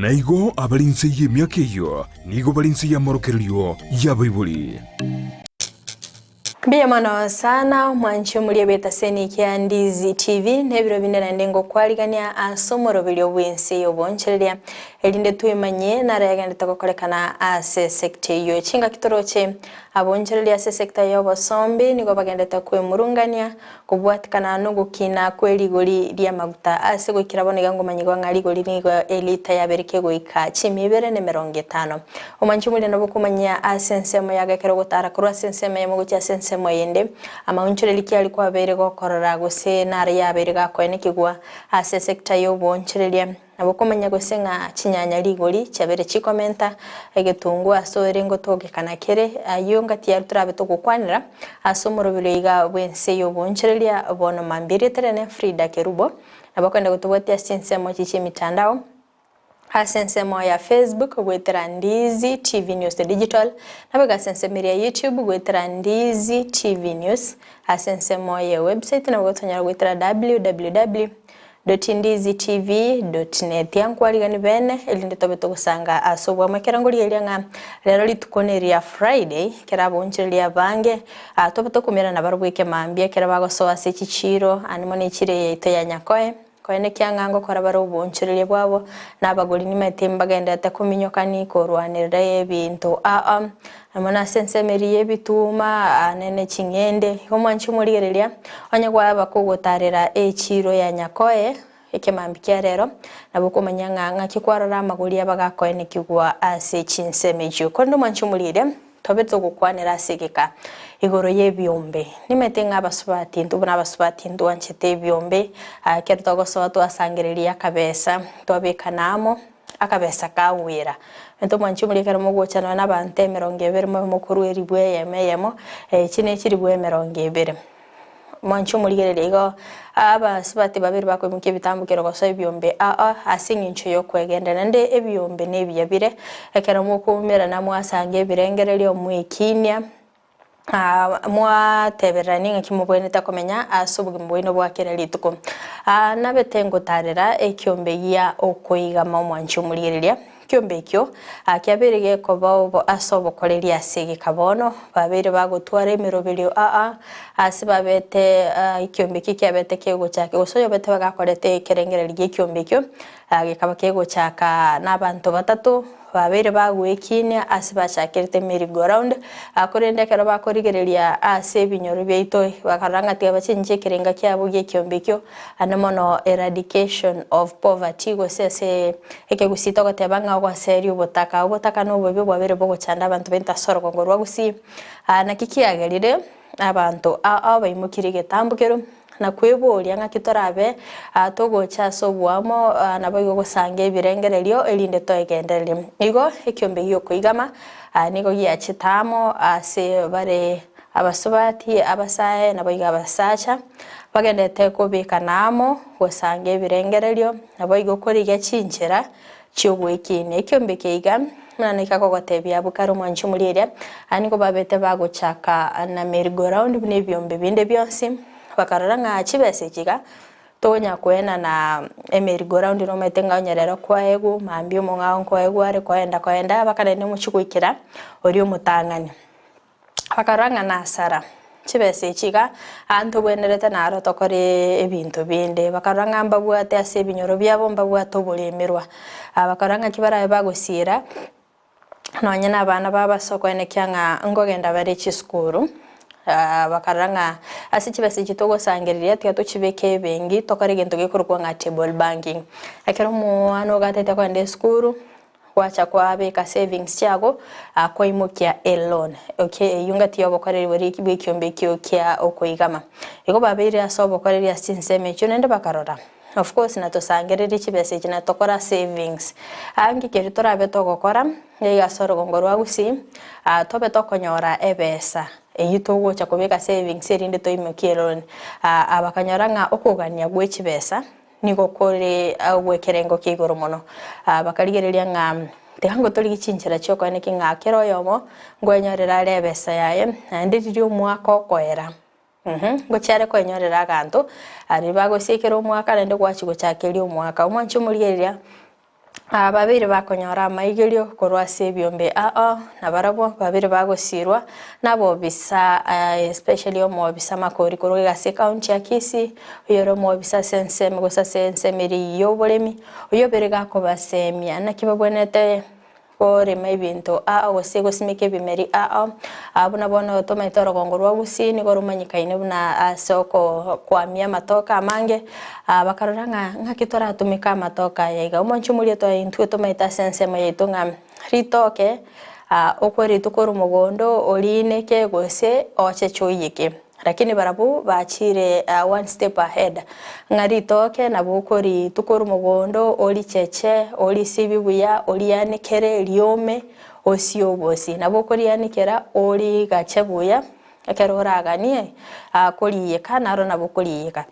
Na igo abare inse y'emiaka eyio nigo bare inse y'amorokererio y'abaibori. Mbuya mono sana omwanchi omoria bw'etaseni kia Ndizi TV nebiro binde naende ngokwarigania ase omoroberio bw'ense y'obonchereria erinde twemanyie naro yagenderete gokorekana ase esecta eyio. Chingaki toroche abonchereria ase esecta y'obosombi nigo bagenderete kwemurungania Kobwatikana nogokina kwe rigori ri'amaguta ase goikera bono iga ngomanyigwa ng'a rigori nigo elita yabere kegoika chimia ibere na emerongo etano. Omwanchi omoria nabo okomanyia ase ensemo yago ekero ogotara korwa ase ensemo eyemo gochia ase ensemo eyende. Amaonchoreri ki aria kwabeire gokorora gose naro yabeire gakoenekigwa ase esecta y'oboonchoreria? Nabo okomanya gose ng'a chinyanya rigori chiabeire chikomenta, egetunguu ase ore ngotogekana kere, ayio ngati yaria torabe togokwanera ase omoroberi oiga bw'ense y'oboonchoreria bono mambia erieta riane Frida Kerubo. Nabo okogenda gotobwatia ase chinsemo echi chi'emitandao, ase ensemo ya Facebook goetera Ndizi TV News The Digital, naboigo ase ensemo eria ya YouTube goetera Ndizi TV News, ase ensemo ye website nabo gotonyora goetera www. Ndizitv.net Tiankwarigani bene, erinde tobe togosanga ase obwamo ekero ngorigereria ng'a rero rituko neria Friday, ekero aboonchoreria abange tobe tokomerana barobwo ekemambia ekero bagosoa ase chichiiro ande mono echiro eye yaito ya Nyakoe, koenekia ng'a ngokora bare oboonchoreria bwabo na abagori nimaete mbagenderete kominyokani korwanerera ebinto aa Amo nase ensemo eria y'ebituuma aane ne ching'ende. Igo mwanche omorigereria, onye gwaba kogotaarera echiiro ya Nyakoe ekemambia kia rero, nabo okomanya ng'a ng'aki kwarora amagori abagakoenekigwa ase chinsemo echio. Korende omwanche omorigereria, tobe togokwanera ase egeka igoro y'ebiombe. Nimanyete ng'a abasubati intwe buna abasubati ntwanchete ebiombe, ekero togosoa twasangereria akabesa, twabekana amo. Akabesa kagwera. Intwe mwanche omoria ekero mogocha nonya nabanto emerongo ebere mobe mokorua eribu eyemo eyemo, echi ne chiribu emerongo ebere. Mwanche omorigereria igo abasubati babere bakoimokia ebitambo kero gosoa ebiombe aa ase eng'encho y'okwegenderera. Naende ebiombe na ebiya bire, ekero mokoumerana mwasanga ebirengererio mwekinia. Mwatebereranie ng'aki mobwenerete komenya ase obogima bwaino bwa kera rituko. Nabete ngotaarera ekiombe gia okoigama omwanchi omorigereria, ekiombe ekio kiabeire gekoba obo ase obokoreri ase egeka bono, babeire bagotwara emeroberio aa ase babete ekiombe ekio kiabete kegochaka gose oyobete bagakorete ekerengererio gi'ekiombe ekio gekaba kegochaka nabanto batato. Babeire bagwekinia ase bachakerete merry-go-round, korende ekero bakorigereria ase ebinyoro biaito bakarora ng'a tiga bachenche ekerenga kiabo gi'ekiombe ekio, ande mono eradication of poverty gose ase ekegusii togoteba ng'a ogoseria obotaka. Obotaka na obobe bwabeire bogochanda abanto baito ase orogongo rwa Gusii. Naki kiagerire abanto aa baimokirie egetambo keria. Na kweboria ng'aki torabe togocha ase oboamo, naboigo gosanga ebirengererio, erinde toegendererie. Igo ekiombe gi'okoigama nigo giachete amo ase bare abasubati, abasae, naboigo abasacha, bagenderete kobekana amo gosanga ebirengererio, naboigo korigia chinchera chi'ogwekinia. Ekiombe eke iga, buna naika kogotebia abwo kare omwanchi omoria eria, nigo babete bagochaka na merry-go-round buna ebiombe binde bionsi. Bakarora ng'a chibesa echi iga tonya koenana emerry-go-round nomanyete ng'a onye rero kwaegwa mambia omong'ao nkoegwa are koenda koenda mpaka naende omochie goikera oria omotang'ani. Bakarora ng'a nasara chibesa echi iga aa ntobwenerete naro tokore ebinto binde. Bakarora ng'a mbabwate ase ebinyoro biabo mbabwate oboremerwa. Bakarora ng'aki barabe bagosiira. Nonye nabana babo ase okoenekia ng'a nkogenda bare chisukuru, bakarora ng'a ase chibesa echi togosangereria tiga tochibeke ebenki tokore egento gekorokwa ng'a table banking. Ekero omwana ogatete kogenda esukuru, gwacha kwabeka savings chiago, kwaimokia eloan, okay eywo ngati ya obokoreri boria bwa ekiombe ekio kia okoigama. Igo babeire ase obokoreri ase chinsemo echio naende bakarora. Of course natosangererie chibesa echi na tokora savings. Ange keria torabe togokora, nigo ase orogongo rwa Gusii, tobe tokonyora ebesa eywo togocha kobeka savings erinde toimokie eloan. Bakanyora ng'a okogania gwe chibesa nigo kore ogw'ekerengo kia igoro mono. Bakarigereria ng'a tiga ngotorigie chinchera chiokoeneki ng'a kera oyomo nkwenyorera are ebesa yaye, naende riria omwaka okoera. Ngochia are koenyorera aganto, aria bagosiekera omwaka naende gwachia gochakeria omwaka. Omwanche omorigereria, Babeire bakonyora amaigerio korwa ase ebiombe ao, na barabwo babeire bagosiirwa nabobisa especially omobisa Makori korwa iga ase ecounty ya Kisii, oyore omobisa ase ensemo gose ase ensemo eria y'oboremi, oyio obeire gakobasemia naki babwenerete korema ebinto ao gose gosimeka ebimeri ao. Buna bono tomaete orogongo rwa Gusii nigo romanyekaine buna ase okoamia amatoke amange, bakarora ng'a ng'aki toratumeke amatoke aya iga. Omonche omoria intwe tomaete ase ensemo yaito ng'a ritoke okwe rituko ore mogondo orineke gose ocheche oyeke. Lakini barabwo bachire one step ahead ng'a ritoke nabo okori rituko ore mogondo oricheche orisibie buya orianekere riome Osie obosie, nabo okorianikera origache buya, ekero oraganie koriyeka naro nabo okoriyeka.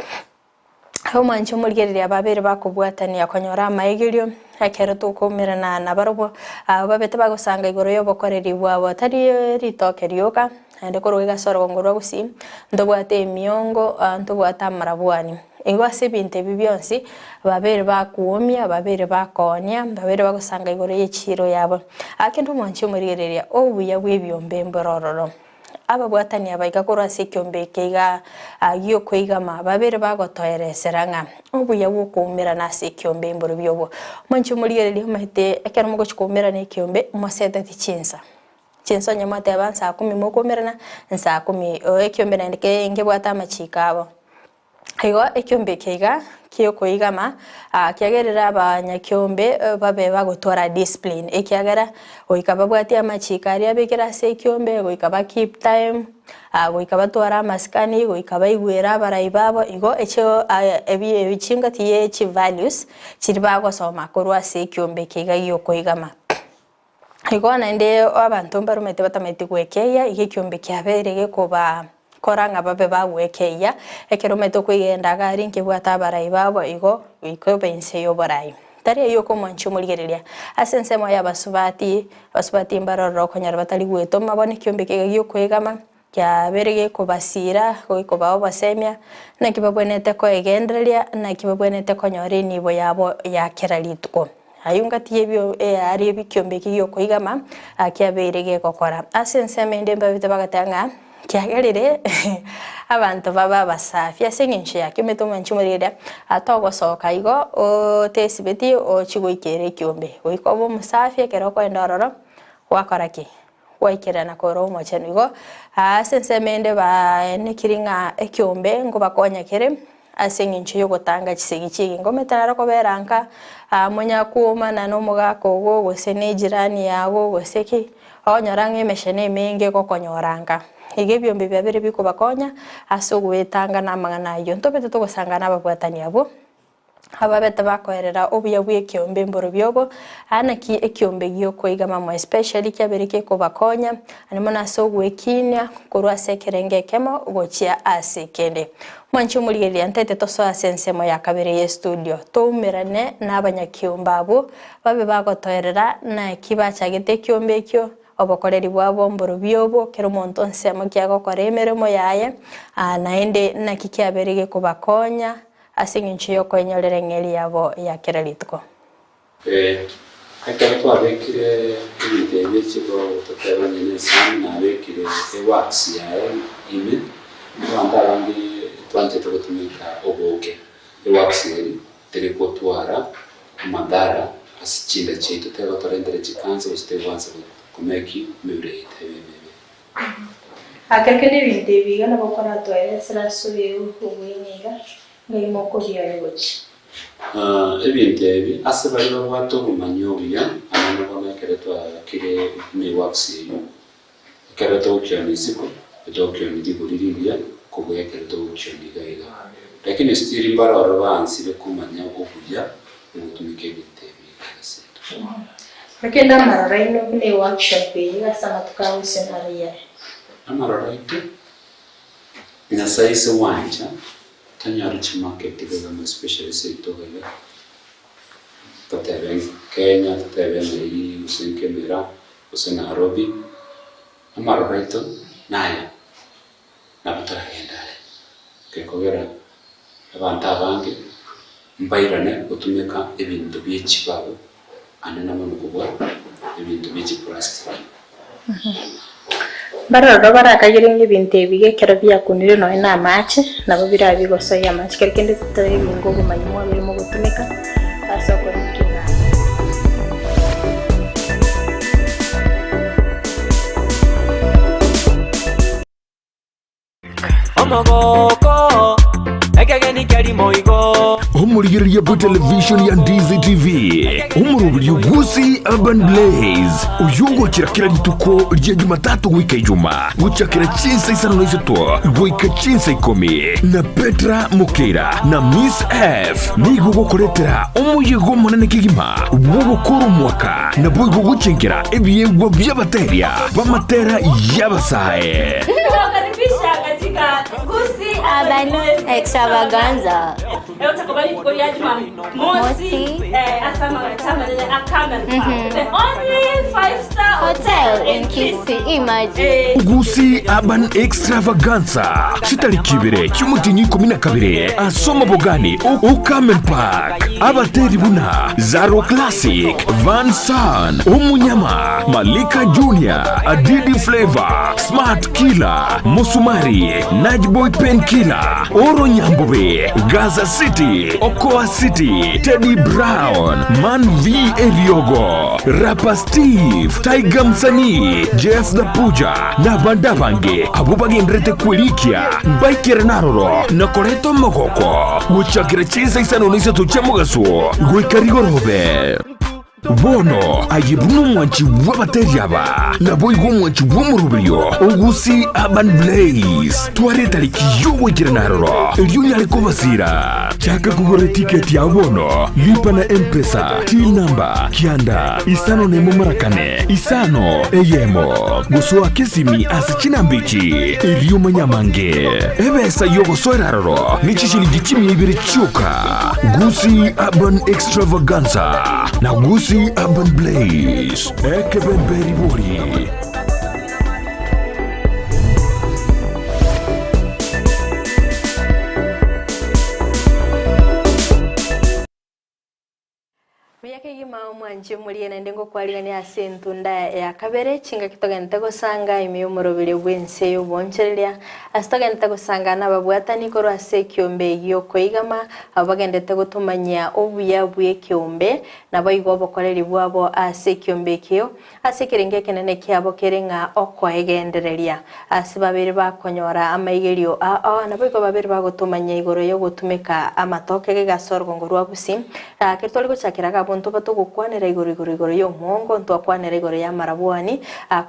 Omwanche omorigereria babere bakobwatania konyora amaegerio ekero tokoumerana nabarobwo, abwo babete bagosanga igoro y'obokoreri bwabo, tari ritoke rioka, naende korwa iga ase orogongo rwa gusii, ntobwate emiongo, ntobwate amarabwani. Igo ase ebinto ebi bionsi, babeire bakwomia, babeire bakoonia, babeire bagosanga igoro y'echiiro yabo. Kende omwanchi omorigereria obuya bw'ebiombe mbore ororo. Ababwatani aba iga korwa ase ekiombe eke iga gi'okoigama, babeire bagotoeresera ng'a obuya bw'okoumerana ase ekiombe mborobio obwo. Omwanchi omorigereria omanyete ekero mogochia koumerana ekiombe, moseteti chinsa. Chinsa onye mwateba nsaa kumi mokoumerana, nsaa kumi, ekiombe naende nkebwate amachiiko abo. Igo ekiombe eke iga ki'okoigama, kiagerire abanyakiombe babe bagotwara discipline, ekiagera goika babwatie amachiko aria abekire ase ekiombe, goika ba keep time, goika batware amasikani, goika baigwere abarai babo, igo echio ebi chingaki ye chivalues chiria bagosoma korwa ase ekiombe eke iga gi'okoigama. Igo naende abanto mbaromete batamaeti gwekeyia, iga ekiombe kiabeire gekobakora ng'a babe bagwekeyia, ekero omanyete okoigenda iga aria nkebwate abarai babo igo goika obe inse y'oborai. Tari ayio okomwancha omorigereria, ase ensemo y'abasubati, abasubati mbarororo okonyora batari gwetoma bono ekiombe keiga giokoegama, kiabeire gekobasiira, gekobaa obosemia, naki babwenerete koegendereria, naki babwenerete konyora enibo yabo ya kera rituko. Ayio ngati y'ebio aria ebikiombe eki gi'okoigama, kiabeire gegokora. Ase ensemo ende mbabete bagateba ng'a kiagerire abanto babe abasafi ase eng'encho ya ki? Omanyete omwanchi omorigereria, togosoka igo otesibeti ochie goikera ekiombe, goika obe omosafi ekero okoenda ororo, gwakora ki? Gwaikerana kore omochenu. Igo ase ensemo ende baenekiri ng'a ekiombe nkobakonya kere ase eng'encho y'ogotanga chisegi chi'egenka. Omanyete naro kobera nka monyakuomana na omogaka ogo gose na ejirani yago gose ki, okonyora ng'a emechenu emenge egokonyora nka. Igo ebiombe biabere bikobakonya ase ogoetanga na amang'ana ayio. Ntobete togosangana ababwatani abwo. Ababete bakoerera obuya bw'ekiombe mborobio obo, aa naki ekiombe gi'okoigama more especially kiabeire gekobakonya, naende mono ase ogwekinia korwa ase ekerengo ekemo gochia ase ekende. Mwanche omorigereria ntaete tosoe ase ensemo ya kabere y'estudio, toumerane nabanyakiombe abwo babe bagotoerera naki bachagete ekiombe ekio, obokoreri bwabo mborobio obo, kera omonto nsemo ki agokora emeremo yaye, naende naki kiabeire gekobakonya, Ase engencho y'okoenyorera eng'eria yabo ya kera rituko. Ee, ekero twabekire ebinto ebi bie toteba onye nesani nabekire ewax yaye ime, abanto abange twanchete gotumeka oboke, ewax eri teri gotwara amadhara ase chinda chiaito, tegotorentera chicancer gose tegwansa komeki emebere yaito ebe emebe. Akereke nebinto ebi iga nabo okoratoeresera ase obweene iga, ng'ai mokobioria gochia. Ebinto ebi ase baria babwate obomanyi obuya, ang'e bono ekero twakire buna ewax eyio, ekero togokionia isiko, etogokionia rigori rigiya kobua ekero togokionia iga iga. Lakini still mbare ororo baansire komanya obuya bwogotumeka ebinto ebi iga ase intwe. Lakini amaroro aino buna eworkshop eye ase amatuko a gose naro yare. Amaroro aito, Nyasae ise gwancha tonyore chimarket iga especially seito iga totebe Kenya totebe ng'ai gose Kemera gose Nairobi, amaroro aito naya nabo toragende are gekogera abanto abange mbairane gotumeka ebinto bie chibao. anene mono kobua ebinto bie chiplastiki. Barororo barakagere ng'a ebinto ebi ekero biakunire nonya na amache, nabo birabe bigosoyia amache. Kero kende totebinga obomanyi mwabeire mogotumeka ase okorika ing'ana. Omogoko, ekegeni keria moigo. Omorigereria bwe television ya Ndizi TV, omoroberio Gusii Urban Blaze, oyio ogochera kera rituko ria Jumatatu goika Ijuma, gochakera chinsa isano na isato goika chinsa ikomi, na Petra Mokeira na Miss F nigo ogokoretera omoyega omonene kegima bw'ogokora omwaka naboigo gochenkera ebiegwa bi'abateria b'amatera y'abasae. Tunawakaribisha katika Gusii Urban Extravaganza. Leo tutakuwa rituko ria Jumamosi Mosi. eh, ase amagacha amanene a Carmel Park. The only five star Hotel in Kisii, imagine. Eh, Gusii Urban Extravaganza chitariki ibere chi'omotienyi 12 ase omobogani o Carmel Park. Abateri buna Zaro Classic, Van San, Omunyama, Malika Junior, Adidi Flavor, Smart Killer, Musumari, Najboy Pen Killer, Oro Nyambobe, Gaza City, Okoa City, Teddy Brown, Man V Eriogo, Rapper Steve, Tiger Msanii, Jeff the Puja na abande abange abwo bagenderete kwerikia mbaikere naroro na koreta omogoko gochakera chinsa isano na isato chia mogaso goika rigorobe. Bono aye buna omwanchi bw'abateri aba, naboigo omwanchi bw'omoroberio o Gusii Urban Blaze. Twara etariki y'ogoikerana aroro, erio onyare kobasira. Chaka kogora etiketi yao bono, lipa na M-Pesa, till number, kianda, isano nemo mara kane, isano, eyemo. Gosoa kesimi ase chinamba echi, erio omanye amange. Ebesa y'ogosoera aroro ne chishilingi chimia ibere chioka. Gusii Urban Extravaganza na Gusii Urban Blaze, ekebembe ribori. Buya kegima omwanchi omoria naende ngokwarigania ase entunda ya kabere chingaki togenete gosanga ime y'omoroberio bw'ense y'obonchereria ase togenete gosanga nababwatani korwa ase ekiombe giokoigama abwo bagendete gotomanyia obuya bw'ekiombe naboigo obokoreri bwabo ase ekiombe ekio Ase ekerengo ekenene kiabo kere ng'a okoegendereria ase babere bakonyora amaigerio ao, naboigo babere bagotomanya igoro y'ogotumeka amatoke gega ase orogongo rwa Gusii. Ekero tware gochakera iga abwo ntoba togokwanera igoro igoro igoro y'omwongo, ntwakwanera igoro y'amarabwani,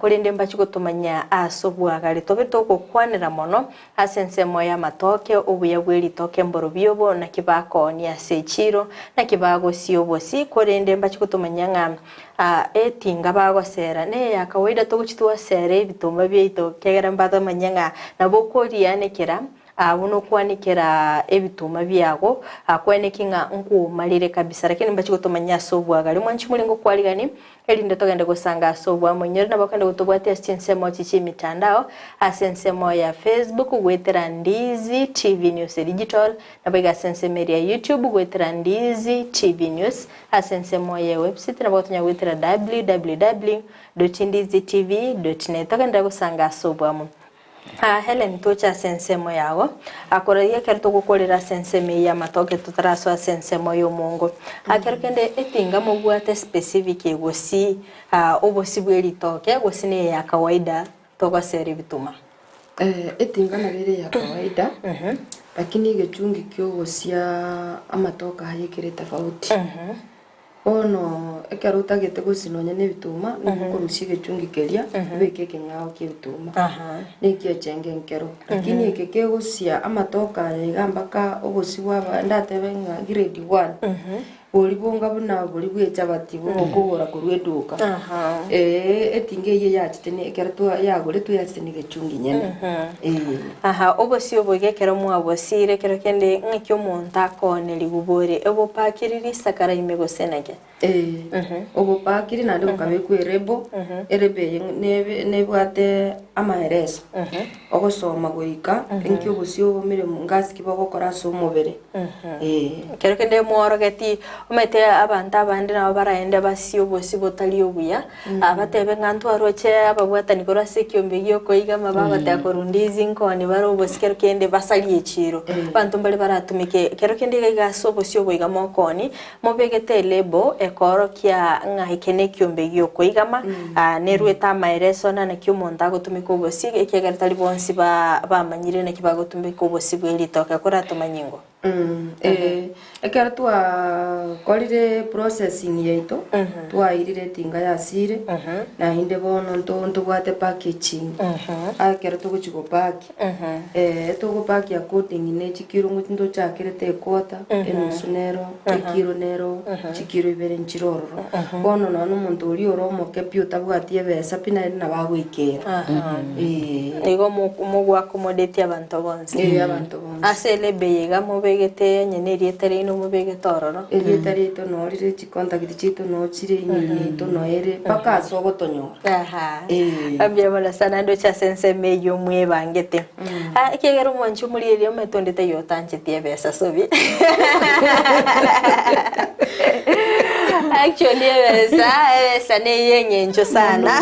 korende mbachi gotomanya ase obwagare. Tobe togokwanera mono ase ensemo y'amatoke, obuya bwe ritoke mborobio obo, naki bakoonia ase echiiro, naki bagosia obosie, korende mbachi gotomanya ng'a Aa, etinga bagosera neya kawaida togochia twasera ebituma biaito ekiagera mbatomanye ng'a nabo okorianekera aa buna okwanekera ebituma biago akweneki ng'a nkomarire kabisa lakini mbachie gotomanya ase obwagare. Mwanchi morenge okwarigani erinde togende gosanga ase obwamo inyore nabo okende gotobwatia ase chinsemo echi chia emitandao ase ensemo ya Facebook goetera Ndizi TV News Digital nabo iga ase ensemo eria ya YouTube goetera Ndizi TV News Ase ensemo ye website nabo gotonya goetera www.ndizitv.net togenderere gosanga ase obwamo. Aa Hellen toche ase ensemo yago akoraria ekero togokorera ase ensemo eye y'amatoke totarasoa ase ensemo y'omongo. Ekero kende etinga mobwate specific gose obosie bwe ritoke gose neye ya kawaida togosera ebituma. Etinga nabo ere ya kawaida lakini egechungi kia ogosia amatoke aye kere tofauti. Bono ekero otagete gosia nonye na ebituma, nigo okorusia egechungi keria, obeke ekeng'ao kia ebituma, na ekiechenge nkero. Lakini eke kegosia amatoke aya iga mpaka obosie bwaba ndatebe ng'a grade one. Boria bonga buna boria bw'echabati bogokogora korwa eduka. Ee, etinga eyio yachete ne ekero twa yagoretwe yachete negechungi nyene. Ee. Aha, obosio obo iga ekero mwabosiire, ekero kende ng'aki omonto akoonerigwe bore, obopakire risakara ime gose naki? Eh, obopakire naende bokabekwa erebo, erebo eye nebe nebwate amaereso, ogosoma goika inki obosio obomire ngasi ki bogokora ase omobere, eh. Ekero kende mworogeti, omanyete abanto abande nabo baraende basie obosio botari obuya, batebe ng'a ntwaroche ababwatani korwa ase ekiombe gia okoigama bagoteba korwa ndizi nkoni bare obosio kero kende basarie echiro. Abanto mbare baratumeke kero kende iga iga ase obosio obo iga mokoni, Mobegete elebo ekoorokia ng'a eke nekiombe gi'okoigama, neruete amaereso na naki omonto agotumeka obosio, ekiagera tari bonsi bamanyire naki bagotumeka obosio bwe ritoke. Koratomanye ingo? Ee, ekero twakorire processing yaito, twairire etinga yasire, naende bono nto ntobwate packaging, ekero togochia gopaki. Togopakia according ne chikiro ntochakerete equarter, enusu nero, ekiro nero, chikiro ibere nchire ororo. Bono nonya na omonto oria ore omoke pi otabwati ebesa pi naende nabo agoikera. Eeh. Igo mogoaccommodate abanto bonsi. Ee abanto bonsi. Ase elebe eye iga mobegete onye na erieta riaino mobegete ororo. Erieta riaito noo rire, chicontact chiaito noo chire, email yaito noo ere, mpaka ase ogotonyora. Aha. Mbuya mono sana ndoche ase ensemo eyio mwebangete. Ah, ekiagera omwanchi omorieria omanyete onde taiyo otancheti ebesa sobi. Actually ebesa, ebesa neye eng'encho sana.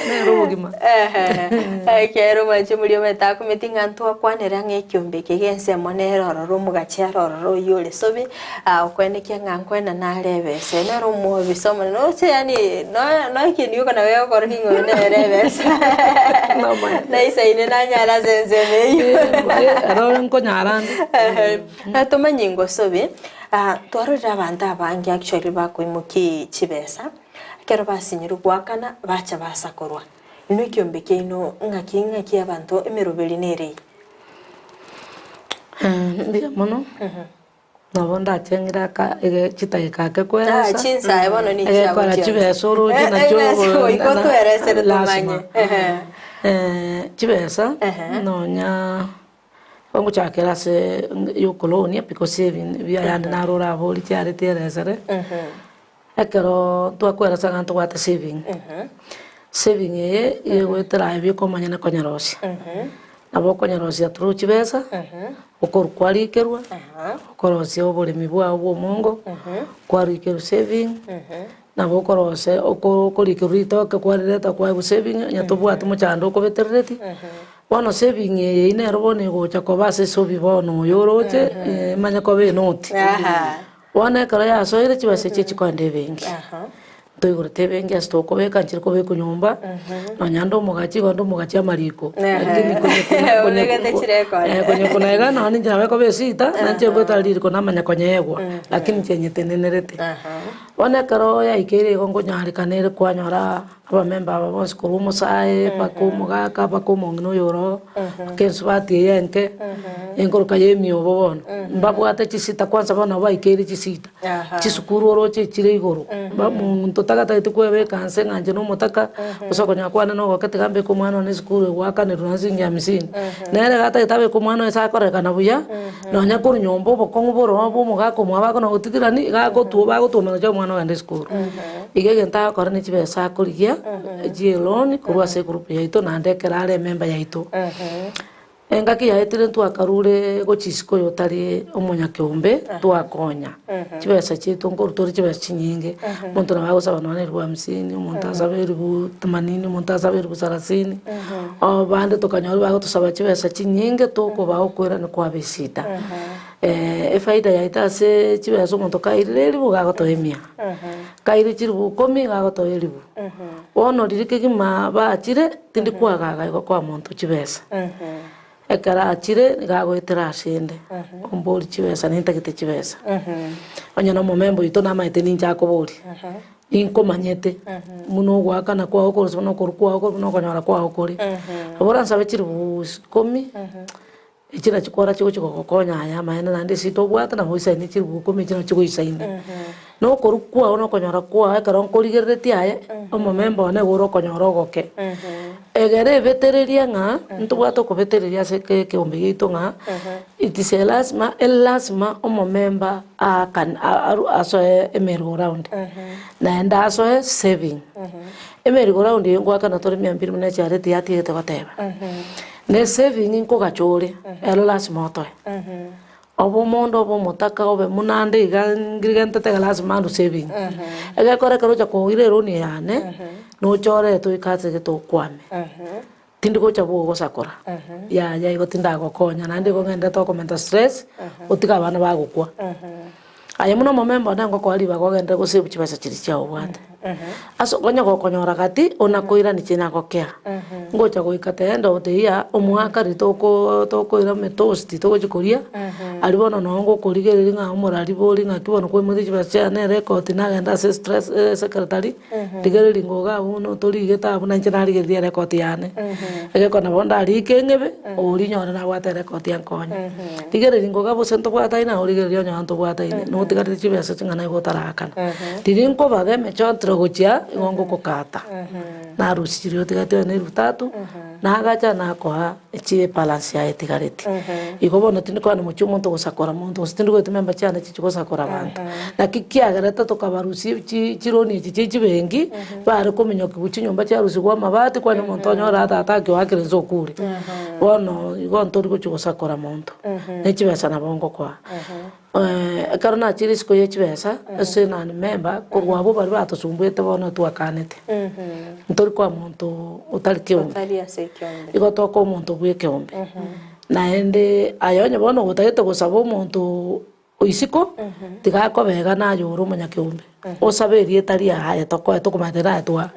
Nere obogima. Ekiagera omwanchi omoria omanyete akumeti ng'a ntwakwanera ng'a ekiombe eke gi'ensemo nere ororo omogachi are ororo oyio ore sobi. Okwenekia ng'a nkoena nare ebesa, oyo nere omobisa omonene, oroche yaani noe noekieni gioka nabo egokora ki ng'a oyo nere ebesa naisaine nanyare ase ensemo eyio. Ero nkonyara ande. Tomanye ngosobe, twarorire abanto abange actually bakoimokia chibesa, ekero basinyirwe goakana, bacha basakorwa. Inwe ekiombe kiaino ng'aki ng'aki abanto emeroberi nere eye? Mbuya mono. Nabo ndachengire aka ege chidakika ake kweresa, Ah, chinsae bono ni egekora chiago chionsi. chibesa oroche nachio Ebesa goika na- otweresere lasima. tomanye. Ehe. Chibesa Ehe. nonya ngochakera ase yokolonia because ebi biayande naro orabori chiareti eresere, ekero twakweresa ng'a ntobwate saving, saving eye egoetera aye bweka omonyene konyerosia. Nabo okonyerosia through chibesa, okorwa kwarikerwa, okorosia oboremi bwao bwa omongo, kwarikerwa saving, nabo okorosia oko okorikerwa ritoke kwarireta kwaegwa saving, onye tobwati mochando okobeterereti, bono saving eye nero bono egocha koba ase esobi bono oyo oroche, emanye koba enoti. Bono ekero yasoire chibesa echio chikoenda ebenki, ntoigorete ebenki ase tokobeka nchire kobekwa nyomba, nonya nde omogachi igo nde omogachi amariko, lakini konye kona konye Obegete chirecord. eh, konye kona iga nonya ninche nabo ekoba esita, nanche ngoetara ririko namanya konyegwa, lakini inche nyetenenerete. Bono ekero yaikeire igo nkonyarekana ere kwanyora Abamemba aba bonsi korwa omosae mpaka omogaka mpaka omong'ina oyo ore oo, mpaka ensubati eye enke, enkoroka ya emiobo bono, mbabwate chisita kwanza bono nabo baikeire chisita, chisukuru oroche echire igoro, ba monto tagatagete kwebeka nse ng'a inche na omotaka, gose okonyora kwane na ogoke tiga mbeke omwana one esukuru egoakanerwa na siringi hamsini. Nere iga atagete abeke omwana oye ase akorekana buya, nonya korwa nyomba obokong'u bore oo bwa omogaka omwabo akona gotitirani, iga agotwo bagotwomana gochia omwana ogende esukuru. Iga egento agokora ne chibesa akorigia chi'eloan korwa ase egroup yaito naende ekero are emember yaito. Engaki yaetire ntwakarure gochia isiko oyo otari omonyakeombe twakonya chibesa chiaito nkorwa tore chibesa chinyinge, omonto nabo agosaba nonya na elifu hamsini, omonto asabe elifu themanini, omonto asabe elifu salasini, abande tokanyora bagotosaba chibesa chinyinge tokobaa okoirana kwaba esida. Efaida yaito ase chibesa omonto kairire elifu iga agotoa emia. Kaire chilifu ikomi iga agotoa elifu. Bono riria kegima bachire, tindi kwagaga igo koa monto chibesa. Ekero achire nigo agoetera asende, ombori chibesa nintagete chibesa. Onye na omomemba oito namaete ninche akoboria, ninkomanyete buna ogoakana kwao kore gose buna okorwa kwao kore buna okonyora kwao kore. Nabo oransabe chilifu ikomi. Echi nachio kwarache gochia gogokonya aya amaene naende ase tobwate nabo oisaine chiribu ikomi echi nachio goisaine. Na okorwa kwao na okonyora kwao ekero nkorigereretie aye, omomemba one nigo ore okonyora ogoke. Egere ebetererie ng'a, ntobwate okobetereria ase eke ekeombe giaito ng'a, it is a lasima, elasima omomemba aakane aru asoe emerry go round, naende asoe saving. Emerry go round eye ngoakana tore mia mbiri buna echiareti yatiegete goteba, na esaving nkogacha ore, ero lasima otoe. Obe omonda obe omotaka obe buna ande iga ngirigentete iga lasima anduse ebinto. Egekora ekero ocha koira eroni yane, nochorete oike ase egete okwame. Tindi gocha bogosakora, yaya igo tindagokonya naende igo ng'endete okomenta stress, otige abana bagokwa. Aye buna omomemba one ngokoa ribaga ogenderere gosave chibesa chiria chiao obwate. Ase onye gokonyora gati, onakoirani chinagokea. Ngocha goika the end of the year, omwaka riria toko tokoira emetosti togochi koria, aria bono noo ngokorigereria ng'a omorari bori ng'aki bono kwaimokia chibesa chiane erekodi nagenda ase stress secretary, rigereria ng'a iga abwo buna torigete abwo nainche narigereria erekodi yane. Egekone nabo ndarike eng'ebe, oria nyore nabwate erekodi ankonye. Rigereria ngoka gose ntobwataine nabo rigereria onye ntobwataine, notigarete chibesa ching'ana igo otarakana. Riria nkobaga emechotero gochia, igo ngokokata, narusia chiria otigarete onye na elfu tatu, nagacha nakoa echi ebalance yaye etigareti. Igo bono tindi koenda mochie omonto ogosakora monto gose tindi goeta memba chiane chichi gosakora abanto. Naki kiagerete tokabarusia chi chironi echi chia chibenki, bare kominyokiwa chinyomba chiarusigwa amabati kwani omonto onyore tata akioakire inse okure. Bono igo ntori gochia gosakora monto, ne chibesa nabo ngokoa. Ekero nachire isiko ye chibesa, ase nani member, korwa abwo baria batosumbuete bono twakanete. Ntori koa monto otari keombe, Otari ase ekeombe. igo tokoa omonto bwa ekeombe. Naende aye onye bono otagete gosaba omonto Oisiko, tiga akobega naye ore omonyakeombe, osabe erieta riaye tokoe tokomanyete naye twa.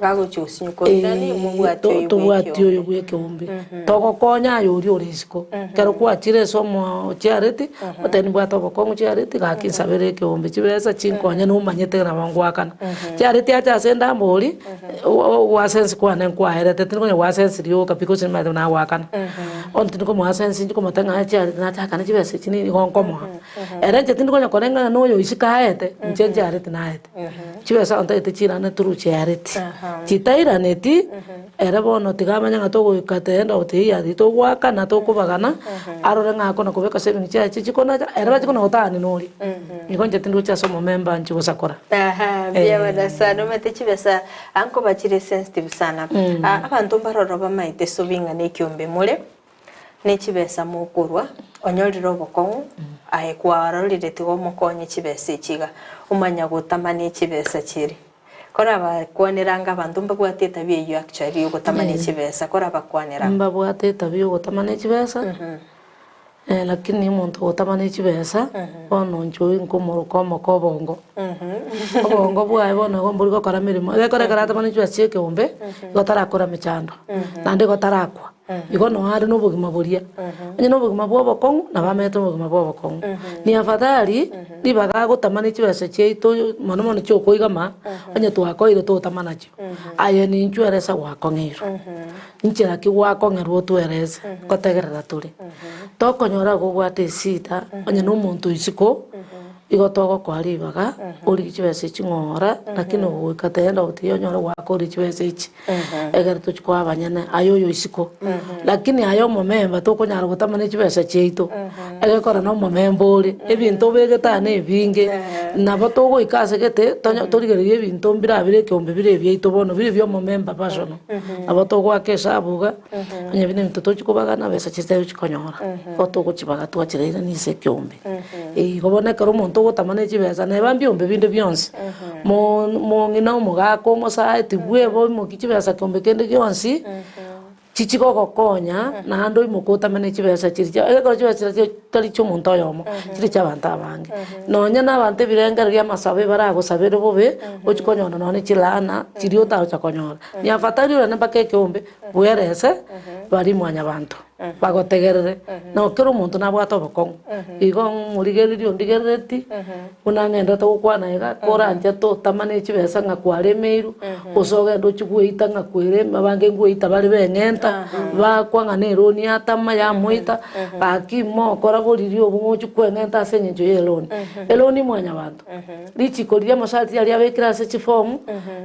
Gagochia gosinyuka oirane, mobwati oyo Tobwati oyo bw'ekeombe. Togokonya aye oria ore isiko. Ekero gwachire ase omo chiareti, otebe nimbwate obokong'u chiareti gaki nsabere ekeombe chibesa chinkonye nomanyete nabo ngoakana. Chiareti ache ase endambori, gwasensi kwane nkwaerete, tindi konya gwasensi rioka pi gose nimanyete buna nagoakana. Bono tindi komoa sensi inche komotebia ng'a chiareti nachakane chibesa echi nigo nkomoa. Ere inche tindi konya koreng'ana na oyo isiko aete, inche nchiareti naete. Chibesa ontagete chiirane through chiareti. Chitairaneti, ere bono tiga amanye ng'a togoika the end of the year riria togoakana tokobagana, arore ng'a akona kobeka savings chiaye chichikonacha, ere bachia kona gotani noria. Igo inche tindi gochia ase omomemba inche gosakora. Aha, mbuya mono sana omanyete chibesa ankoba chire sensitive sana. Ah, abanto mbaroro bamaete sobi ng'a nekiombe more, ne chibesa mokorwa, onyorire obokong'u, aye kwarorire tiga omokonye chibesa echi iga, omanya gotama ne chibesa chiria. Korabakwanera anga abanto mbabwate etabia eyio actually yogotama ne chibesa, korabakwanera. Mbabwate etabia yogotama ne chibesa. Lakini omonto ogotama ne chibesa, bono inche oyio nkomoroka omoka obongo. Obongo bwaye bono igo mbori gokora meremo, egekora ekero atamani chibesa chia ekeombe, igo tarakora mechando, naende igo tarakwa. Igo noo are na obogima boria. Onye na obogima bwa obokong'u, nabo amenyete obogima bwa obokong'u. Ni afadhali, ribaga agotama ne chibesa chiaito mono mono chia okoigama, onye twakoire totama nachio. Aye ninchwe ere ase gwakong'eirwe. Inchera ki gwakong'erwa otwerese? Ngotegerera tore. Tokonyora iga obwate esida, onye na omonto isiko, igo togokoa ribaga, origie chibesa echi ng'ora, lakini ogoika the end of the year onyore gwakorire chibesa echi, egere tochie koa abanyene, aye oyo isiko. Lakini aye omomemba tokonyara gotama ne chibesa chiaito, egekora na omomemba ore, ebinto obegete aa na ebinge, nabo togoika ase gete, tonye torigererie ebinto mbirabire ekeombe bire ebiaito bono, bire bia omomemba personal. Nabo togoaka esabu iga, onye buna ebinto tochi kobagana besa chiria tochi konyora, igo togochibaga twachirairania ase ekeombe. Igo bono ekero omonto ogotama ne chibesa neba mbiombe binde bionsi, mo mong'ina omogaka omosae tibweba oimokie chibesa kiombe kende gionsi, chichi gogokonya naende oimoke otame ne chibesa chiria chia egekero chibesa chiria tari chia omonto oyomo, chiri chia abanto abange. Nonya na abanto ebirengererio amasabe baragosabere bobe, ochia konyora nonya chilaana chiria otagocha konyora. Ni afadhali orende mpaka ekeombe, bwerese, baria mwanyabanto. Bagotegerere, na kera omonto nabwate obokong'u. Igo ng'origereria ondigerereti, buna ng'endete gokwana iga, koranche totamane chibesa ng'a kwaremeirwe, gose ogende ochie gweita ng'a kwereme, abange ngweita bare beng'enta, bakwa ng'a na eroni yatama yamoita, gaki mokora boriri obwo ng'ochie kweng'enta ase eng'encho ya eroni. Eroni mwanyabanto. Richiko riria amasharti aria abekire ase chifomu,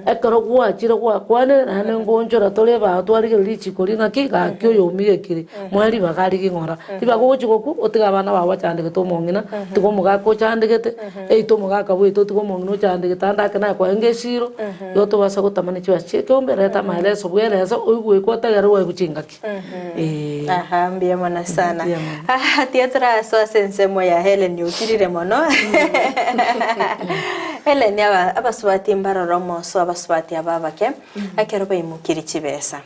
ekero gwachire gwakwanire naende ngonchora tore ebao twarigereria richiko riria ng'aki gaki oyo omigekire moe ribaga riria ng'ora. Ribaga ogochia gokwa otige abana bao bachandegete omong'ina, otige omogaka ochandegete, eitwe omogaka bwaito otige omong'ina ochandegete ande ake naye kwaenge esiro, igo tobasa gotamani chibesa chia ekeombe reta amaeleso bwerese oigwe otegere oegwe chingaki. Eeh. Aha, mbuya mono sana. Mbuya mono. Ah, tiga torasoa ase ensemo ya Helen okirire mono. Helen aba abasubati mbarore omoso abasubati aba abake ekero baimokirie chibesa.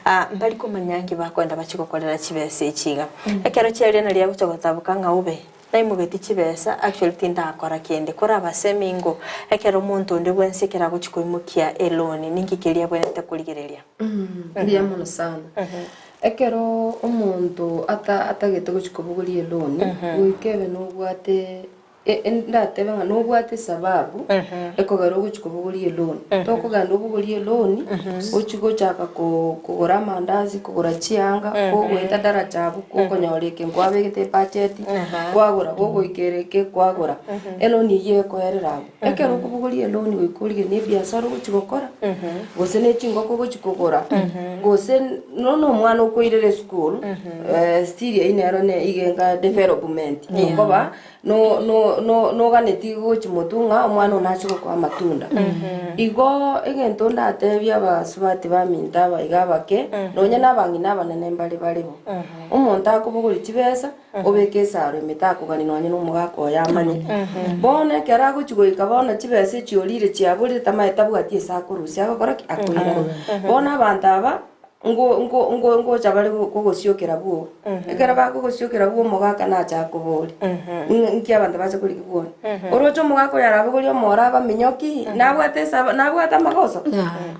Ah, mbari komanya nki bakoenda bachie gokorera chibesa echi iga. Ekero chiaria naria agocha gotaboka ng'a obe Naimogeti chibesa, actually tindakora kende. Korabasemi ingo, ekero omonto onde bwensi ekero agochia koimokia eloan, ninki keria abwenerete korigereria? Mbuya mono sana. Ekero omonto ata atagete gochia kobogoria eloan, goika ebe nobwate e- e ndatebe ng'a nobwate esababu ekogera ogochia kobogoria eloan. Tokogenda obogorie eloan, ochie gochaka ko kogora amandasi, kogora chianga, kogoeta daraja abwo, gokonyora eke nkwabegete ebudget, kwagora, gogoikera eke kwagora. Eloan eywo ekoerera abwo. Ekero okobogoria eloan goika origie na ebiasara ogochia gokora, gose ne chingoko ogochia kogora, gose nonya omwana okoirera esukuru, still eywo nero ne iga enga development, okoba no no no noganeti gochia motwe ng'a omwana one ache gokoa amatunda. Igo egento ndatebie abasubati baminto aba iga abake, nonya na abang'ina abanene mbare bare bo, omonto akobogoria chibesa, obeke esaro ime takogania nonya na omogaka oye amanye. Bono ekero agochia goika bono chibesa echi orire chiaborire tamaeti tabwati ase akorusia agokora ki? Akoirana. Bono abanto aba. Ngo ngo ngo ngocha bare go kogosiokera bwogo. Ekero bakogosiokera bwogo omogaka nache akobori, ng'a nki abanto bacha korigia bwono. Oroche omogaka oyo arabogorie omoro abaminyoki, nabwate esaba nabwate amagoso?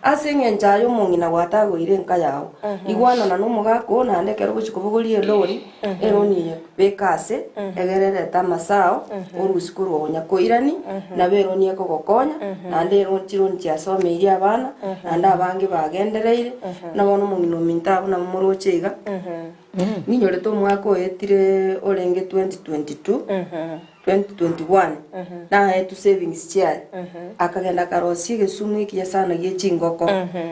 Ase eng'encho aye omong'ina gwatagoire enka yago, igwanana na omogaka oo naende ekero ogochia kobogoria elori, eloni eye beka ase, egere erete amasao, orusie korwa onya koirani, nabo eloni ekogokonya, naende eloni chironi chiasomeirie abana, naende abange bagendereire, buna bono omong'ina ominto abwo nabo moroche iga, ninyorete omwaka oetire orenge 2022, 2021, naetwe savings chiaye, akagenda akarosia egesumu ekiya sana gie chingoko.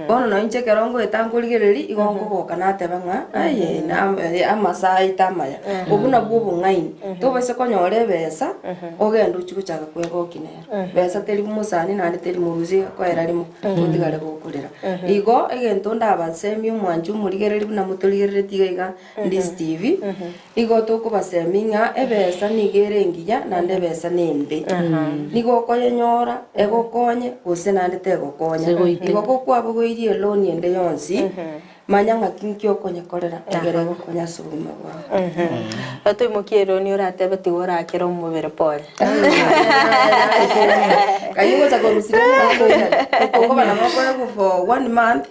Bono nonye inche ekero ngoeta nkorigereria, igo nkogoka nateba ng'a aye na amasaa aito amaya. Obwo nabwo obong'aini, tobaisa konyora ebesa, ogende ochie gochaka kwegokia nero. Besa teri mosani naende teri morusia egokoera rimo, otigare gokorera. Igo egento ndabasemie omwanchi omorigereria buna motorigereretie iga iga Ndisi TV, Igo tokobasemia ng'a ebesa nigo ere engiya naende ebesa nembe. Nigo okoyenyora egokonye gose naende tegokonya. Igo gokwabogoirie eloni ende yonsi, manya ng'aki nki okonyekorera egere egokonye ase obogima bwao. Toimokie eloni oratebe tiga orakere omobere pole. Kanywa gocha korusia omorango oirane. Okoba nabo okoegwa for one month.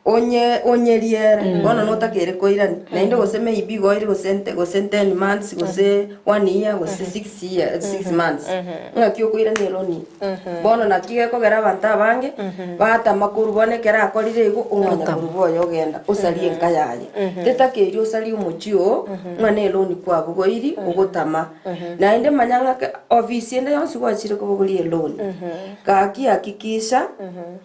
Onye onyeriere, bono notakeire koirania, naende gose maybe igo oire gose nte gose ten months gose one year gose six year six months, ng'aki okoirania eloni eye. Bono naki gekogera abanto abange, batama korwa bono ekero akorire igo, omanya korwa bwoye ogenda osarie enka yaye. Tetakeiri osarie omochie oo, ng'a ne eloni kwabogoiri, ogotama. Naende manya ng'a ke ofisi ende yonsi gwachire kobogoria eloni, gaki hakikisha.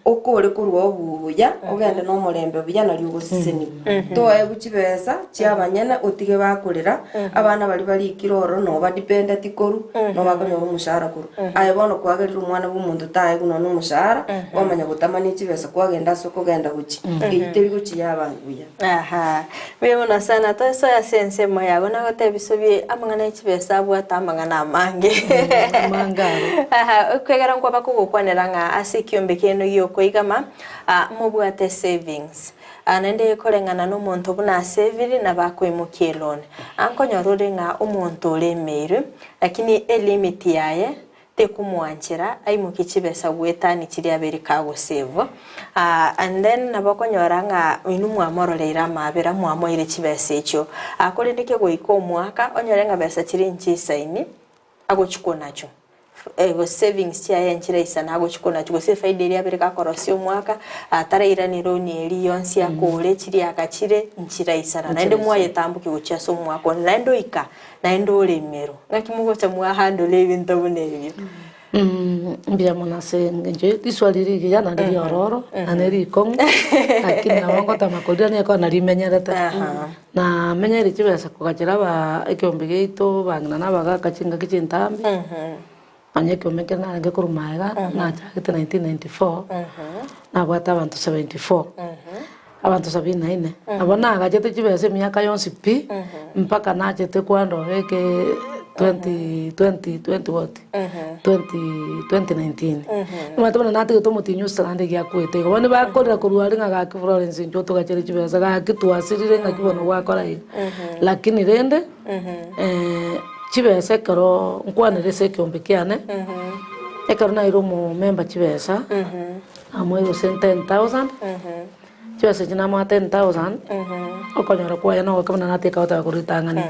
Okore korwa obuya, ogende nomorembe buya nario ogosesenigwa. Toegwe chibesa chi'abanyene otige bakorera, abana baria barikire ororo noo badependeti korwa, noo bakonyora omoshahara korwa. Aye bono kwagerire omwana bw'omonto taegwe nonya omoshahara, kwamanya gotamania chibesa kwagenda ase okogenda gochia. Eyio teri gochia y'abanto buya. Aha, mbuya mono sana. Tosoe ase ensemo yago nagotebia sobie amang'ana ye chibesa abwate amang'ana amange. Amange aro. Aha, ekiagera nkwaba kogokwanera ng'a ase ekiombe kiaino giokoigama, ah, mobwate savings. Ah, naende koreng'ana na omonto buna aseviri nabo akoimokia eloan. Ah, nkonyora ore ng'a omonto oremeirwe, lakini elimit yaye. Tekomwanchera aimokie chibesa goetania chiria abeire kagosave and then nabo okonyora ng'a inwe mwamororeire amaabera mwamoeire chibesa echio. Korende kegoika omwaka onyore ng'a besa chiria nchisaini agochia konachwa gose savings chiaye nchiraisana agochia konachwa gose efaida eria abeire gakorosia omwaka tarairani loan eria yonsi akore chiria agachire nchiraisana naende mwayetambokia gochia ase omwaka onde naende oika Naende oremerwe. Ng'aki mogocha mwahandle ebinto buna ebio? Mbuya mono ase eng'encho ye riswali rigiya naende riororo, naende rikong'u, lakini nabo ngotama korira nigo ekero narimenyerete. Na menyeire chibesa kogachera aba ekeombe giaito bang'ina na abagaka chingaki chintambe, nonya ekeombe ekero narenge korwa magega, nachagete 1994, nabwate abanto 74. Abanto sabini na ine. Nabo nagachete chibesa emiaka yonsi pi, mpaka nachete kwandoba eke 20 20 20 what? 20 2019. Omanyete buna natigete omotienyi ose naende egiakwete igo. Bono bakorera korwa aria ng'a gaki Florence inchuo togachere chibesa gaki twasirire ng'aki bono gwakora iga. Lakini rende, chibesa ekero nkwanire ase ekeombe kiane, ekero naire omomember chibesa, Namoe gose 10,000, chibesa echi namoa 10,000, okonyora kwaye nogoke buna nateka goteba korwa ritang'ani.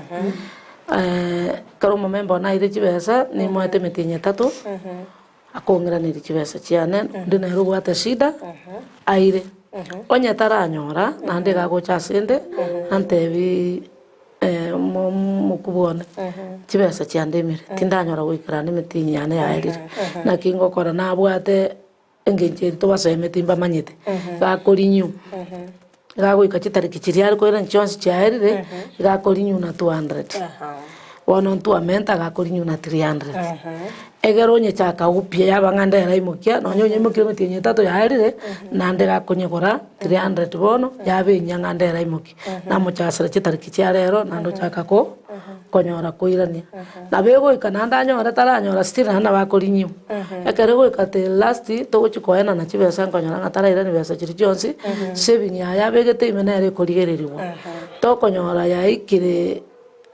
Ekero omomemba one aire chibesa, nimoete emetienyi etato, akong'iraneria chibesa chiane, onde nere obwate eshida, aire. Onye taranyora, naende iga agocha asende, antebiiii Omokubwa one, chibesa chiandemire, tindanyora goikerana emetienyi yane yaerire. Naki ngokora nabwate engencho eri tobasemeti mbamanyete, gakorinywa, gagoika chitariki chiria are koirana chionsi chiaerire, gakorinywa na 200. Bono ntwamenta gakorinywa na 300. Egere onyechaka upya yaba ng'a nderaimokia, nonya onyeimokirie emetienyi etato yaerire, naende gakonyegora 300 bono, yaba enyia ng'a nderaimokia. Namochasera chitariki chia rero, naende ochaka ko konyora koirania. Nabo egoika naende anyore taranyora still naende nabo akorinyiwa. Ekero egoika the last togochi koenana chibesa nkonyora ng'a tarairani besa chiria chionsi, saving yaye abegete ime nere ekorigereriwa. Tokonyora yaikire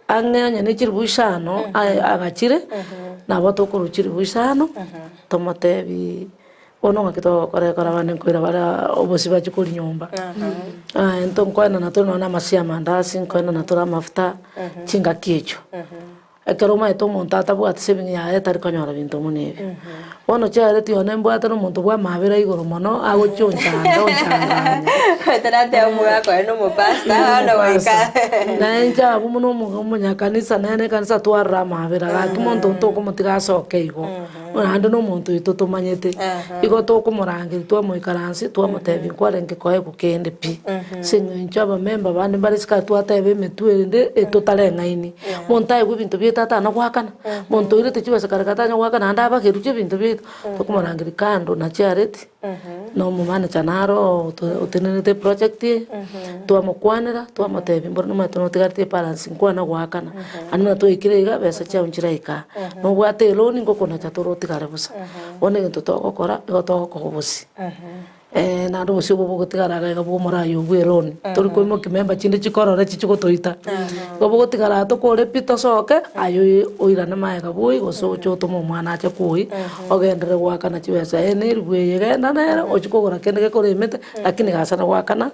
ang'e onye ne chiribu isano agachire, nabo tokorwa chiribu isano, tomotebi Bono ng'aki togokora ekero abande nkoira bare obosie bachie koria nyomba. Intwe nkoenana tore nonya na amasie ya amandasi, nkoenana tore amafuta, chingaki echio. Ekero omanyete omonto atabwati saving yaye tari konyora binto buna ebio. Bono chiareti one mbwate na omonto bwa amabera igoro mono, agochia onchanda onchanganya. Otarateba omogaka oye na omopastor, bono goika. Naye inche abwo buna omonyakanisa nere ekanisa twarora amabera, gaki monto onde tokomotiga asoke igo. Naende nomonto oito tomanyete, igo tokomorangeria twamoikaransia twamotebia nkwarenge koegwa kende pi. Ase eng'encho abamemba bande mbare isiko aya twateba emetwe erinde etotareng'aini. Monto aegwe ebinto biaito atana goakana, monto oirete chibesa kare kare tanya goakana naende abagerwe ebinto biaito, tokomorangeria kando nachiareti. Na omomanager naro otenenerete eproject eye, twamokwanera, twamotebia mboro nomanyete notigareti ebalance nkwana goakana, naende buna twaikire iga besa chiago nchiraika aa, nobwate eloni ngokonacha tore otigare bosa. Bono egento togokora, nigo togokoa obosie, naende obosie obo bogotigara iga iga bwa omoraia obwo eloni, tori koimokia member chinde chikorore chichigotoita, igo bogotigara aa tokore pi tosoke, aye oye oirane magega bwoyi gose oche otome omwana ache kwoyi. Ogenderere goakana chibesa eye ne eribu eye genda nere ochie kogora kende gekoremete lakini gasana goakana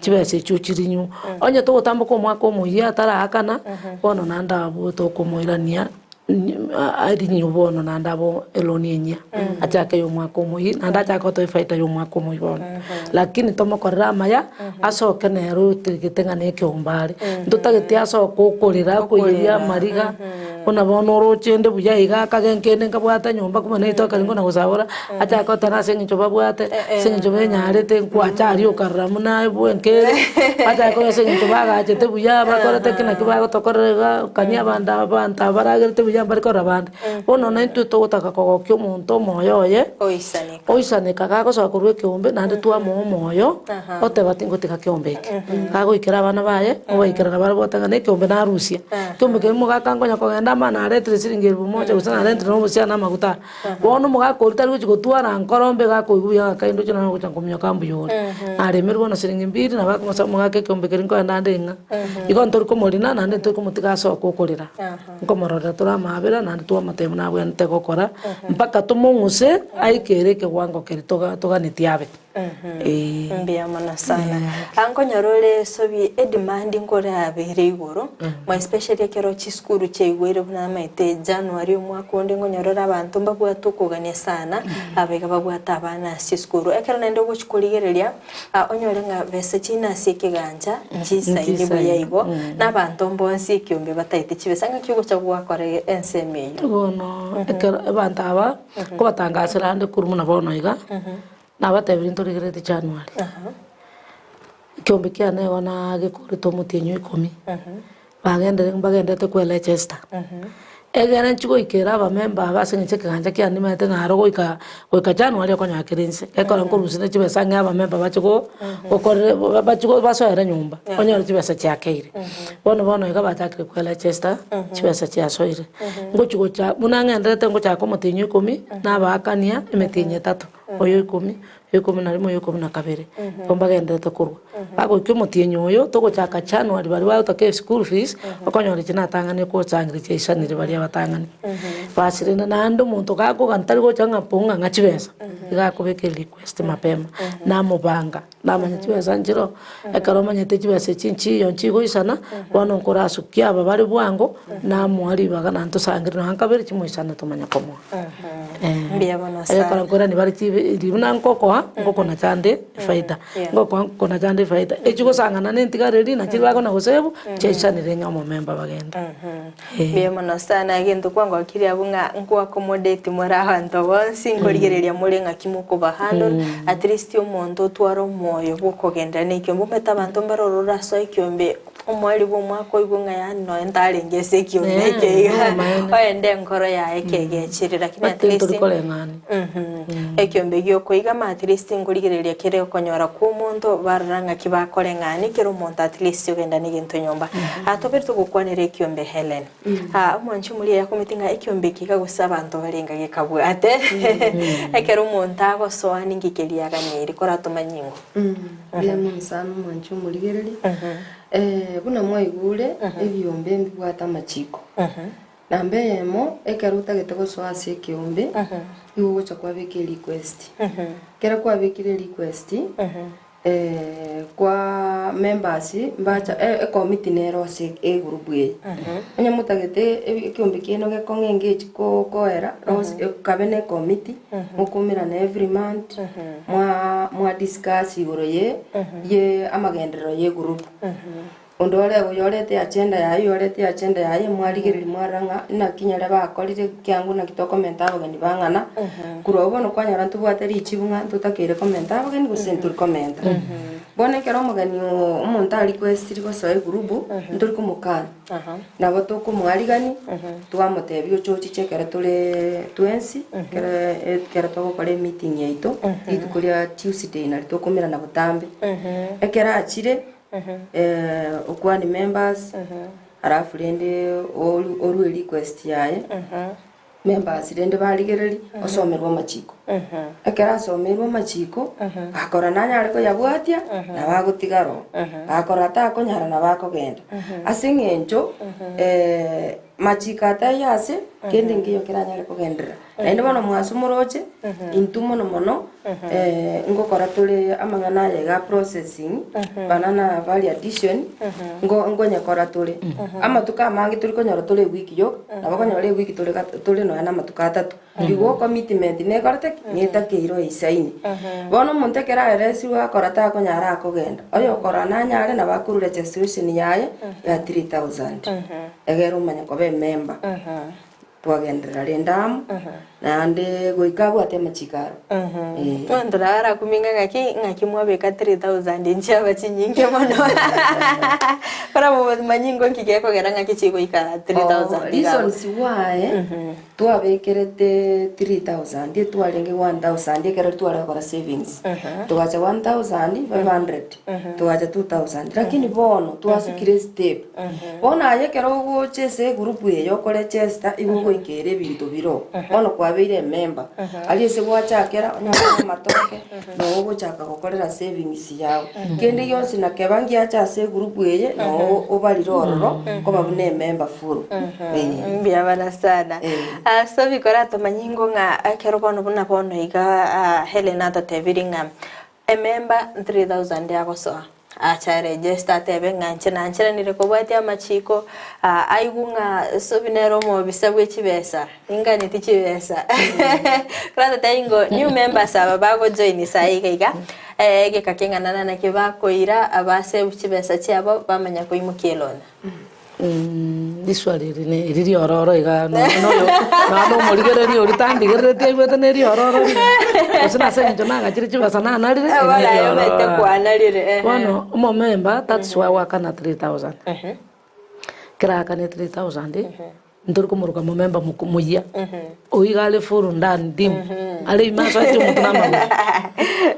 chibesa echio chirinywe. Onye togotamboka omwaka omoyia ataraakana bono naende abwo tokomoirania arinywe bono naende abo eloni enyia achake ya omwaka omoyia naende achake gotoa efaida ya omwaka omoyia bono. Lakini tomokorere amaya asoke nere otegete ng'a nekeombe are ntotageti asoke okorera okoiyeria amariga. Buna bono oroche inde buya iga akage nkende nkabwate nyomba kumbe naitoka ringo na gosabora, achake goteba ase eng'encho babwate, ase eng'encho benyarete, nkwacha aria okarora buna ebwe nkere, bachake korora ase eng'encho bagachete buya bakorete ki naki bagotokorera iga, okania abanto aba abanto aba baragerete buya mbare korora bande. Bono naintwe togotaka kogokia omonto omoyo oye, Oisaneka. oisaneka gagosoka korwa ekeombe naende twamoa omoyo, oteba tingotiga keombe eke. Gagoikera abana baye, obaikera nabarabwo oteba ng'a nekeombe narusia. Ekeombe keria mogaka nkonya kogenda. Nagamba naretire siringi elfu moja gose narentire na obosia na amaguta aya. Bono omogaka oria tari gochia gotwara nkoro mbe iga akoigwa buya ng'a kai ndoche naro gocha nkominyoka mbuya ore. Naremerwe bono siringi mbiri nabo akomosa omogaka ekeombe keria nkoenda ande ng'a. Igo ntori komorina naende ntori komotiga asoke okorera. Nkomororera tore amaabera naende twamotebia buna abwenerete gokora mpaka tomong'use aike ere ekewango keria toga toganetie abe. Eeh. Mbuya mono sana. Ankonyora ore sobi edemand nkore abeire igoro, more especially ekero chisukuru chiaigweire buna amaete January omwaka onde nkonyora ore abanto mbabwate okogania sana, abaiga babwate abana ase chisukuru. Ekero naende ogochi korigereria, onyore ng'a besa chiaino ase ekegancha nchisaini buya igo, na abanto mbonsi ekiombe bataete chibesa, ng'aki ogocha gwakora ensemo eyio? Bono ekero abanto aba, nkobatangasera ande korwa buna bono iga. Nabatebirie ntorigerereti January. Ekiombe kiane igo nagekorete omotienyi o ikomi, bagendire mbagendete kwe register. Egere nchi goikera abamemba aba ase eng'encho ekegancha kiane nimanyete ng'a aro goika goika January okonyora kere inse. Gekogera nkorusia ne chibesa ng'e abamemba bache go gokorera bache go basoere nyomba, onyore chibesa chiakeire. Bono bono iga bachakire kwe register, chibesa chiasoire. Ngochi gocha buna ng'enderete ngochaka omotienyi o ikomi, nabaakania emetienyi etato. Oyo ikomi, oyo ikomi na rimo, oyo ikomi na kabere, igo mbagenderete korwa. Bagoika omotienyi oyo, togochaka January baria bagotaka eschool fees, okonyora echi natang'anire kochangire chiaisanire baria abatang'ani. Basi rende naende omonto gakogani tari gocha ng'a pong'a ng'a chibesa, iga akobeka erequest mapema, namobanga, namanya chibesa nchiroo, ekero omanyete chibesa echi nchiyo nchigoisana, bono nkorasukia aba bare bwango, namoa ribaga naende tosangere nonya nkabere chimoisane tomanye komoa. Mbuya mono sana. Ekero nkoirania bare chibe buna nkokoa, ngokonacha ande efaida, ngokoa ngokonacha ande efaida, echi gosang'ana na entigare eria nachi bakona gosevu, chiaisanire ng'a omomemba bagende. Mbuya mono sana egento kwangokirie abwo ng'a nko accommodate more abanto bonsi nkorigereria more ng'aki mokoba handle at least omonto otware omoyo bwa okogenderera na ekiombe omanyete abanto mbare ororo orasoe ekiombe Omoerio bw'omwaka oigwe ng'a yaani nonya ntarenge ase ekiombe Eh, eke iga, omaene. oende enkoro yaye kegechire lakini at Bate least ntori koreng'ani. Mhm. Ekiombe giokoigama at least nkorigereria kere okonyora kwa omonto barora ng'aki bakoreng'ani kera omonto at least ogenda na egento nyomba. Ah tobere togokwanera ekiombe Hellen. Ah omwanchi omoria yakometi ng'a ekiombe eke iga gose abanto barenge gekabwate ekero omonto agosoa ninki keria aganeiri koratomanye ingo. Mbuya mono sana omwanchi omorigereria. Buna mwaigure, ebiombe mbibwate amachiko. Namba eyemo, ekero otagete gosoa ase ekeombe, nigo ogocha kwabeka erequest. Ekero kwabekire erequest, kwa members mbacha ecommittee nero ase egroup eye. Onye motagete ekeombe kiaino gekong'e engage koera, kabe na ecommittee, mokoumerana every month. Mwa mwa discuss igoro ye ye amagenderero ye group. Onde ore oyorete agenda yaye oyorete agenda yaye mwarigereria mwarora ng'a naki nyare bakorire kiango naki tokomenta abageni bang'ana. Korwa abwo bono kwanyora ntobwate richibu ng'a ntotakeire komenta abageni gose ntori komenta. Bono ekero omogeni oo omonto a requestiri gosoa egroup, ntori komokana. Nabo tokomoarigania, twamotebia oche ochiche ekero tore twensi, ekero ekero togokora emeeting yaito, rituko ria Tuesday nario tokomerana botambe. Ekero achire, okwanie members, alafu rende oru orue request yaye. Members rende barigereria osomerwe amachiko. Ekero asomeirwe amachiko, gakora nanyare koyabwatia, nabo agotiga aroro. Gakora takonyara nabo akogenda. Ase eng'encho machiko ataiyo ase, kende nkeiyo keranyare kogenderera. Naende bono mwaso moroche, intwe mono mono, ngokora tore amang'ana aya iga processing, banana value addition, ngo ngonyekora tore. Amatuko amange tori konyora tore ewiki yoka, nabo okonyora ewiki tore gat tore nonya na amatuko atato. Igo commitment nekorete ki? Netakeire oisaine. Bono omonto ekero aeresirwe akora takonyara akogenda, oyokora nanyare nabo akorwa registration yaye ya 3000, egere omanye koba emember. Twagenderera rende amo. Naende goika abwate amachiko aro. Eh. Omonto nabo arakumie ng'a ng'aki ng'aki mwabeka 3000 inche aba chinyinge mono. Korwa manyinga ingo nki gekogera ng'aki chigoika 3000 iga abwo. Reasons why twabekerete 3000 etwarenge 1000 ekero tware gokora savings. Togacha 1500, togacha 2000 lakini bono twasukire step. Bono aye ekero ogocha ase egroup eye okore chester igo ogoikera ebinto bire oo. Bono kwabeire emember, aria ase gwachakera onyore na amatoke, noo ogochaka gokorera savings yago. Kende gionsi nakeba ngiacha ase egroup eye, noo obarire ororo, koba buna emember full, eh. Mbuya mono sana. Eh. So bikora tomanye ingo ng'a ekero bono buna bono iga Hellen atotebirie ng'a emember 3000 agosoa. Acha register atebe ng'a inche nancheranire kobwatia amachiko, aigwe ng'a Sobi nere omobisa bwe chibesa, ninganeti chibesa. Koratotebi ngo new members aba bagojoin saii iga iga, egeka keng'ana naki bakoira basave chibesa chiabo bamanya koimokia eloan. Riswali eri ne eri riororo iga nonya noyo nonya na omorigereria oria tandigereretie aigwete ne riororo riria, gose nase eng'encho nagachire chibesa nanarire, eri Bono ne aye omanyete riororo. kwanarire, ehe. Bono omomemba that's why gwakana 3000. Ekero aakane 3000, ntori komoroka momemba moko moyia, oyio iga are full ndani dim, are ime asoetie omonto na amagoro.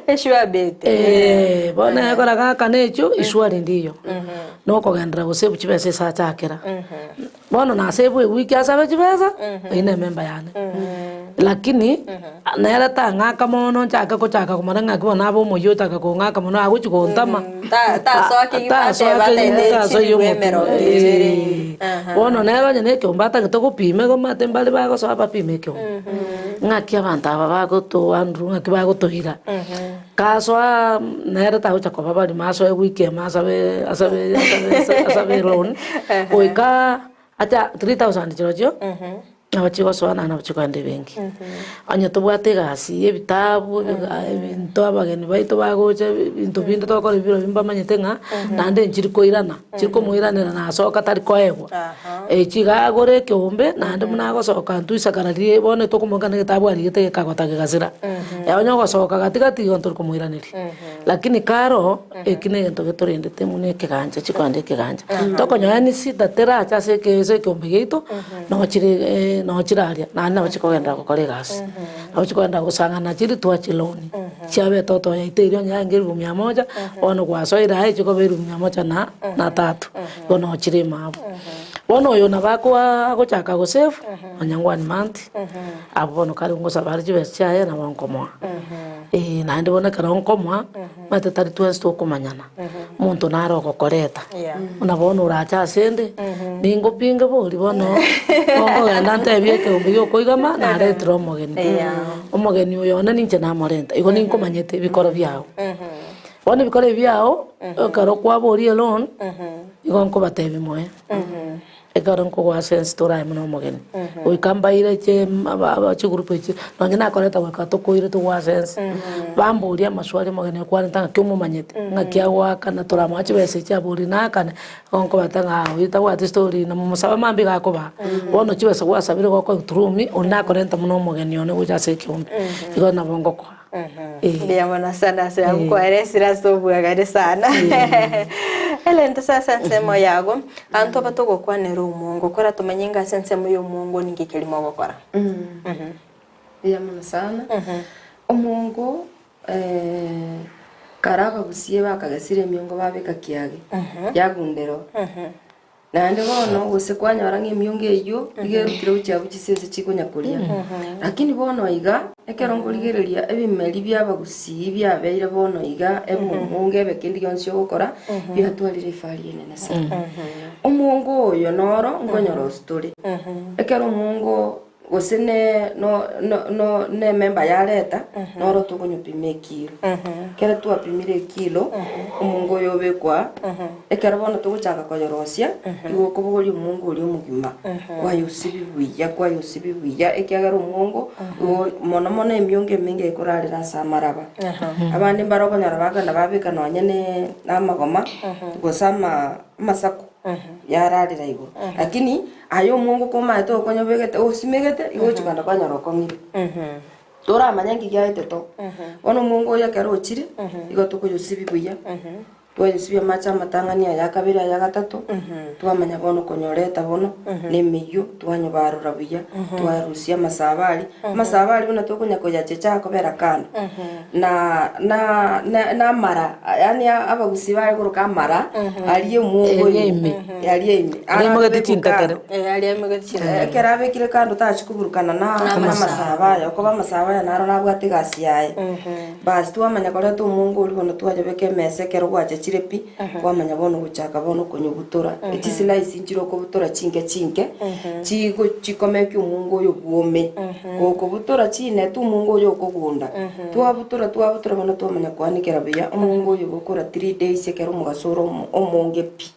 Eshua bete. Eeh, bono ekero gakana echio, eshwari ndiyo. Nokogenderera gosave chibesa ase achakera. Bono nasave ewiki asabe chibesa, eyio ne ememba yane. Lakini, nere tang'aka mono nchake kochaka komanya ng'aki bono nabe omoyio ochaka kong'aka mono agochi gontama. Tasoa kegima Tasoa ateba kegima, ataete tasoa chiribu omotu. emerongo ebere. Eh. Bono nere onye na ekeombe atagete gopima igo omanyete mbare bagosoa bapime ekeombe. Ng'aki abanto aba bagotoandru ng'aki bagotoira. Kasoa nere tagocha koba barimo asoe ewiki emo asabe asabe asabe asabe eloan goika acha 3000 chirochio nabo chigosoa naende nabo chikoenda ebenki. Onye tobwate egasi ya ebitabu ebiga ebinto abageni baito bagocha ebinto binde togokora ebiro ebi mbamanyete ng'a naende nchiri koirana, chiri komoiranera nasoka tari koegwa. Echi iga agore ekeombe naende buna agosoka intwe isakara riria bono tokomoika na egetabu arigete gekagota gegasira. Onye ogosoka gati gati igo ntori komoiraneria. Lakini karo, eki na egento getorendete buna ekegancha chikoenda ekegancha. Tokonyoa any shida terache ase eke ase ekeombe giaito, nabo chire nabo chiraria naende nabo chikogenderera gokora egasi. Nabo chikogenderera gosang'ana chiri twachiloan, chiabete otoyaito erio onye yarenge elifu mia moja, bono gwasoire aye chikoba elifu mia moja na na tatu, igo nabo chire ime abwo. Bono oyo nabo akoa agochaka gosave, nonya one month, abwo bono kare ngosaba are chibesa chiaye nabo nkomoa. Eeh naende bono ekero nkomoa, omanyete tari twensi tokomanyana, omonto nare ogokoreta, buna bono orache asende, ningopinge bori bono, nkogenda ntebie ekeombe gia okoigama naretire omogeni. Omogeni oyo one ninche namorenta, igo ninkomanyete ebikoro biago. Bono ebikoro ebi biago, ekero kwaboria eloan, igo nkobatebia moe. Ekero nkogoa ase ense torae buna omogeni, goika mbaire che aba chigroup echi, nonye nakoreta goika tokoire togoa ase ense, bamborie amaswali omogeni oyo kwarenta ng'aki omomanyete, ng'aki agoakana toramoa chibesa echi aborie naakane, igo nkobatebia ng'a oyio tabwati story na momosaba mambia iga akobaa. Bono chibesa gwasabire gokoigwa through me, oyio nakorenta buna omogeni one gocha ase ekeombe, igo nabo ngokoa. Mbuya mono sana ase agokoeresire ase obwagare sana. Hellen tose ase ensemo yago, abanto aba togokwanera omongo, kora tomanye ng'a ase ensemo ya omongo ninki keria mogokora. Mbuya mono sana. Omongo kare abagusie bakagesire emiongo babeka kiage, yagundera oo. Naende bono gose kwanyora ng'a emiongo eyio iga erutire gochia abwo chisese chikonya koria. Lakini bono iga, ekero nkorigereria ebimeri bi'abagusii biabeire bono iga, ebe omongo ebe kende gionsi ogokora, biatwarire efari enene sana. Omongo oyo noro nkonyora tore, ekero omongo Gose ne no no no nememba yareta, noro tokonyopima ekilo. Ekero twapimire ekilo, omongo oyo obekwa, ekero bono togochaka koyorosia, igo okobogoria omongo oria omogima, kwayosibia buya kwayosibia buya, ekiagera omongo igo mono mono emiongo emenge ekorarera ase amaraba. Abande mbare okonyora bakogenda babeka nonye ne na amagoma, gose ama amasaku. Yararera igoro. Lakini aye omwongo komaete okonyobegete osimegete igo ogochi kogenda kwanyora okong'ire. Toramanya nki giaete to. Bono omwongo oyo ekero ochire, igo tokoyosibia buya, twayosibia amache amatang'ani aya akabere aya gatato, twamanya bono konyoreta bono, na emeyio, twanyobarora buya, twarusia amasabo aria, amasabo aria buna tokonya koyachecha akobera kando, na na na na amara yaani abagusii bare koroka amara, aria omwongo Aria ime, ime. aria ime, Aria emogeti arabekwa chintakere. kando. Eh, aria emogeti chintakere. Ekero abekire kando tachi koburukana na amasabo aya, okoba amasabo aya naro nabwate egasi yaye. Basi twamanya koreta omongo oria bono twayobeka emesa ekero gwachachire pi, twamanya bono gochaka bono konyobutora. Chislice nchire okobutora chinke chinke, chigo chikomeki omongo oyo bwome. Gokobutora chinete omongo oyo okogunda, twabutora twabutora bono twamanya koanekera buya, omongo oyo gokora 3 days ekero omogaso ore omo omonge pi.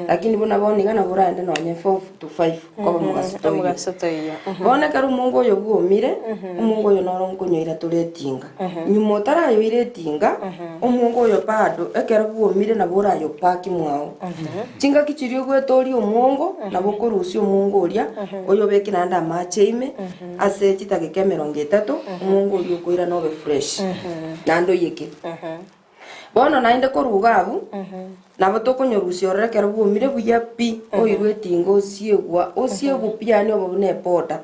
Lakini buna bono iga nabo oraende nonye 4 to 5 koba omogaso toiyo. Omogaso toiyo. Bono ekero omongo oyo bwomire, omongo oyo noro nkonyoira tore etinga. Nyuma otarayoira etinga, omongo oyo bado ekero bwomire nabo orayopaki mwao. Chingaki chiria ogwetoria omwongo, nabo okorusia omwongo oria, oyobeke naende amache ime, ase chidakika 30, omwongo oria okoirana obe fresh, naende oyeke. Bono naende korwa iga abwo, nabo tokonyorusia ororo ekero bwomire buya pi, oirwe etinga osiegwa, osiegwa pi yaani obe buna eboda.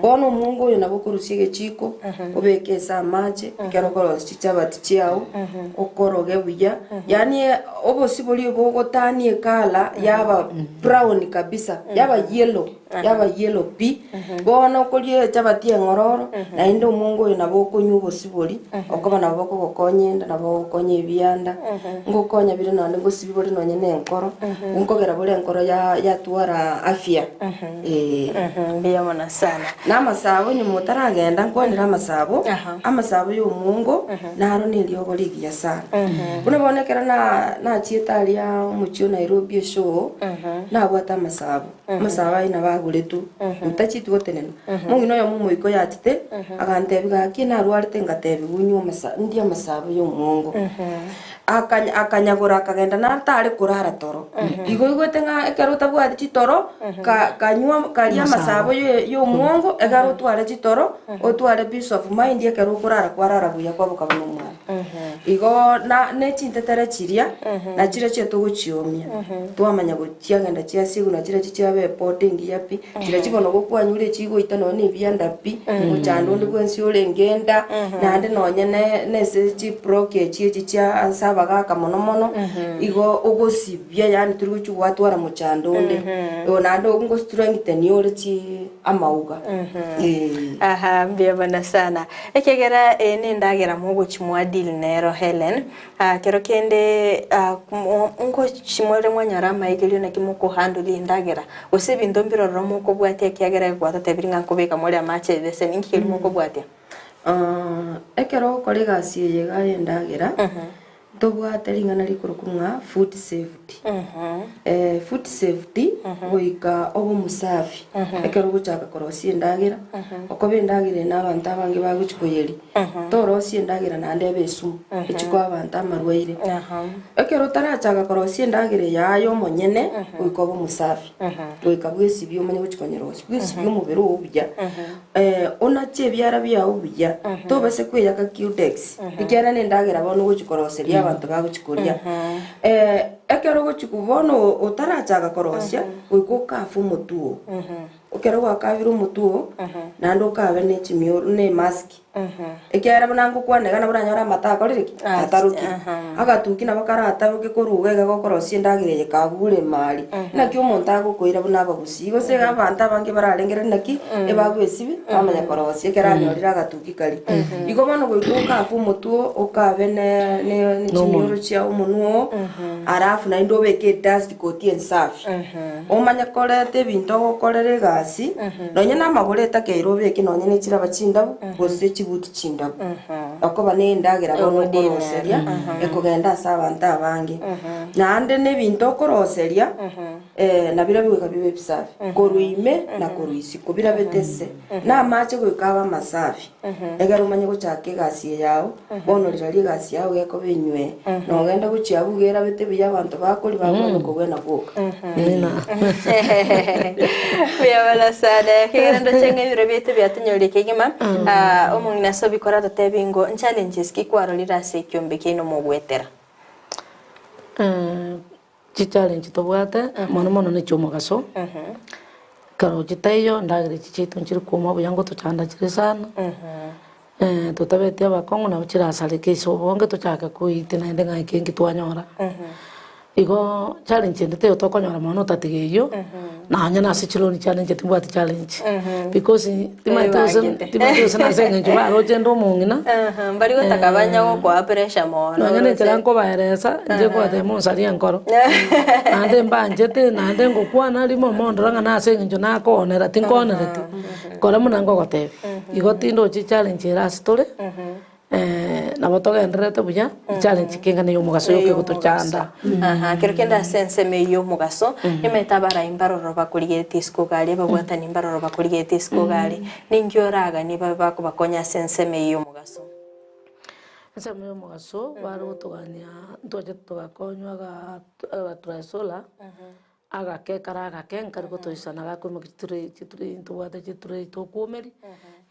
Bono omwongo oyo nabo okorusia egechiko, obeke ase amache, ekero okorosia chichabati chiago, okoroge buya, yaani obosie boria bogotania ecolour yaba brown kabisa, yaba yellow, yaba yellow pi, bono okoria echabati eng'ororo, naende omwongo oyo nabo okonywa obosie boria, okoba nabo bokogokonya enda, nabo bogokonya ebianda, ngokonya bire nonye ngosibia bore nonye na enkoro, nkogera bore enkoro ya yatwara afya eh. Mbuya mono sana. Na amasabo nyuma otaragenda nkwanere amasabo, amasabo ya omwongo, naro na eriogo rigiya sana. Buna bono ekero na nachiete aria omochie o Nairobi eshow, nabwate amasabo, amasabo aywo nabo agoretwe, ntacheti gotenena. Omong'ina oyomo omoiko yachete, agantebia gaki narwarete ngatebiwa nywe amasa ndie amasabo ya omwongo. Akanya akanyagora akagenda natare korara toro. Igo oigwete ng'a ekero otabwati chitoro, ka kanywa karia amasabo ya ya omwongo, ekero otware chitoro, otware peace of mind ekero okorara kwarara buya kwaboka buna omwana. Igo na na chintetere chiria, nachirochio togochiomia, twamanya gochiagenda chiasiegwa nachirochio chiaba epota engiya pi, chirochio bono gokwanyure chigoita nonye na ebianda pi, mochando onde bwensi orenge enda, naende nonye ne na ase chiblockage echi chia ase abagaka mono mono, igo ogosibia yaani tori gochia gwatwara mochando onde. Igo naende ngostrengtheni ore chi amauga eh. Aha, mbuya mono sana. Ekegera eye na endagera mogochi mwadeal nero Helen, ah, kero kende ah, ngochi more mwanyora amaigerio naki mokohandle endagera, gose ebinto mbirororo mokobwatia ekiagera gwatotebirie ng'a nkobeka more amache ebeseni, inki keria mokobwatia? Ekero ogokora egasi eye iga ya endagera, ntobwate ring'ana rikorokwa ng'a food safety. Food safety, goika obe omosafi, ekero ogochaka korosia endagera, okoba endagera eye na abanto abange bagochi koyeria, torosia endagera naende ebe esumu, echi koa abanto amarwaire. Ekero otarachaka korosia endagera eye aye omonyene, goika obe omosafi, goika bwesibie omanye gochi konyerosia, bwesibie omobere oo buya, onache ebiara biago buya, tobase koeyaka cutex, ekiagera na endagera bono ogochi koroseria abanto bagochi koria. Ekero ogochi bono otarachaka korosia, goika okafe omotwe oo. Ekero gwakabire omotwe oo, naende okabe na echimioro na emask, ekiagera buna ngokwana iga nabo oranyore amate akorire ki? Atarokire. Agatuki nabo karataroke korwa iga iga gokorosia endagera eye kagure emari. Naki omonto agokoira buna abagusii, gose iga abanto abange bararengereri naki, ebagwesibia, bamanya korosia ekero anyorire agatuki karia. Igo bono goika okafe omotwe oo, okabe ne ne chimioro chia omonwe oo, alafu naende obeke edust coat ensafi. Omanye koreta ebinto ogokorera egasi, nonye na amagoro etakeire obeke nonye na echiraba chindabu, gose. chibuti chindabu. Okoba na endagera bono okoroseria, ekogenda ase abanto abange. Naende na ebinto okoroseria, nabirobio goika bibe ebisafi, korwa ime na korwa isiko, birabete ase. Na amache goika abe amasafi, egere omanye gochaka egasi eye yao, bono rirorio egasi yao gekoba enywe, nogende gochia abwo iga erabete buya abanto bakoria bakogenda okogwena gwoka. Mbuya mono sana. Ekegera ndoche ng'a ebiro biaito biatonyorire kegima. Ah, omong'ina ase obikora atotebi ngo nchallenges ki kwarorire ase ekiombe kiaino mogwetera? Chichallenge tobwate mono mono ne chiomogaso, ekero chitaiyo endagera echi chiaito nchiri kwoma buya ngotochanda chire sana, totabeti abakong'u nabo chirasareke ase obonge tochake koitia naende ng'a eke nki twanyora. Igo challenge ende teiyo tokonyora mono otatiga eyio, nonya na ase chironi chiane inche timbwati challenge, because timanyeti gose timanyeti gose nase eng'encho baroche inde omong'ina. Mbari gotaka banya gokoa pressure mono Nonya na enchera gose. nkobaeresa, inche nkobatebia monsarie enkoro, naende mbanchete, naende ngokwana rimo mondora ng'a nase eng'encho nakoonera tinkoonereti, kora buna nkogotebia. Igo tindochi challenge ere ase tore. Nabo togendererete buya, challenge keng'ana y'omogaso yoka egotochanda. Aha, kero kende ase ensemo eyio y'omogaso, nimanyete abarai mbaroro bakorigeretie isiko iga aria, ababwatani mbaroro bakorigeretie isiko iga aria. Ninki oraganie babe bakobakonya ase ensemo eyio y'omogaso? Ensemo y'omogaso, bare gotogania ntwachete togakonywa igaa agatraesola. Agake kare agake nkari gotoisana gakoimokia chitray chitray ntobwate chitray tokwomeria,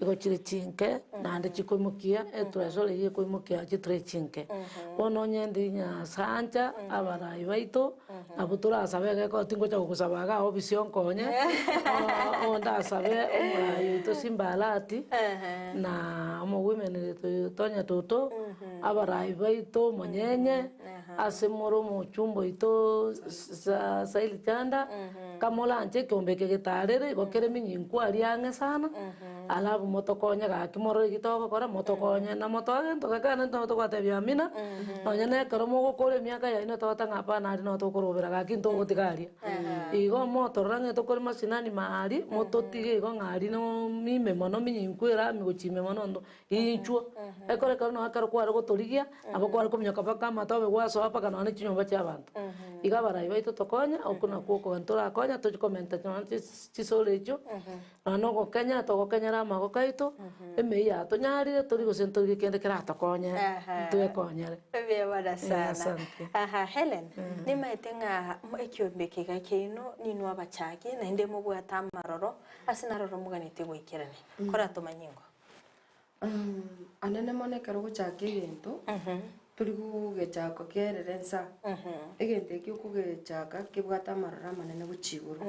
igo chire chinke naende chikoimokia etresor eywo ekoimokia chitray chinke. Bono onye ndi nyasancha abarai baito, nabwo torasabe egekoro tingocha gogosaba igaa ofisi onkonye, ondasabe omorai oito Simba Arati, na omowomen oito Tonya Toto, abarai baito omonyenye. Ase more omochumba oito Saili Chanda, kamoranche ekeombe eke getaarere, igo kere minyinku aria ang'e sana, alafu motokonye gaki morore eki togokora, motokonye na motoe gento geke naende nabo togobatebia amina, nonye na ekero mogokora emiaka yaino togoteba ng'a hapana aria nabo tokorobera gaki ntogotiga aria. Igo motorora ng'a tokore mashinani maria, mototige igo ng'a aria ime mono minyinku erami gochia ime mono nto. Inchuo, ekero ekero nonya ekero kware gotorigia, nabo kware kominyoka mpaka amatobe gwasoa mpaka nonya ne chinyomba chia abanto. Iga abarai baito tokonye, okwo nakwo okogania torakonya tochi komenta nonya chisoro echio, nonya na ogokenya togokenyera amagoko aito, emeyio yatonyarire tori gose ntorigie kende keratokonye twekonyere. Mbuya mono Eh, sana. asante. Aha, Hellen, nimaete ng'a ekiombe eke iga kiaino ninwe abachaki naende mobwate amaroro, ase naroro moganetie goikerania. Koratomanye ingo? Anene mono ekero ogochaka egento, tori gogechaka kerere nsa, egento ekio okogechaka kebwate amaroro amanene gochia igoro.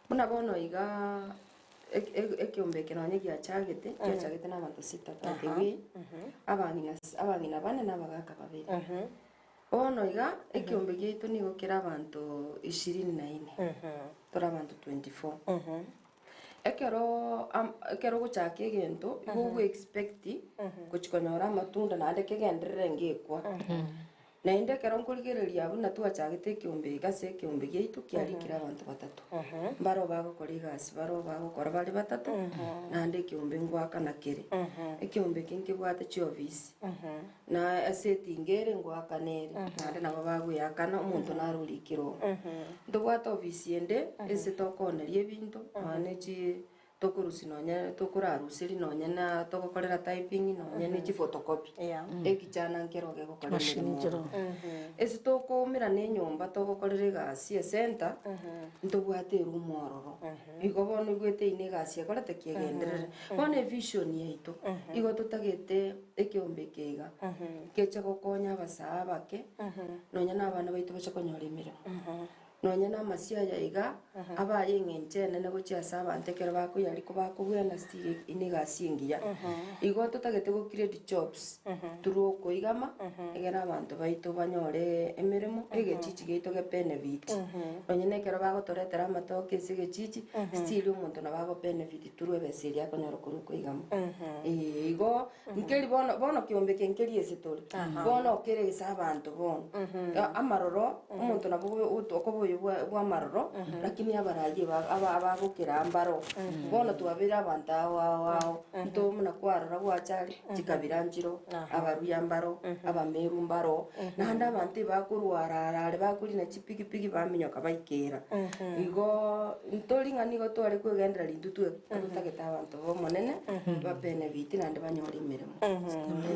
Buna bono igaa ekeombe eke nonye giachagete, giachagete na abanto sita by the way, abang'ina abang'ina bane na abagaka babere. Bono iga, ekeombe giaito nigo kere abanto ishirini na ine, tore abanto 24. Ekero am ekero ogochaka egento, igo ogo expect gochi konyora amatunda naende kegenderere ngekwa. Naende ekero nkorigereria buna twachagete ekeombe iga ase ekeombe giaito kiarikire abanto batato. Mbaro bagokora egasi baro bagokora bare batato, naende ekeombe ngoakana kere. Ekeombe eke nkebwate chiofisi, na ase etinga ere ngoakana ere, naende nabo bagoeakana omonto naro orikire oo. Ntobwate ofisi ende, ase tokooneria ebinto, nonya ne chi tokorusia nonya tokoraruseria nonya na togokorera typing nonya ne chiphotocopy, ekichana nkero gegokora Machine emeremo nchero. ororo. Ase tokoumerana enyomba togokorera egasi esenta, ntobwate eroom ororo. Igo bono oigwete eyio na egasi ekorete ki egenderere. Bono evision yaito, igo totagete ekeombe eke iga, keche gokonya abasae abake, nonya na abana baito bache konyora emeremo. Nonya na amasio aya iga, abaye eng'encho enene gochia ase abanto ekero bakoyari kobakobwena still na egasi engiya. Igo totagete go create jobs through okoigama, egere abanto baito banyore emeremo, egechichi giaito ge benefit. Nonya na ekero bagotoretera amatoke ase egechichi, still omonto nabo ago benefit through ebesa eria akonyora korwa okoigama. Eeh igo. Nkeri bono, bono kiombe eke nkeri ase tore, bono kere ase abanto bono. Amaroro, omonto nabo okoboe. oboyo bwa bw'amaroro, lakini abarayie ba aba abagokera mbaro. Bono twabeire abanto ao ao ao, nto buna kwarora gwacha aria, chikabira nchiro, abaruya mbaro, abameru mbaro, naende abanto ebakorwara ara are bakorina chipigipigi baminyoka baikera. Igoo ntori ng'a nigo tware kwegenderera intwe tweka totagete abanto ba omonene, babenefit naende banyore emeremo.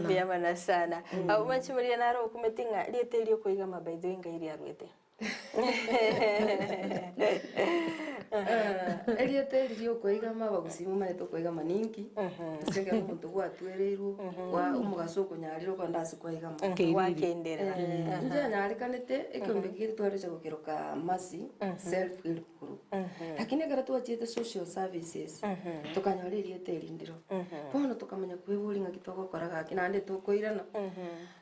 Mbuya mono sana. Abwo mwanchi moria naro okumeti ng'a rieta erio okoigama by the way ngai riarwete. Erieta eri ria okoigama abagusii momanyete okoigama ninki, ase ekero omonto gwatwereirwe, gwa omogaso okonyarire okogenda ase kwaigama. Gwakenderera. Inche nyarekanete ekeombe keria twarecha gokeroka Mercy Self Help Group. Lakini ekero twachiete social services, tokanyora erieta eri ndiro. Bono tokamanya kweboria ng'aki togokora gaki naende tokoirana.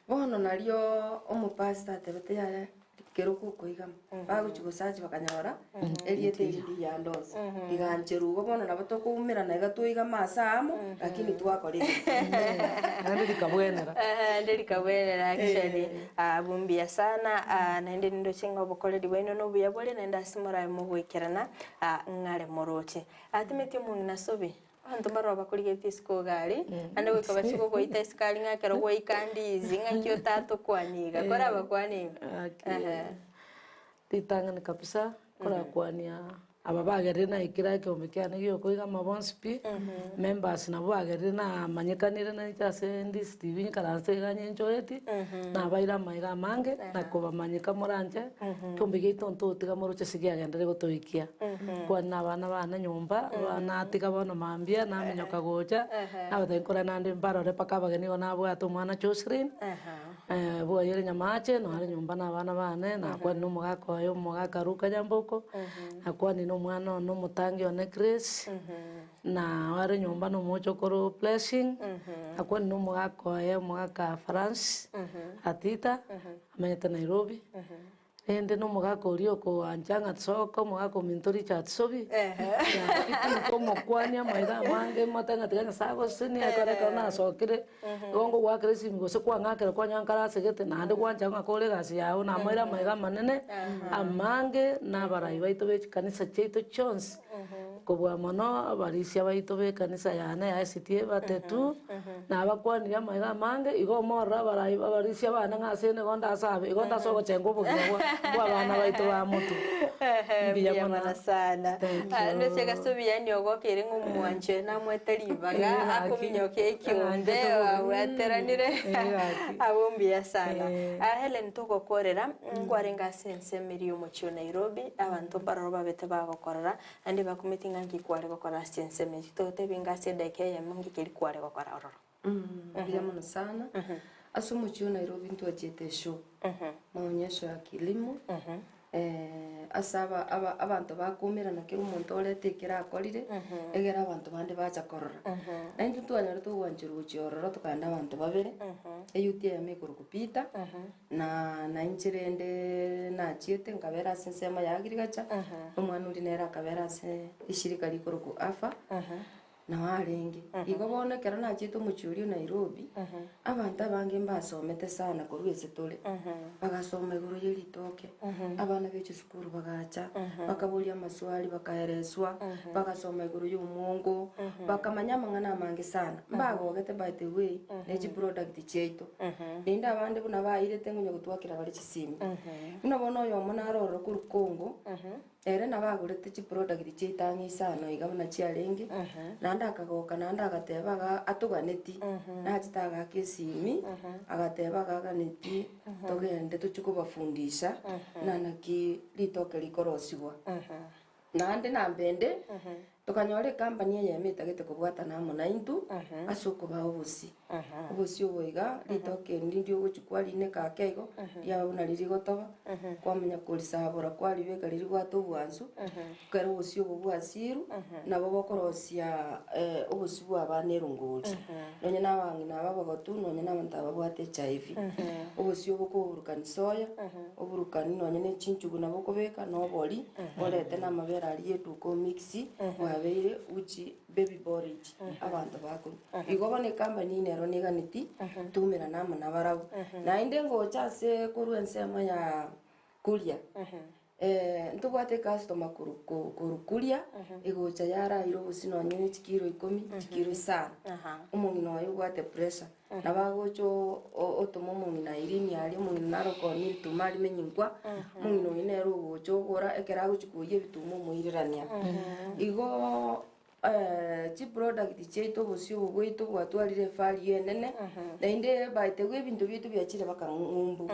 Bono nario omopastor atebete yaya kero gokoigama, bagochia gosearch bakanyora erieta eri ndiyande onsi. Rigancherwa igo bono nabo tokoumerana iga twaigama ase amo, lakini twakora egento. Naende rikabwenera. Naende rikabwenera actually. Abwo mbuya sana, naende nindoche ng'a obokoreri bwaino nobuya bore naende ase morabe mogoikerana ng'are moroche. Timeti omong'ina Sobi, abanto mbaroo bakorigetie isiko iga aria, naende goika bachie gogoita isiko aria ng'a ekero gwaika ndizi ng'aki otatokwanie iga, korabakwanie iga? Ehe. Ritang'ani kabisa, korakwania aba bagerire naikire ekeombe kiane giokoigama bonsi pi, members nabwo bagerire namanyekanire nainche ase ndisi TV nyikaranse iga nyenchoeti, nabaire amaiga amange, na kobamanyeka moranche, ekeombe giaito ntogotiga moroche ase kiagenderire gotoikia. Kwani na abana bane nyomba, natiga bono mambia, naminyoka gocha, nabatebia nkore naende mbarore mpaka abageni igo nabwate omwana Joseline. Bwoyere nyamache, nare nyomba na abana bane, nakwane na omogaka oye omogaka Luka Nyamboko, nakwane na omwana one omotangi one Grace, na are nyomba na omochokoro Blessing, nakwane na omogaka oye omogaka Francis Atita, amenyete Nairobi. Rende nomogaka oria okoancha ng'a soka omogaka ominto Richard Sobi, gaki tinkomokwania amaiga amange mote ng'a tiga Nyasae agosesenie ekero ekero nasokire, igo ngogoakera esimi gose kwang'akera kwanyora nkare asegete naende gwancha ng'a kore egasi yago namoire amaiga amanene amange na abarai baito be chikanisa chiaito chionsi, kobua mono abarisia baito be ekanisa yane ya SDA batetu. Nabakwanirie amaiga amange, igo omorore abarai abarisia bane ng'a ase nigo ndasabe, igo ndase ogochenga obogima bwa bw'abana baito ba motwe. Mbuya Mbuya mono. mono sana. Thank Ah, you. ndoche gasubi yani ogokeire ng'a omwancho namwete ribaga Eh, gaki. akominyoka ekiombe Anchete bobe. abwateranire Eh, gaki. abwo mbuya sana. Eh. Ah, Helen togokorera nkwarenge ase ensemo eria y'omochie o Nairobi abanto mbaroro babete bagokorora Naende bakumeti ng'a nki kware gokora ase chinsemo echi, totebi ng'a ase edaika eyemo nki keria kware gokora ororo. Mbuya mono sana. Ase omochie o Nairobi ntwachiete eshow, maonyesho ya kilimo, ase aba aba abanto bakoumerana kera omonto oreta ekero akorire, egere abanto bande bacha korora. Na intwe ntwanyorete ogwancherwa gochia ororo tokagenda abanto babere, eyouth eyemo ekorokwa Peter, Na nainche rende nachiete nkabera ase ensemo ya agriculture, omwana oria nere akabera ase eshirika rikorokwa AFA, nao arenge. Igo bono ekero nachiete omochie oria o Nairobi, abanto abange mbasomete sana korwa ase tore, bagasoma igoro ye ritoke, abana be chisukuru bagacha, bakaboria amaswali bakaereswa, bagasoma igoro ya omwongo, bakamanya amang'ana amange sana. Mbagogete by the way, ne chiproduct chiaito. Rende abande buna bairete ngonya gotwakera bare chisimi. Buna bono oyomo naro ororo korwa Congo, ere nabo agorete chiproduct chiaito ang'e isano iga buna chiarenge, naende akagoka naende agateba iga atoganeti, nachete agaaka esimi, agateba iga aganeti togende tochie kobafundisha, buna naki ritoke rikorosiwa. Naende nambende, tokanyora ecompany eyemo etagete kobwatana amo naintwe ase okobaa obosie. Obosie obo iga, ritoke eri ndiri ogochia kwarineka ake igo, riaba buna riria rigotoba, kwamanya korisabora kwaribeka riria ribwate obwansu, ekero obosie obo bwasirwe, nabo bokorosia obosie bwa abana erongori. Nonye na abang'ina aba abagotu, nonye na abanto aba babwate HIV. Obosie obo koburukani soya, Oburukani nonye ne chinchugu nabo okobeka na obori, orete na amabere aria y'eduka omix, bwabeire uchi baby porridge abanto bakonywa. Igo bono ecompany nero neganeti toumerane amo nabarabwo. Naende ngocha ase korwa ensemo ya kuria. Ntobwate ecustomer korwa ko- korwa kuria, egocha yaraire obosie nonye ne chikiro ikomi, chikiro isano. Omong'ina oye obwate pressure, nabo agocha o- o- otoma omong'ina Irene aria, omong'ina naro okooni ebituma aria menyinkwa, omong'ina oyio nere ogocha ogora, ekero agochia koiyia ebituma omoirerania. Igoo chiproduct chiaito obosie obo bwaito bwatwarire evalue enene, naende by the way ebinto biaito biachire mpaka ng'umbu,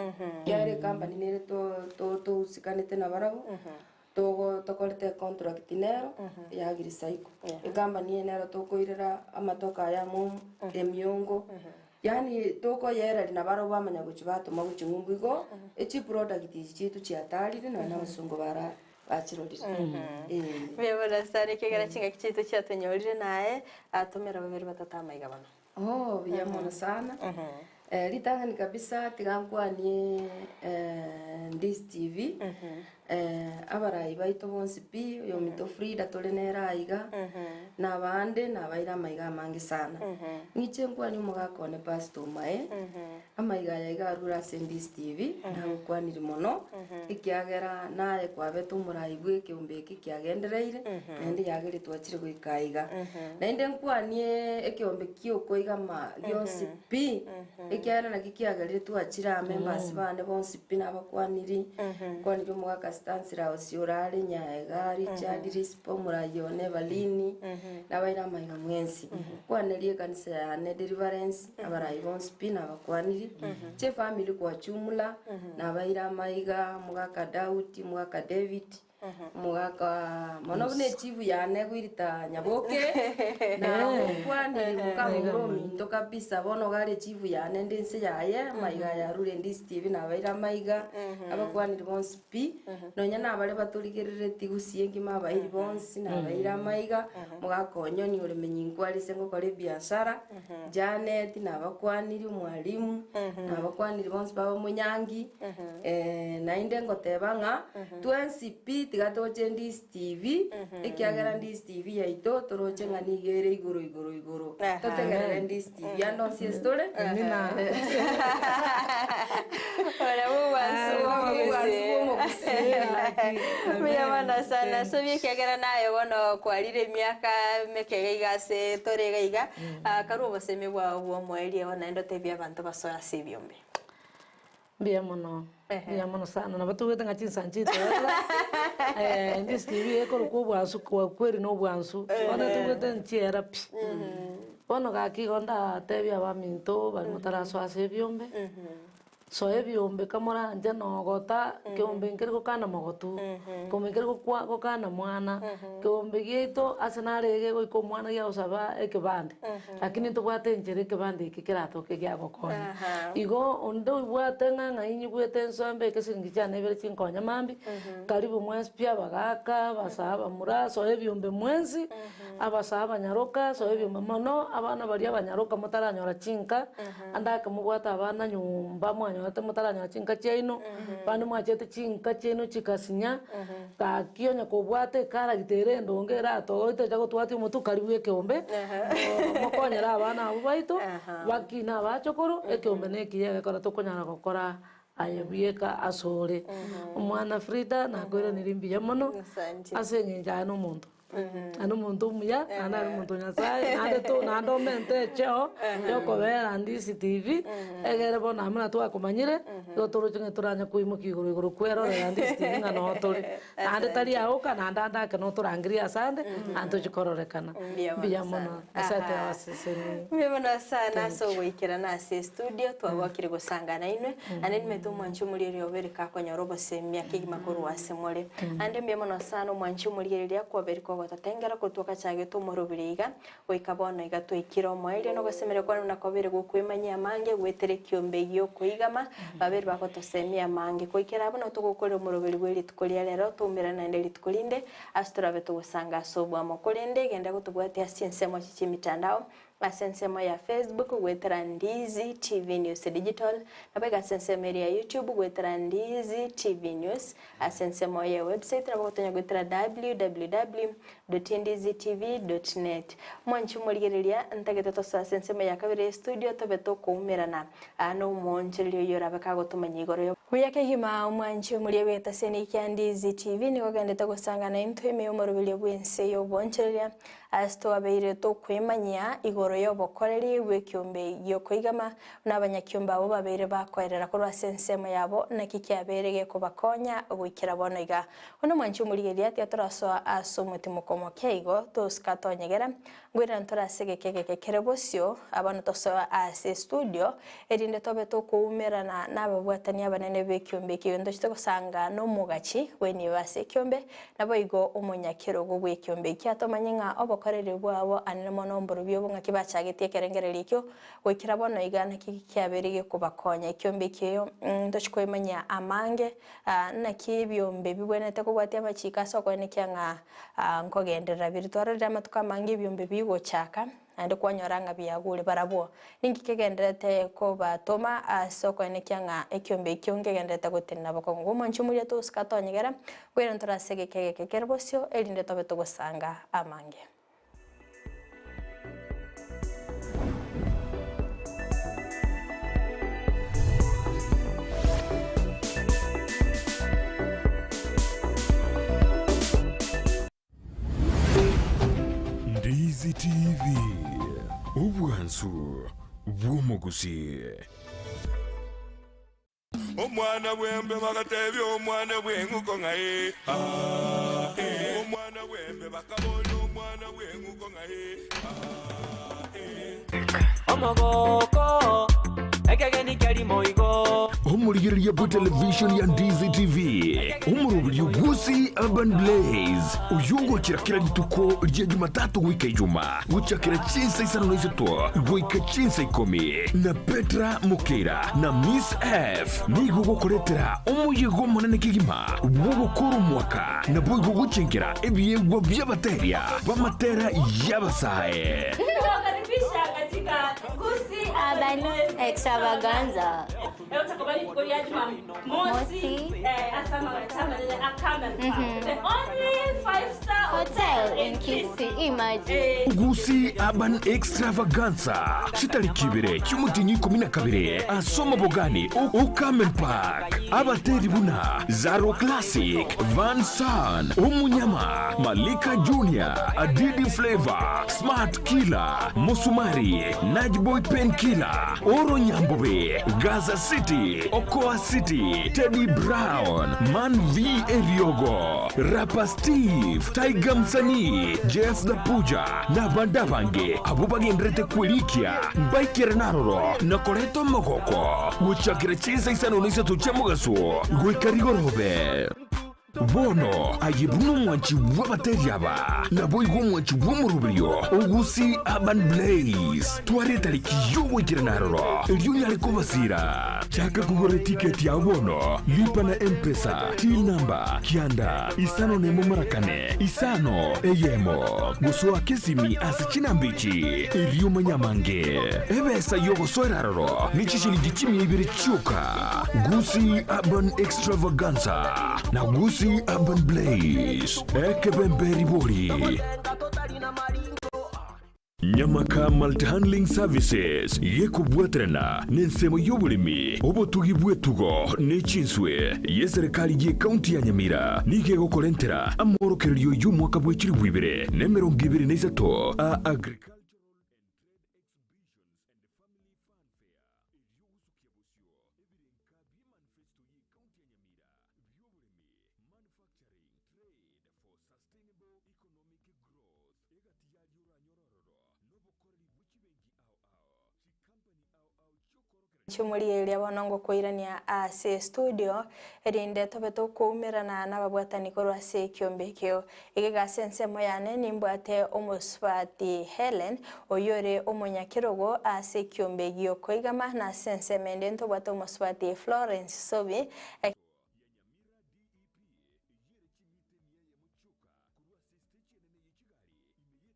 ekiagera ecompany nere to- to- tohusikanete nabarabwo, togo tokorete econtract nero, ya Agricycle. Ecompany eye nero tokoirera amatoke aya amomo, emiongo, yaani tokoyereri nabarabwo bamanya gochia batoma gochia ng'umbu igo, echiproduct echi chiaito chiatarire nonya na abasongo bara bachirorire. Ee. Mbuya mono sana ekiagera chingaki chiaito chiatonyorire naye atomera babere batato amaiga bono. Oh, buya mono sana. Eh, ritang'ani kabisa tiga nkwanie eh, Ndisi TV eh, abarai baito bonsi pi oyominto Frida tore nere aiga na abande nabaire amaiga amange sana. Ng'iche nkwanie omogaka one Pastor Omae Amaiga aya iga arure ase Ndisi TV, nagokwaniri mono, ekiagera naye kwabete omorai bw'ekeombe eke kiagendereire, naende yagerire twachire goika aiga. Naende nkwanie ekeombe ki'okoigama gionsi pi, ekiagera naki kiagerire twachire aa members bane bonsi pi nabakwaniri, nkwaniri omogaka Stanslaus orare Nyaega, Richard Rispo omorai one Evalini, nabaire amaiga mwensi. Nkwanerie ekanisa yane Deliverance, Abarai bonsi pi nabakwaniri, chifamiri kwa jumla, nabaire amaiga, omogaka Daudi, omogaka David, omogaka mono buna echifu yane egoirita Nyaboke, nagokwaniri mokamura ominto kabisa bono iga are echifu yane inde inse yaye, amaiga aya arure Ndisi TV nabaire amaiga, abakwaniri bonsi pi, nonya nabaria batorigerereti gusii engima abairi bonsi nabaire amaiga, omogaka Onyoni ore Menyinkwa ase ngokora ebiasara. Janet, nabakwanirie omwalimu, nabakwanirie bonsi baba omonyangi, naende ngoteba ng'a twensi pi tiga toche Ndisi TV, ekiagera Ndisi TV yaito toroche ng'a nigo ere igoro igoro igoro. Totegerere Ndisi TV ande onsi ase tore. Ore bobwansu Obwansu bw'omogusii. Mbuya mono sana sobia ekiagera naye bono kwarire emiaka emeke iga iga ase tore iga iga Ah, karue obosemi bwao bw'omoerio oo naende otebie abanto basoe ase ebiombe. Mbuya mono, Ehe. mbuya mono sana. Nabo tobwate ng'a chinsa nchitoera, this TV ekorokwa obwansu kwa kweli na obwansu, bono tobwate nchiera pi. Bono gaki igo ndatebie abaminto baria motarasoa ase ebiombe, Soa ebiombe kamoranche nogota, ekeombe nkeri gokana mogotu, ekeombe nkeri gokwa gokana mwana, ekeombe giaito ase nare gegoika omwana giagosaba ekebande, lakini ntobwate enchera ekebande eke keratoke giagokonya. Igo onde oibwate ng'a ng'ai nyigwete nsoe mbeke siringi chiane ibere chinkonye mambia, karibu mwensi pi abagaka, abasae abamura, soa ebiombe mwensi. Abasae abanyaroka, soa ebiombe mono, abana baria abanyaroka motaranyora chinka, ande ake mobwate abana nyomba mwanyorete motaranyora chinka chiaino, bande mwachete chinka chiaino chikasinya, gaki onye kobwate ekaragita ere endonge eratogoite echa gotwatia omotwe karibu ekeombe, mokonyere abana abwo baito, bakine abachokoro, ekeombe na ekiya egekora tokonyara gokora aye bweka asore. Omwana Frida, nakoiraneria mbuya mono, Asante. ase eng'encho aye nomonto. Naende omonto omuya, naende are omonto o Nyasaye, naende to naende omente echeo yokobera Ndisi TV, egere bono amo na twakomanyire, igo toroche ng'a toranye koimokia igoro igoro kwerorera Ndisi TV ng'a noo tore. Naende tari aoka, naende ande ake notorangerie ase ande, naende tochie kororekana. Mbuya Mbuya mono mono, sana. Nyasaye Aha. tebasesenie. Mbuya mono sana ase ogoikerana ase estudio, twagokire gosangana inwe, naende nimanyete omwanchi omorierio obere kakonyora obosemia kegima korwa ase more. Naende mbuya mono sana omwanchi omorigereria kwaberi kogototengera korwa twakachagete omorobiri iga, goika bono iga twaikire omoerio na ogosemeria kwane buna kwabere gokwemanyia amange goetera ekiombe gi'okoigama, babere bagotosemia amange. Goikera abwo nabo togokorera omoroberi bwe rituko ria rero, toumerane naende rituko rinde, ase torabe togosanga ase oboamo. Korende genda gotobwatia ase chinsemo echi chi'emitandao. Ase ensemo ya Facebook goetera Ndizi TV News Digital, nabo iga ase ensemo eria ya YouTube goetera Ndizi TV News, ase ensemo ye website nabo ogotonya goetera www.ndizitv.net. Mwanchi omorigereria, ntagete tosoe ase ensemo ya kabere ye studio tobe tokoumerana aa na omoonchoreria oyio orabe kagotomanya igoro yo Buya kegima omwanchi omoria bw'etaseni kia Ndizi TV nigo ogendete gosangana intwe ime y'omoroberio bw'ense y'obonchoreria Ase twabeire tokwemanyia igoro y'obokoreri bw'ekiombe gi'okoigama, buna abanyakiombe abwo babeire bakoerera korwa ase ensemo yabo, naki kiabeire gekobakonya goikera bono iga. Onde omwanchi omorigereria, tiga torasoa ase omotimoko omoke igo, tosika tonyegera, nkoirana ntore ase egeka egeke kere bosio, abana tosoe ase estudio, erinde tobe tokoumerana nababwatani abanene b'ekiombe ekio, ntochete gosanga nomogachi bw'enibo ase ekiombe, Naboigo omonyakerogo bw'ekiombe ekio atomanye ng'a obokoreri bwabo anene mono mborobio obo ng'aki bachagetie ekerengererio ekio goikera bono iga naki kiabeire gekobakonya. Ekiombe ekio ntochi koemanyia amange naki ebiombe bibwenerete kobwatia amachiko ase okoenekia ng'a nkogenderera bire. Twarorire amatuko amange ebiombe bigochaka. Naende kwanyora ng'a biagure barabwo. Ninki kegendererete kobatoma ase okoenekia ng'a ekiombe ekio nkegendererete gotenena bokong'u bw'omwanchi omoria togosika tonyegera, bwere ntore ase egeka egeke kere bosio, erinde tobe togosanga amange. Ndizi TV, obwansu bw'omogusi. Omwana bw'embe bagatebia omwana bw'eng'uko ng'a ee, aa, ee. Omwana bw'embe bakaboria omwana bw'eng'uko ng'a ee, aa, ee. Omogoko, ekegeni kiarimo igo. Omorigereria bwe television ya Ndizi TV, omoroberio bw'Gusii Urban Blaze, oyio ogochera kera rituko ria Jumatatu goika Ijuma, gochakera chinsa isano na isato goika chinsa ikomi, na Petra Mokeira na Miss F nigo ogokoretera omoyega omonene kegima bw'ogokora omwaka naboigo gochenkera ebiegwa bi'abateria b'amatera y'abasae. Tunawakaribisha katika Gusii Urban Extravaganza. Leo tutakuwa rituko ria Jumamosi eh, asa amagacha amanene a Camel Park. The only five star Hotel in Kisii, imagine. Gusii Urban Extravaganza chitariki ibere chi'omotienyi 12 ase omobogani o Carmen Park. Abateri buna Zaro Classic, Van San, Omunyama, Malika Junior, Adidi Flavor, Smart Killer, Mosumari, Najboy Pen Killer, Oro Nyambobe, Gaza City, Okoa City, Teddy Brown, Man V Eriogo, Rapper Steve, Tiger Msanii, Jeff the Puja, na abande abange abwo bagenderete kwerikia mbaikere naroro na koreta omogoko gochakera chinsa isano na isato chia mogaso goika rigorobe. Bono aye buna omwanchi bw'abateri aba, naboigo omwanchi bw'omoroberio o Gusii Urban Blaze, twara etariki y'ogoikerana aroro, erio onyare kobasira. Chaka kogora etiketi yao bono, lipa na M-Pesa, till number, kianda, isano nemo mara kane, isano, eyemo. Gosoa kesimi ase chinamba echi, erio omanye amange. Ebesa y'ogosoera aroro ne chishilingi chimia ibere chioka. Gusii Urban Extravaganza na Gusii Urban Blaze, ekebembe ribori. Nyamaka Multihandling Services gekobwaterana nensemo y'oboremi, obotugi bw'etugo ne chinswe y'eserekari y'ecounty ya Nyamira nigo egokorentera amorokererio y'omwaka bwe chilifu ibere na emerongo ebere na isato a Agricultural and Trade Exhibitions and Family Fun Fair erio gosukia bosio ebirenka bi'emanifesto y'ecounty ya Nyamira bi'oboremi, Manufacturing, Trade for Sustainable Economic Growth. Egati yaria oranyore ororo nobokoreri bwe chibenki ao ao, chikampani ao ao chi'okoorokereria. Chimorigereria bono ngokoirania ase estudio, erinde tobe tokoumerana nababwatani korwa ase ekiombe ekio. Egega ase ensemo yane nimbwate omosubati Helen, oyio ore omonyakerogo ase ekiombe gi'okoigama, na ase ensemo ende ntobwate omosubati Florence Sobi. Ya Nyamira DEP, eyio ere chimita emia eyemo chioka korwa ase esitechi enene ye chigari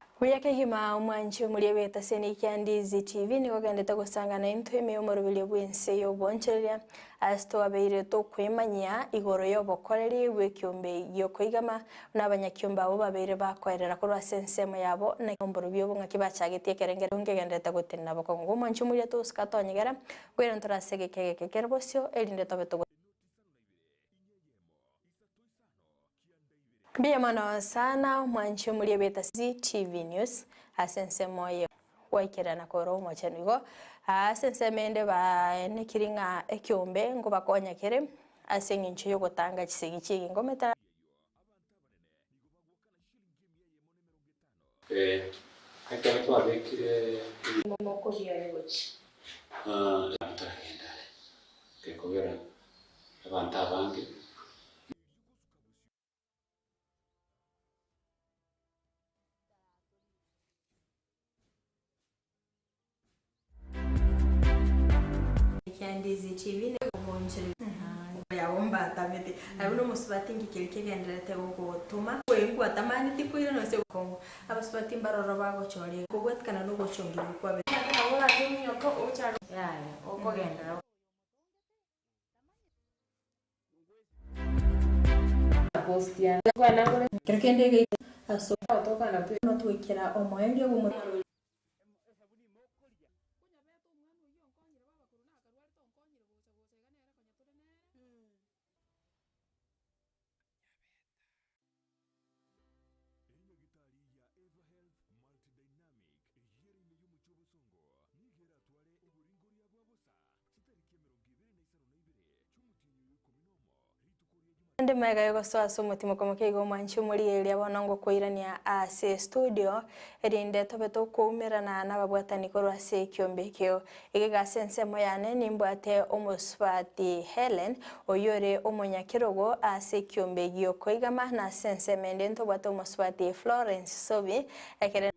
ime ye. Buya kegima omwanchi omoria bw'etaseni kia Ndizi TV nigo ogendete gosangana intwe ime y'omoroberio bw'ense y'obonchereria ase twabeire tokwemanyia igoro y'obokoreri bw'ekiombe gi'okoigama buna abanyakiombe abwo babeire bakoerera korwa ase ensemo yabo na omborobio obo ng'aki bachagetie ekerengero nkegenderete gotenena bokong'u. Omwanchi omoria togosuka tonyegera bwere ntore ase egeka egeke kere bosio erinde tobe togo. Mbuya mono sana omwanchi omoria bw'eta CTV News ase ensemo eye gwaikerana korwa omochenu igo ase ensemo ende baenekiri ng'a ekiombe nkobakonya kere ase eng'encho yogotanga chisegi chi'egengo meta. Ekero twabekire Moko biaye gochia. Totaragenda are, gekogera abanto abange. Kia Ndizi TV ne omonchire yabo mbatamete aye buna omosubati nki keria kegendererete gogotoma nkwatamani koira nonse kongo abasubati mbaroro bagochoria kobwatikana na ogochongerwa kwabe. Kero kende ase goikera omoerio bw'omo. Ande magega yogosoa ase omotimo komoka igo omwanchi omorigereria bono ngokoirania ase estudio erinde tobe tokoumerana nababwatani korwa ase ekiombe ekio. Egega ase ensemo yane nimbwate omosubati Hellen oyio ore omonyakerogo ase ekiombe giokoigama na ase ensemo ende ntobwate omosubati Florence Sobi ekere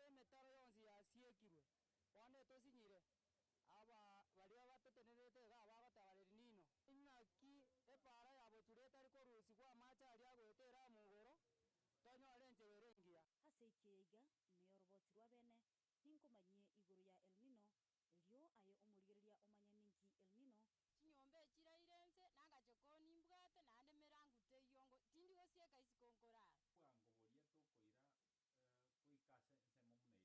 Emetaro yonsi yasiekirwe, bono etosinyire, aba baria batotenerete iga bagoteba El Nino. Ing'aki epaara ya boture etari korusigwa amache aria agoeta Elamu igoro, tonyore enchera ere engiya. Ase ekiya iga, ime y'oroboti rwa bene, ninkomanyie igoro ya El Nino, erio aye omorigereria omanye ninki El Nino. Chinyomba echiraire nse, nanga jikoni mbwate, naende merangu teiyo ngo tindi gosieka isiko nkorara. Bwango boria tokoira goika ase ensemo buna eyio, abanto ba disaster response, abanto be bakorigereria amang'ana ye chidisaster chingaki buna echi iga, nigo bagoika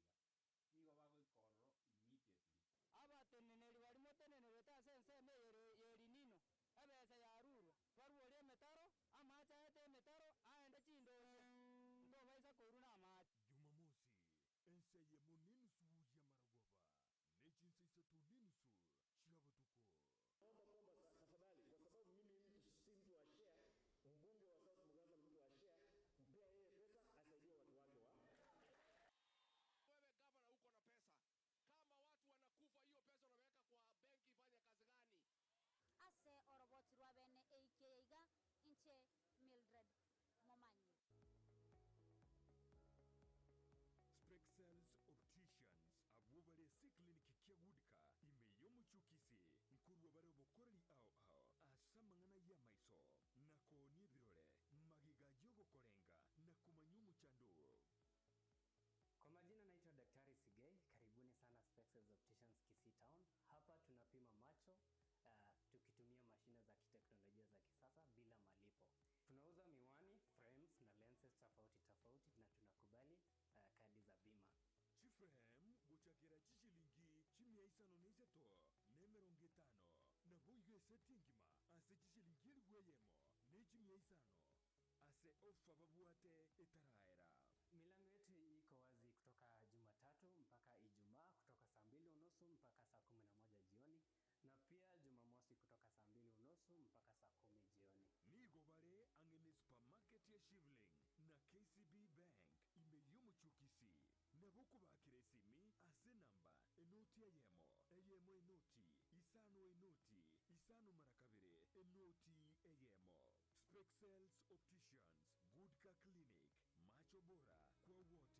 ororo immediately. Abateneneri baria motenenerete ase ensemo eye y'El Nino, ebesa yarurwe, barwore emetaro, amache aete emetaro, aende chindoche, ntobaisa koirwa namache. Jumamosi, ensa eyemo nenusu y'amarogoba, ne chinsa isato nenusu chia botuko. Naomba kwamba tafadhali, kwa sababu mimi mtu si mtu wa share, mbunge wa South Mugirango ni mtu wa share, mpea yeye pesa asaidie watu wake wa Wewe gavana uko na pesa, kama watu wanakufa, hiyo pesa unaweka kwa benki ifanye kazi gani? Ase oroboti rwa bene eike iga inche Mildred Momanyi. Spexels Opticians abwo bare ase eclinic kia Goodka ime y'omochie o Kisii nkorwa bare obokoreri ao ao ase amang'ana y'amaiso na koonia ebirore magega y'ogokorenga na komanya omochando oo. Kwa majina naitwa Daktari Sigei, karibuni sana Spexels Opticians Kisii Town. Hapa tunapima macho tukitumia mashine za kiteknolojia za kisasa bila malipo. Tunauza miwani, frames na lenses tofauti tofauti na tunakubali kadi za bima. Chiframe gochakera chishilingi chimia isano na isato na emerongo etano nabo igo. Eseti engima ase chishilingi elifu eyemo ne chimia isano ase ofa babwate etaraera. Milango yetu iko wazi kutoka Jumatatu mpaka Ijumaa kutoka saa mbili unusu mpaka saa 11 jioni na pia Jumamosi kutoka saa mbili unusu mpaka saa 10 jioni. Nigo bare ang'e ne supermarket ya Shivling na KCB Bank ime y'omochie o Kisii. Nabo okobakera esimi ase enamba enoti eyemo, eyemo enoti, isano enoti, isano mara kabere, enoti eyemo. Spexels Opticians, Good Car Clinic, macho bora kwa wote.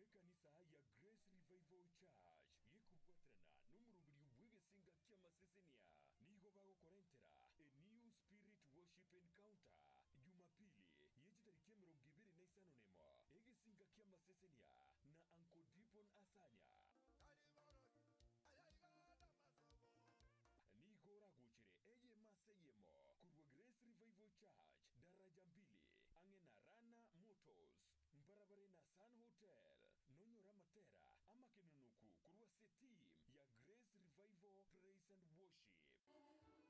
Ekanisa ya Grace Revival Church gekobwaterana nomoroberio bw'egesinga ki'amasesenia nigo bagokorentera A New Spirit Worship Encounter Jumapili ye chitariki 25 egesinga ki'amasesenia na Uncle Dipon Asanya. Nigo oragoochere eyemo ase eyemo korwa Grace Revival Church, Daraja Mbili, ang'e na Rana Motors, mbarabare na Sun Hotel. Nonyore amatera amakenonoku korwa ase team ya Grace Revival Praise and Worship. Naboigo korwa ase abateri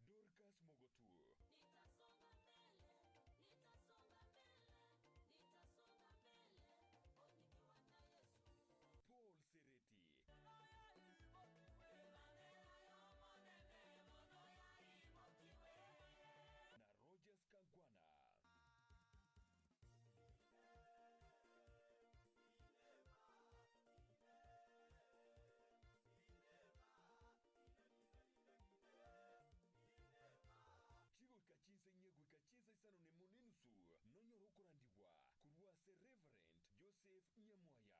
Dorcas Mogotu. Paul Sereti. Na Rogers Kangwana. Chigoika chinsa inye goika chinsa isano nemo nenusu nonyore okorandigwa korwa ase Reverend Joseph Nyamwaya.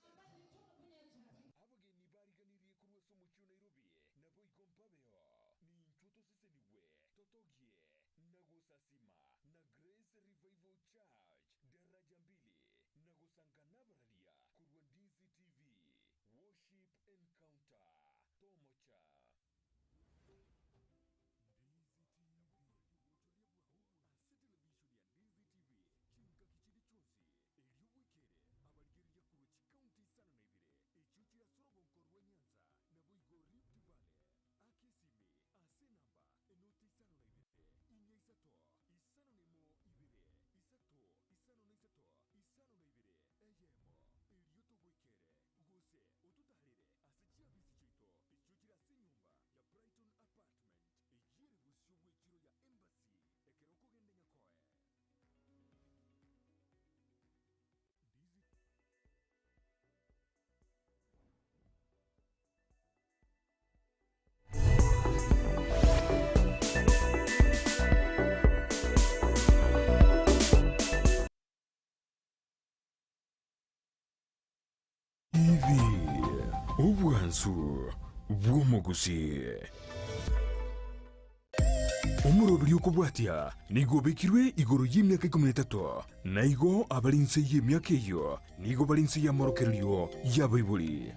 Abageni bariganirie korwa ase omochie o Nairobi naboigo mpabeo ninchwo tosesenigwe totogie na gosasima na Grace Revival Church Daraja Mbili na gosanga nabararia korwa Ndizi TV Worship Encounter Tomocha. Ndizi TV ase television ya Ndizi TV chingaki chinde chionsi erio bwekere abarigereria korwa chikaunti isano na ibere echio chire ase orogonko rwa Nyanza naboigo Rift Valley ake esimi ase enamba enoti isano na ibere inya isato isano na emo ibere isato isano na isato isano na ibere eyemo erio togoikere gose ototarere ase chiabisi chiaito echio chire ase enyomba ya Brighton Apartment eyiere bosio bw'echiro ya Embassy ekero okogenda Nyakoe. Ndizi. TV, obwansu bw'omogusii. Omoroberi okobwatia nigo obekirwe igoro y'emiaka ikomi na etato, na igo abare inse y'emiaka eyio nigo bare inse y'amorokererio y'abaibori.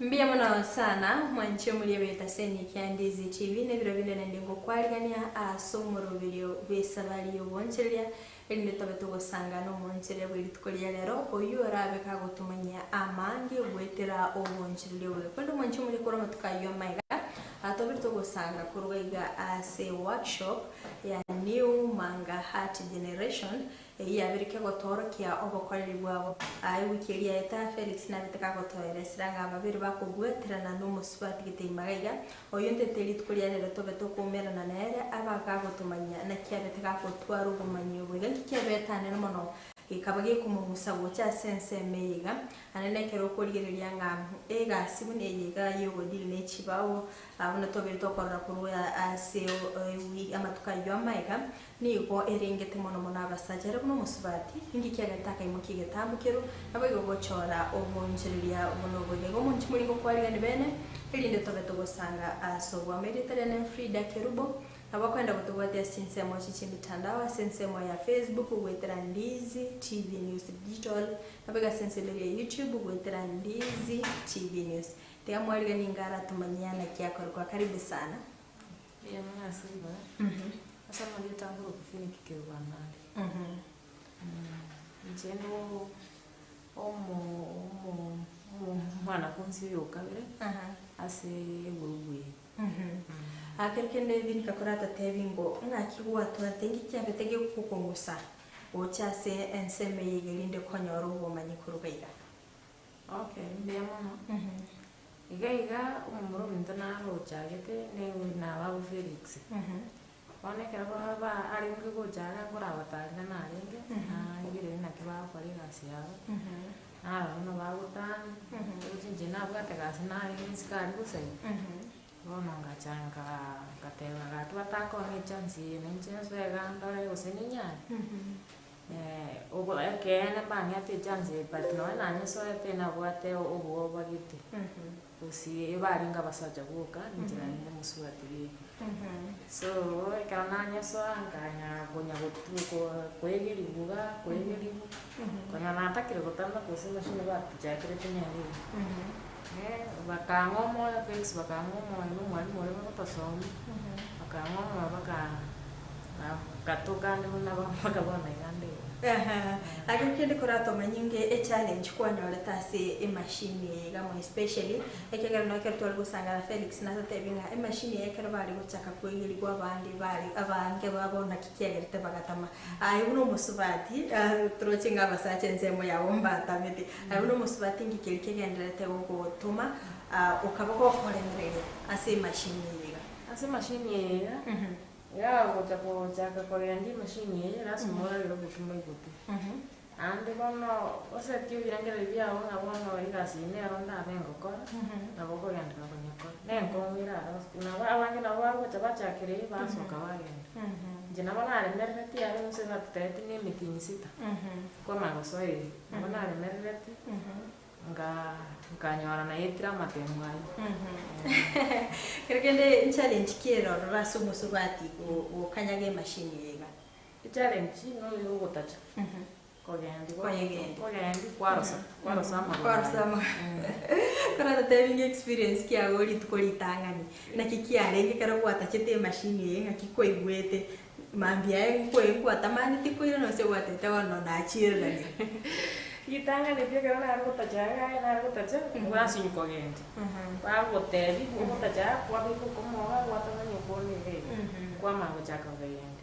Mbuya mono sana mwanche omoria bw'etaseni kia Ndizi TV na ebiro binde naende ngokwarigania ase omoroberio bw'esabari y'obonchereria erinde tobe togosangana omoonchereria bwe rituko ria rero oyio orabe kagotomanyia amange goetera obonchereria obobe. Korende mwanche omoria korwa amatuko ayio amaiga tobere togosanga korwa iga ase workshop ya. New Manga Heart Generation, eyio yabeire kegotoorokia obokoreri bwabo. Ewiki eria yaeta, Felix nabete kagotoeresera ng'a babere bakobwaterana nomosubati gete imaga iga, oyio ntete rituko ria rero tobe tokoumerana nere, abe agagotomanyia naki abete gagotwara obomanyi obo iga. Nki kiabete anene mono gekaba gekomong'usa gocha ase ensemo eye iga, Naende nekero okorigereria ng'a egasi buna eye iga y'ogodili ne chibao, buna twabeire tokorora korwa ase amatuko ayio amaega, nigo erengete mono mono abasacha. Ere buna omosubati, ninki kiagerete akaimokia egetambo keru, naboigo gochora oboonchoreria buna obo iga. Igo omonto moringo kwarigani bene, erinde tobe togosanga ase oboamo. Erieta riane Frida Kerubo, Nabo okoenda gotobwatia ase chinsemo echi chi'emitandao, ase ensemo ya Facebook goetera Ndizi TV News Digital, naboigo ase ensemo eria ya YouTube goetera Ndizi TV News. Tiga mwariganie inga aratomanyie naki akorokwa. Karibu sana. Mbuya mono ase ribaga. Ase amarieta nkorokwa Philip Kerubo-Amari. Inche no omo omo omwanafunzi oyo okabere ase egurupu eye. Ekero kende Ebinika koratotebi ngo ng'aki gwatwarete inki kiabete gegokong'usa gocha ase ensemo eye iga erinde konyora obomanyi korwa iga. Okay, mbuya mono. Iga iga omomura ominto naro ochagete nababo Felix. Bono ekero baba arenge gocha are nkorabatarera narenge, narigereria naki bagokora egasi yabo, narora buna bagotana, roche inche nabwate gasi narenge isiko aria bosa iga, bono ngacha nkaa ngateba gaki batakong'a echance eye na inche nsoe iga ndore gose ninyare. Obo ekeene mbang'ete echance eye but nonye nanyesoete nabwate obwoba gete. Gose ebarenge abasacha boka, inche narenge omosubati bweka. So, ekero nanyesoa nkanya konya koegerigwa iga, koegerigwa, konya natakire gotama gose emachine batuchakerete nere iga. Bakang'a omoyo Felix bakang'a omoyo na omwalimu oria bagotosomia, bakang'a omoyo baka nkatoka ande buna mpaka bono iga nde iga. Ake kende koratomanye nge echallenge kwanyorete ase emachine eye iga more especially ekiagera nonye ekero tware gosanga na Felix natotebie ng'a emachine eye ekero bare gochaka koegerigwa abande bare abange babo naki kiagerete bagatama. Aye buna omosubati toroche ng'a abasacha ensemo yabo mbatamete, aye buna omosubati nki keria kegendererete gogotoma okaba gokoremereria ase emachine eye iga? Ase emachine eye iga. Iga gocha gochaka kogenda emachine eye, lasima orarere obokima igoti. Naende bono osetie ebirengererio biago ng'a bono egasi eye nero ndabe ngokora, nabo okogenderera konyekora. Na enkong'u erare ase nabo abange nabo bagocha bachakera eye basoka bagenda. Inche nabo naremereretie aria gose batotebeti na emetienyi sita, kwamanya gosoa eye, nabo naremereretie. Nkanyora naetire amatemo ayio. Kero kende nchallenge ki ere ororo ase omosubati gokanyaga emachine eye iga? Echallenge noyo ogotacha kogendi kogendi kwarosa kwarosa amagoro Kwarosa aye. Koratotebi ng'a experience ki yago rituko ritang'ani, naki kiarenge ekero gwatachete emachine eye ng'aki kwaigwete, Mambia aye nkwe nkwatamaneti koirana gose gwatete bono nachiererania. Ritang'ani pi ekero nare gotacha iga nare gotacha, gwasinywa kogenda. Bagotebi ogotacha kwabeka okomoga gwatamani okone iga iga, kwamanya gochaka kogenda.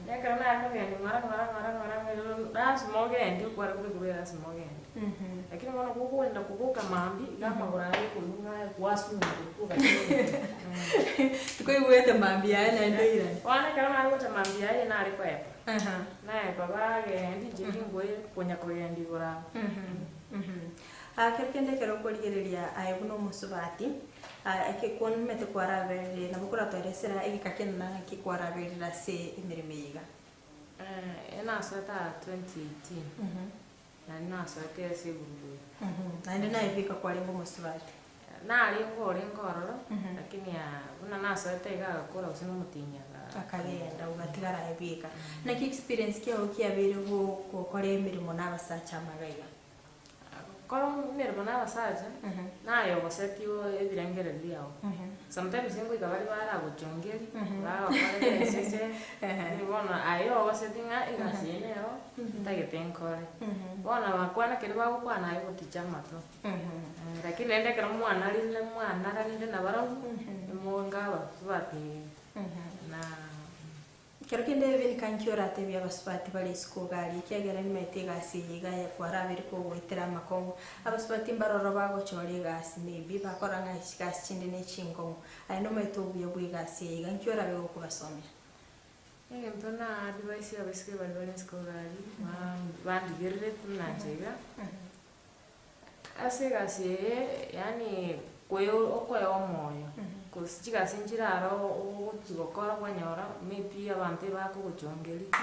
Na ekero nare kogenda ng'ora ng'ora ng'ora ng'ora ng'ora lasima ogende kware kobekwa lasima ogende. Lakini bono gokoenda koboka mambia, iga amagoro aye akorwa ng'a gwasungwa Tikoigwete mambia aye naende oirane. Bono ekero nare gocha mambia aye nare koepa. Naepa bagendi inche ningoe konya kogenda igoro abwo. Kero kende ekero okorigereria aye buna omosubati, eke kwomete kwaraberire nabo koratoeresera egeka kende naki kwaraberire ase emeremo eye iga. Nasoete aa 2018. Naende nasoete ase egurubu eye. Naende naye bweka kwarenge omosubati? Narenge orenge ororo, lakini buna nasoete iga agakora gose nomotienyi aga. Akagenda ogatigara aye bweka. Naki experience kiago kiabeire gokora emeremo na abasacha amaga iga? Gokora emeremo na abasacha, naye ogosetie ebirengererio biago. Sometimes ngoika bare baragochongeria, bagokorera esese, bono aye ogoseti ng'a egasi eye nero ntagete nkore. Bono bakwana keria bagokwana aye ogoticha amato. Lakini rende ekero mwanarire mwanaranire nabarabwo, nimonga abasubati na. Kero kende ebinika nki oratebie abasubati bare isiko iga aria, ekiagera nimaete egasi eye iga aye kwarabeire kogoetera amakong'u. Abasubati mbaroro bagochora egasi maybe bakora ng'a chigasi chinde ne chinkong'u. Aye nomaete obuya bwa egasi eye iga nki orabe gokobasomia? Egento na advice abaiseke baria bare isiko iga aria, bandigerere buna inche iga, Ase egasi eye yaani koe okoewa omoyo, cause chigasi nchire aro ogochi gokora kwanyora maybe abanto ebakogochongeria,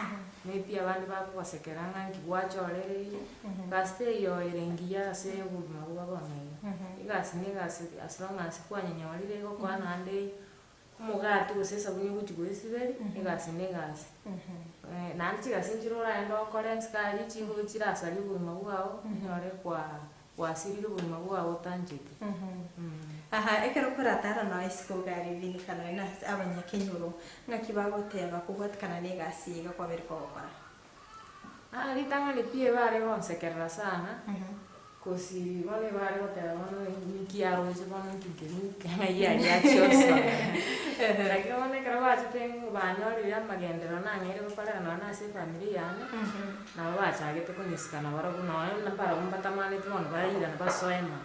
maybe abande bakogosekera ng'a nki gwachorire eye, gasi teiyo ere engiya ase obogima bwa bono iga. Egasi na egasi as long as kwanyenyorire egokoa naende omogati gose esabuni ogochi goesiberia, egasi na egasi. Naende chigasi nchire oraende okore ensike aria chigo chirasarie obogima bwao, onyore kwa gwasirire obogima bwao otancheti. Aha, ekero koratara noe isiko iga aria binika noe na ase abanyakenyoro, ng'aki bagoteba kobwatikana na egasi eye iga kwabeire kogokora? Aa ritang'ani pi ebare gonsekerera sana, kosi bono ebare goteba bono nki aroche bono nki nkeri ng'ai aria achia osoma. Lakini bono ekero bachete banyorire amagenderero nang'eire gokorera nonye na ase efamiri yane, nabo bachagete konyesika nabarobwo nonye mbarabwo mbatamaneti bono bairana basoe maa.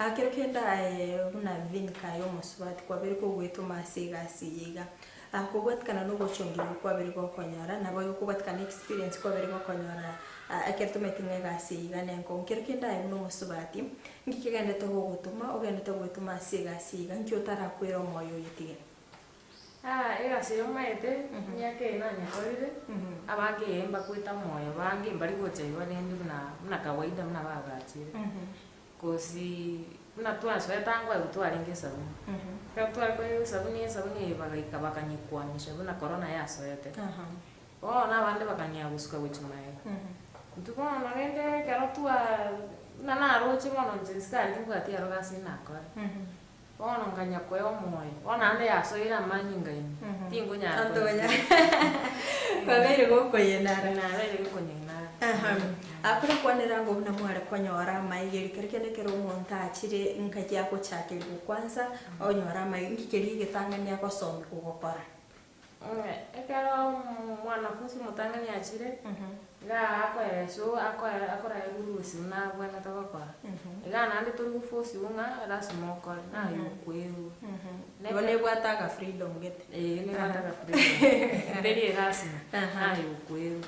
Aa kero kende aye buna vinika aye omosubati kwabeire kogoetoma ase egasi eye iga, Kobwatikana nogochongerwa kwabere gokonyora, naboigo kobwatikana na experience kwabere gokonyora ekero tomaete ng'a egasi eye iga nenkong'u. Kero kende aye buna omosubati, nki kegenderete gogotoma ogenderete goetoma ase egasi eye iga, nki otarakwere omoyo oyetige? Egasi eye omaete, emiaka eye nanyekorire, abange ee mbakwete omoyo, abange mbari gocha igo rende buna buna kawaida buna bagachire. Gose buna twasoete ango aye twarenge esabuni. Ekero tware koegwa esabuni, esabuni eye bagaika bakanyekwamisha buna korona yasoete. Bono abande bakang'ea gosuka gochia magega. Intwe bono rende ekero twa buna naroche bono inche nsikari timbwati aro gasi nakore. Bono nkanya koewa omoyo, bono naende yasoire amanyinga ime, tinkonyara Ontogonya. Kwabeire gokoyenara. Nabeire gokonyenara. Aha. Akore kwanera ng'o buna mware konyora amaiga kero kende ekero omonto achire ngaki agochakerigwa kwanza, onyore amaiga, nki keria egetang'ani agosomigwa gokora? Ekero omwanafunzi omotang'ani achire, iga akoereswa akoe akoraerwa oruhusi buna abwenerete gokora, iga naende tori goforciwa ng'a lasima okore, naye okwerwa. Igo nebwate aga freedom gete. Eeh nebwate aga freedom, teri erasima, naye okwerwa.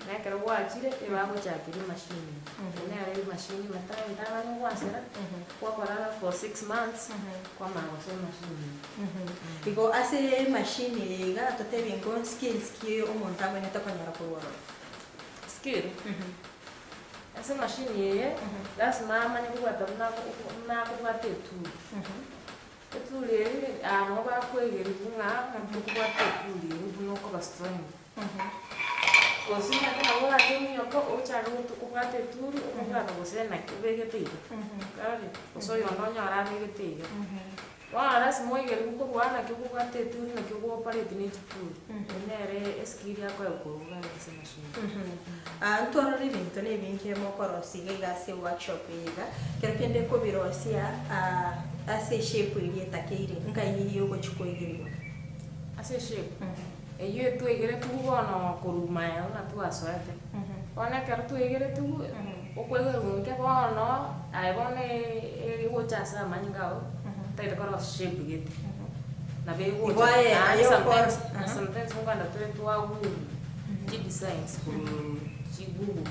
Na ekero gwachire, ebagochakeria emachine, eye nere emachine entang'ani ogwansera, gwakora for six months, kwamanya gosoa emachine eye. Igo ase emachine eye iga totebie ngo skills ki omonto abwenerete konyora korwa ororo? Skill? Ase emachine eye, lasima amanye kobwata buna buna akobwata eturi. Eturi eye aa nabo bakoegeriwa ng'a ng'a tokobwata eturi eye buna okoba strong. Gose omanyete nabo orache ominyoke ochake kobwata eturi, okobwata gose naki obegete iga, ororire? Gose oyonde onyore abegete iga. Bono lasima oigerigwe korwa naki okobwata eturi naki ogo operate na echituri, eye nere eskill akoegwa korwa iga ase emachine. Ntwarore ebinto na ebinge mokorosia iga iga ase eworkshop eye iga, kero kende kobirosia ase eshape eria etakeire, nkai eywo ogochia koigerigwa? Ase eshape, eywo etwaigeretigwe bono korwa maega buna twasoete, bono ekero twaigeretigwe, okoigerwa nke bono, aye bono egocha ase amanyinga ago, otagete korosia shape gete, nabo Igo egocha aye naende aye okoro sometimes sometimes nkogenda tore twa google chidesigns korwa chigoogle,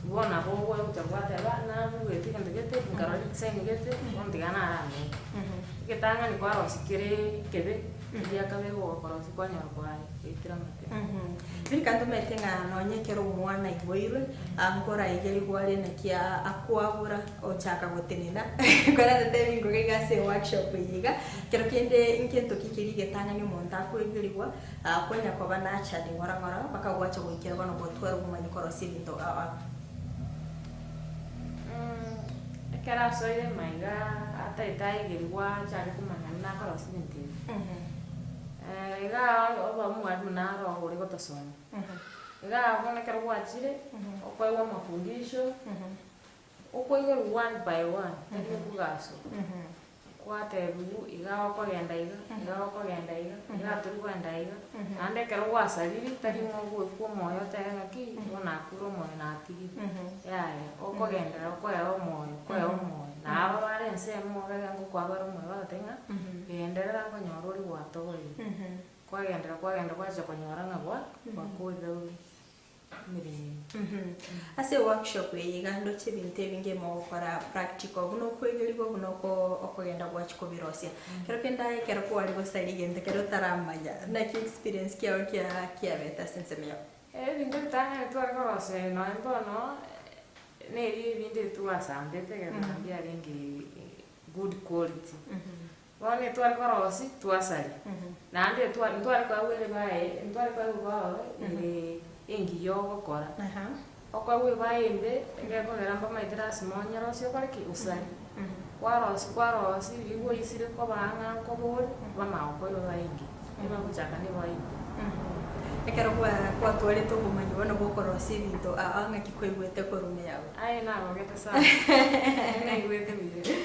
bono nabo ogocha gwateba nagoogete egento gete, nkarora edesign gete, bono tiga naramenya. Egetang'ani kwarosia kere ekebe, egiakabere gokorosia kwanyora kwaye goetera amate. Rika ntomanyete ng'a nonye ekero omwana aiboirwe, nkoraigerigwa are naki akwabura ochaka gotenena, korarete ebingo iga ase eworkshop eye iga, kero kende nkento ki keria egetang'ani omonto akoigerigwa, kwanya koba nurtured ng'ora ng'ora mpaka gwacha goikera bono gotwara obomanyi korosia ebinto ao ao. Ekero asoire maiga ataete aigerigwa achake komanya buna akorosia ebinto ebi, iga oba omwalimu naro ore gotosomia, iga bono ekero gwachire, okoegwa amafundisho, okoigerwa one by one, tari okogaswa. Gwatebiwu iga okogenda iga, iga okogenda iga, iga tori kogenda iga, naende ekero gwasarire tari ng'a ogoekwa omoyo otebe ng'aki, igo nakure omoyo natigire, yaya, okogenderera okoewa omoyo okoewa omoyo, na aba bare ensemo iga ngokoa bare omoyo bagoteba ng'a, genderera nkonyora ore gwatogoire, kwagenderera kwagenderera gwachia konyora ng'a gwa gwakorire emeremo eye. Ase eworkshop eye iga ndoche ebinto ebinge mogokora practical buna okoegerigwa buna oko okogenda gwachia kobirosia. Kero kende aye ekero kware gosaria egento ekero otaramanya naki experience kiago kia kiabete ase ensemo yao? Ebinto ebitang'ani tware korosia nonye bono, neri ebinde twasambete ekero mbiarenge good quality. Bono etware korosia, twasaria, naende etwa ntware koegwa ebae ntware koegwa ebao ere engiya ogokora. Okoegwa ebae embe, egekogera mbamaete lasima onyerosie okore ki? Osarie. Kwarosia kwarosia riria gwaisire koba ang'e nkoba ore, bamanya gokoa ebae engiya. Ebagochaka na ebae embe. Ekero kwa kwatwarete obomanyi bono bwa okorosia ebinto aa ng'aki kwaigwete korwa ime yago? Aye nagogete sana, naigwete buya.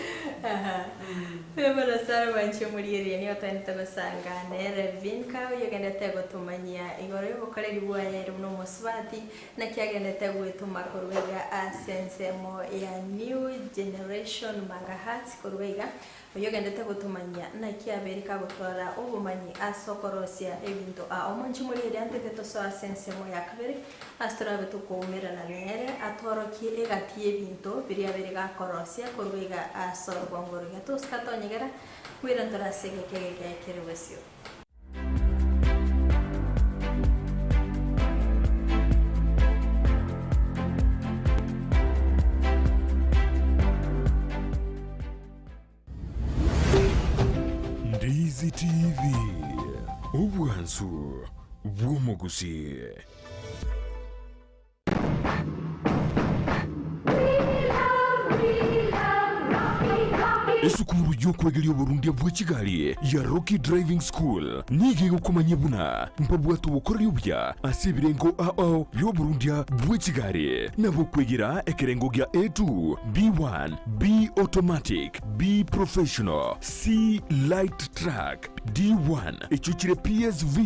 Buya mono sana mwanche omorigereria nigo togendete gosanga nere Vinka oyio ogendete gotomanyia igoro y'obokoreri bwaye ere buna omosubati naki agendete gwetoma korwa iga ase ensemo ya New Generation Manga Hearts korwa iga Oyio ogendete gotomanyia, naki abeire kagotwara obomanyi ase okorosia ebinto. Aa omonche morigereria ntete tosoe ase ensemo ya kabere, ase torabe tokoumerana nere, atworokie egati y'ebinto biria abeire gakorosia korwa iga ase orogongo roria. Tosika tonyegera, bwira ntore ase egeka egeke kere bosio. Ndizi TV, obwansu bw'omogusii. Esukuru y'okwegeria oborundia bwe chigari ya Rocky Driving School nigo egokomanyia buna mbabwate obokoreri obuya ase ebirengo ao bi'oborundia bwe chigari nabo okwegera ekerengo gia A2, B1, B Automatic, B Professional, C Light Truck, D1 echio chire PSV,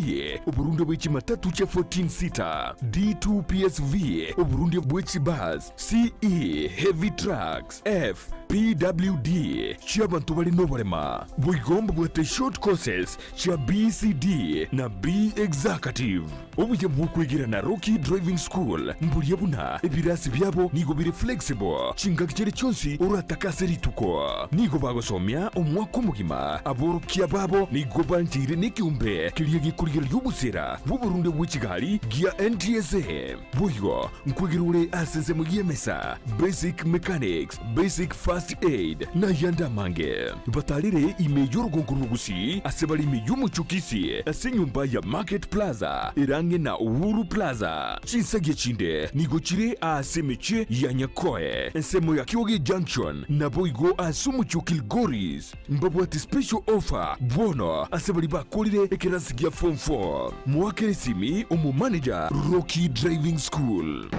oborundia bwe chimatatu chia 14 seater, D2 PSV, oborundia bwe chibus, CE Heavy Trucks, F PWD chi'abanto bare noborema. Boigo mbabwate short courses chia BCD na B Executive. Obuya bw'okwegera na Rocky Driving School mboria buna ebirasi biabo nigo bire flexible chingaki chiria chionsi oratake ase rituko. Nigo bagosomia omwaka omogima. Aborokia babo nigo bancheire nekeombe keria gekorigereria obosera bw'oborunde bwe chigari gia NTSA. Boigo nkwegera ore ase ensemo y'emesa, basic mechanics, basic first aid, na ayande amange. Batarire ime y'orogongo rw'Ogusii ase bare ime y'omochie o Kisii ase enyomba ya Market Plaza ere ang'e na Uhuru Plaza. Chinsagia chinde nigo chire aase emechie ya Nyakoe, ensemo ya Kioge Junction, naboigo ase omochie o Kilgoris. Mbabwate special offer bono ase baria bakorire ekerasi gia form 4. Moakere esimi omomanager Rocky Driving School.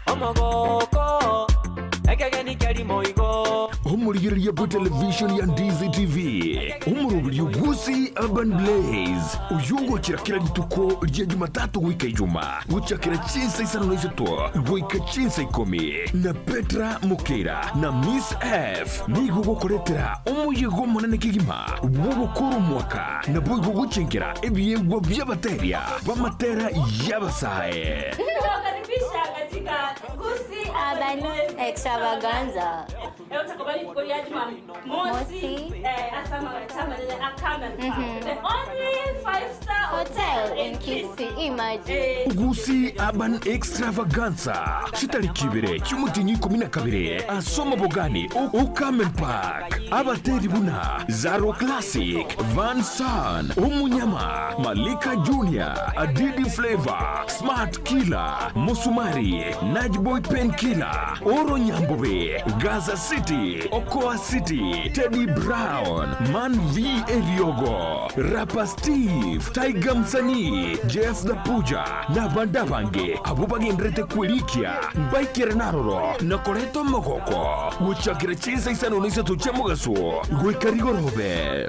Omogoko, ekegeni keri moigo. Omorigereria bwe television ya Ndizi TV, omoroberio bw'Gusii Urban Blaze, oyio ogochera kera rituko ria Jumatatu goika Ijuma, gochakera chinsa isano na isato goika chinsa ikomi, na Petra Mokeira na Miss F nigo gokoretera omoyega omonene kegima bw'ogokora omwaka naboigo gochenkera ebiegwa bi'abateria b'amatera y'abasae. Tunawakaribisha katika Gusii Urban Extravaganza. Leo tutakuwa rituko ria Jumamosi eh, ase amagacho amanene a Carmen Park. The only five star Hotel in Kisii, imagine. Gusii Urban Extravaganza chitariki ibere chi'omotienyi ikomi na kabere ase omobogani o Carmen Park. Abateri buna Zaro Classic, Van San, Omunyama, Malika Junior, Adidi Flavour, Smart Killer, Musumari, Najboy Painkiller, Oro Nyambobe, Gaza City. City, Okoa City, Teddy Brown, Man V Eriogo, Rapper Steve, Tiger Msanii, Jeff the Puja, na abande abange abwo bagendererete kwerikia mbaikerane aroro na koreta omogoko gochakera chinsa isano na isato chia mogaso goika rigorobe.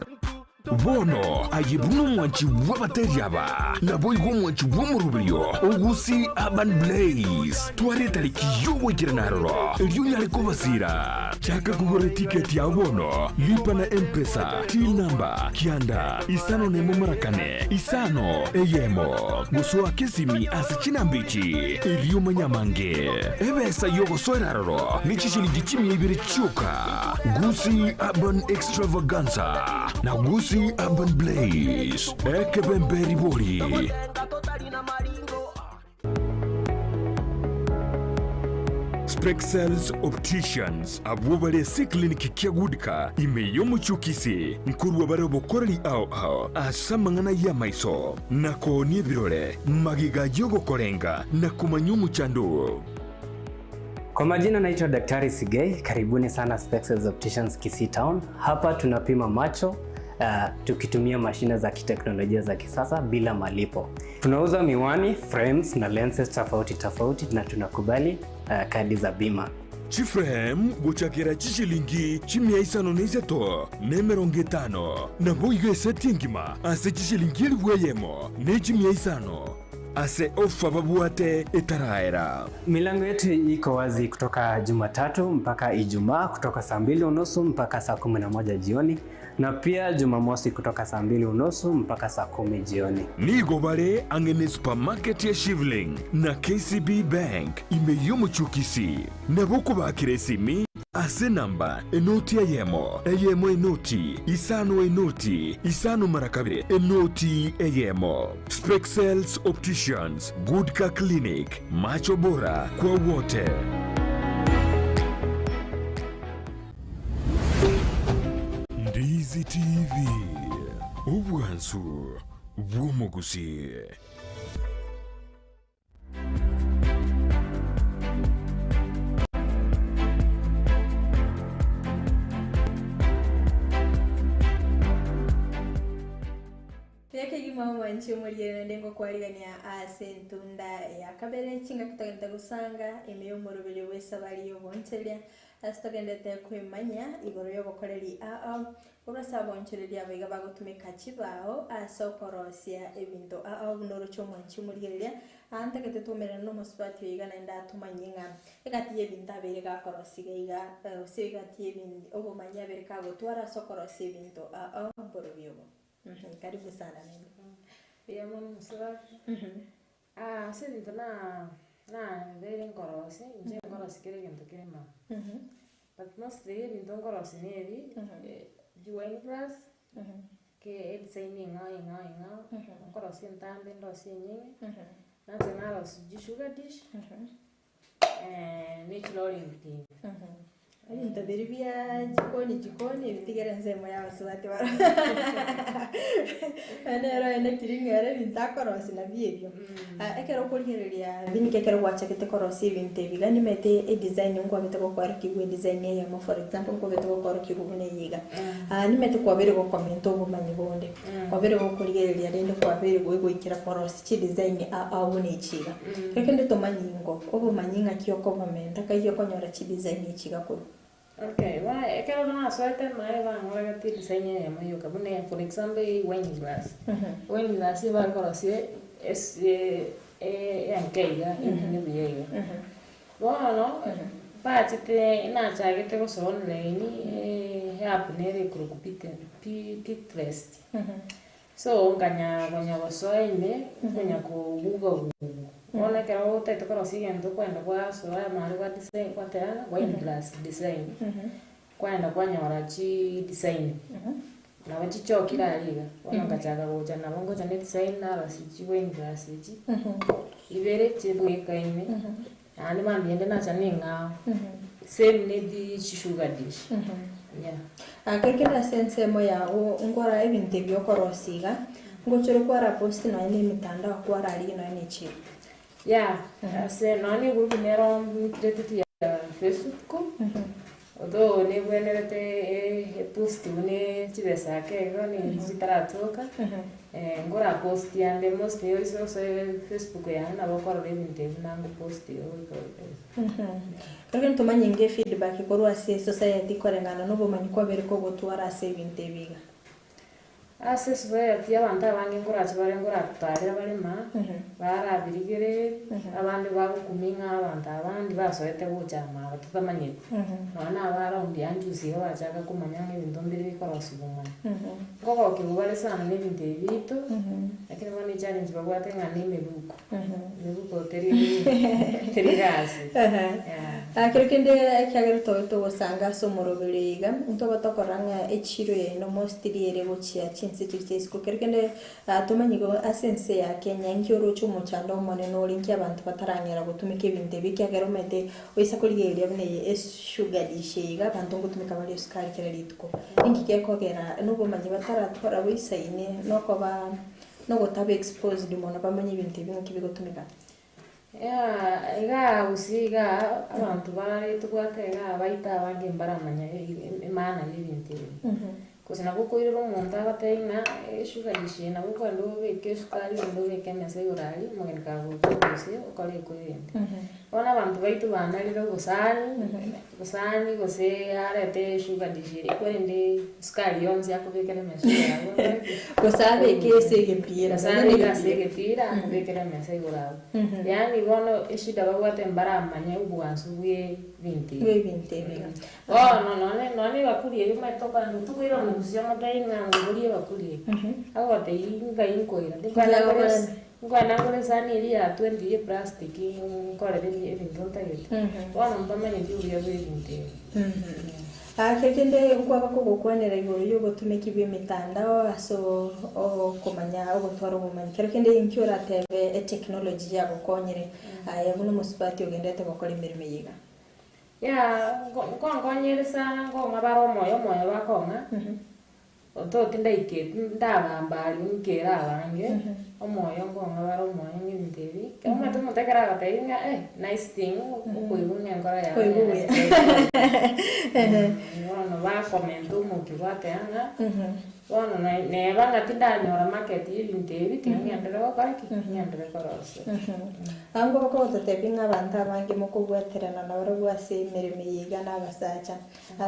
Bono aye buna omwanchi bw'abateri aba, naboigo omwanchi bw'omoroberio o Gusii Urban Blaze, twara etariki y'ogoikerana aroro, erio onyare kobasira. Chaka kogora etiketi yao bono, lipa na M-Pesa, till number, kianda, isano nemo mara kane, isano, eyemo. Gosoa kesimi ase chinamba echi, erio omanye amange. Ebesa y'ogosoera aroro ne chishilingi chimia ibere chioka. Gusii Urban Extravaganza na Gusii Urban Blaze, ekebembe ribori. Spexels Opticians abwo bare ase eclinic kia Goodcar ime y'omochie o Kisii nkorwa bare obokoreri ao ao ase amang'ana y'amaiso na koonia ebirore magega y'ogokorenga na komanya omochando oo. Kwa majina naitwa Daktari Sigei, karibuni sana Spexels Opticians Kisii Town. Hapa tunapima macho tukitumia mashine za kiteknolojia za kisasa bila malipo. Tunauza miwani, frames na lenses tofauti tofauti na tunakubali kadi za bima. Chiframe gochakera chishilingi chimia isano na isato na emerongo etano, naboigo eseti engima ase chishilingi elifu eyemo ne chimia isano. Ase ofa babwate etaraera. Milango yetu iko wazi kutoka Jumatatu mpaka Ijumaa kutoka saa mbili unusu mpaka saa 11 jioni na pia Jumamosi kutoka saa mbili unusu mpaka saa 10 jioni. Nigo bare ang'e ne supermarket ya Shivling na KCB Bank ime y'omochie o Kisii. Nabo okobakera esimi ase enamba enoti eyemo, eyemo enoti, isano enoti, isano mara kabere enoti eyemo. Spexels Opticians, Good Car Clinic, macho bora kwa wote. Ndizi TV, obwansu bw'omogusii. Buya kegima omwanchi omoriere naende ngokwarigania ase entunda ya kabere chingaki togenderete gosanga ime y'omoroberio bw'esabari y'oboonchoreria ase togenderete kwemanya igoro y'obokoreri ao korwa ase aboonchoreria aba iga bagotumeka chibao ase okorosia ebinto ao buna oroche omwanchi omorigereria aa ntagete twaumerane na omosubati oyo iga naende atomanyie ng'a egati y'ebinto abeire gakorosia iga iga gose egati y'ebin obomanyi abeire kagotwara ase okorosia ebinto ao mborobio obo. Karibu sana nene. Mbuya mono omosubati. Ase ebinto nabeire nkorosia, inche nkorosia kera egento kere mama. But mostly ebinto nkorosia na ebi, wine glass, ke edesign eng'ao eng'ao eng'ao, nkorosia entambe ndosie enyeng'e, nacha narosia chisugar dish, ne chirolling pin. Ebinto biria bia jikoni jikoni ebitigere ensemo ya abasubati barabwo nere oye nekiri ng'a ere ebinto akorosia nabio ebio. Ekero okorigereria binki ekero gwachagete korosia ebinto ebi iga nimanyete edesign nkwabete gokoerokigwa edesign eyemo for example nkwabete gokoerokigwa buna eye iga. Nimanyete kwabeire gokomenta obomanyi bonde, kwabeire gokorigereria rende kwabeire goikera korosia chidesign ao ao buna echi iga. Kero kende tomanyi ingo, obomanyi ng'aki okobomenta kai okonyora chidesign echi iga korwa. Okay, bono ekero nasoete naye bang'oregetie edesign eyemo yoka buna for example eye wine glass, wine glass ebare korosia ase enke iga enene buya iga. Bono bachete nachagete gosoa online app nere ekorokwa Pinterest. So nkanya konya gosoa ime, nkonya koguga gugu. Bono ekero otagete korosia egento okoenda gwasoa amare gwa design gwateba ng'a wine glass design, kwaenda kwanyora chi design. Nabo chichokire aria iga, bono nkachaka gocha nabo ngocha na edesign narosia chi wine glass echi, ibere chibwekaine, naende mambia ende nacha na eng'ao, same na edi chisugar dish, yeah. Ake kera ase ensemo yago nkora ebinto ebi okorosia iga, ngochore kwara post nonya na emitandao kwararigia nonya na echiro. Yeah, ase nonya na egroup nero ncreateti ya Facebook. Although nebwenerete epost buna chibesa ake igo nigo chitaratoka, nkora post ande mostly ase osoe facebook yane nabo okorora ebinto ebi buna ngopost goika goika iga. Ekero ntomanye nge feedback korwa ase society koreng'ana na obomanyi kwabere kogotwara ase ebinto ebi iga. Ase society abanto abange nkorache bare nkoratarera bare ma, barabirigereria, abande bagokumia ng'a abanto aba ndibasoete gocha amo aba totamanyeti. Nonya na aba around ya juzi iga bachaka komanya ng'a ebinto mbire bikorosiwa mono. Nkogokigwa bare sana na ebinto ebi biaito, lakini bono echallenge babwate ng'a na emebuko, emebuko teri teri gasi yeah. Kero kende ekiagera tobe togosanga ase omoroberi oyo iga, ntobe tokorora ng'a echiro yaino mostly ere gochia chinse chiria chia isiko. Kero kende tomanye igo ase ense ya Kenya inki oroche omochando omonene ore inki abanto batarang'era gotumeka ebinto ebi ekiagera omanyete oisa korigereria buna eye esugar dish eye iga abanto ngotumeka bare esukari kera rituko. Inki gekogera nobomanyi bataratwara boisaine nokoba nogotaba exposed mono bamanye ebinto ebi ng'aki bigotumeka. Yeah, igaa gusii igaa, abanto bare tobwate igaa baito abange mbaramanya emaana ya ebinto ebi. Gose nabo okoirera omonto agotebi ng'a esugar dish eye nabo okogenda obeke esukari ogende obeke emesa igoro aria, omogeni kagocha gose okore ekorende. Bono abanto baito banarire obosani, obosani gose arete esugar dish eria korende esukari yonsi akobekera emesa igoro abwo okore ki? Gose abeke ase egepira, Gose abeke ase egepira akobekere emesa igoro abwo. Yaani bono eshida babwate mbaramanye obwansu bwa ebinto ebi. Bwa ebinto ebi. Bono nonye nonye ebakuri eyio omanyete okogenda otuko ire omogusia omotebi ng'a ngoborie ebakuri eye, agotebi ng'ai nkoira, nkoenda ngore esi nkoenda ngore esani eria ya twenty ya eplastic nkorere ebi ebinto ntagete. Bono mbamanyeti obuya bwa ebinto ebi. Ake kende nkwaba kogokwanera igoro y'obotumeki bw'emetandao ase okomanya ogotwara obomanyi. Kero kende inki oratebe etechnology yagokonyire aye buna omosubati ogenderete gokora emeremo eye iga? Yeah, nkonkonyere sana nkong'a bare omoyo omoyo bakong'a, although tindaiketi ndabamba aria nkere abange, omoyo nkong'a bare omoyo ng'a ebinto ebi, ekero omanyete omonto ekero agotebi ng'a eh nice thing, okoigwa ng'a enkoro yago Koigwa buya. Bono bakomenta omokia gwateba ng'a. Bono neba ng'a tindanyora market y'ebinto ebi, tiga ng'enderere gokora ki? Ng'enderere korosia. Ango bakogototebia ng'a abanto abange mokobwaterana nabarabwo ase emeremo eye iga na abasacha.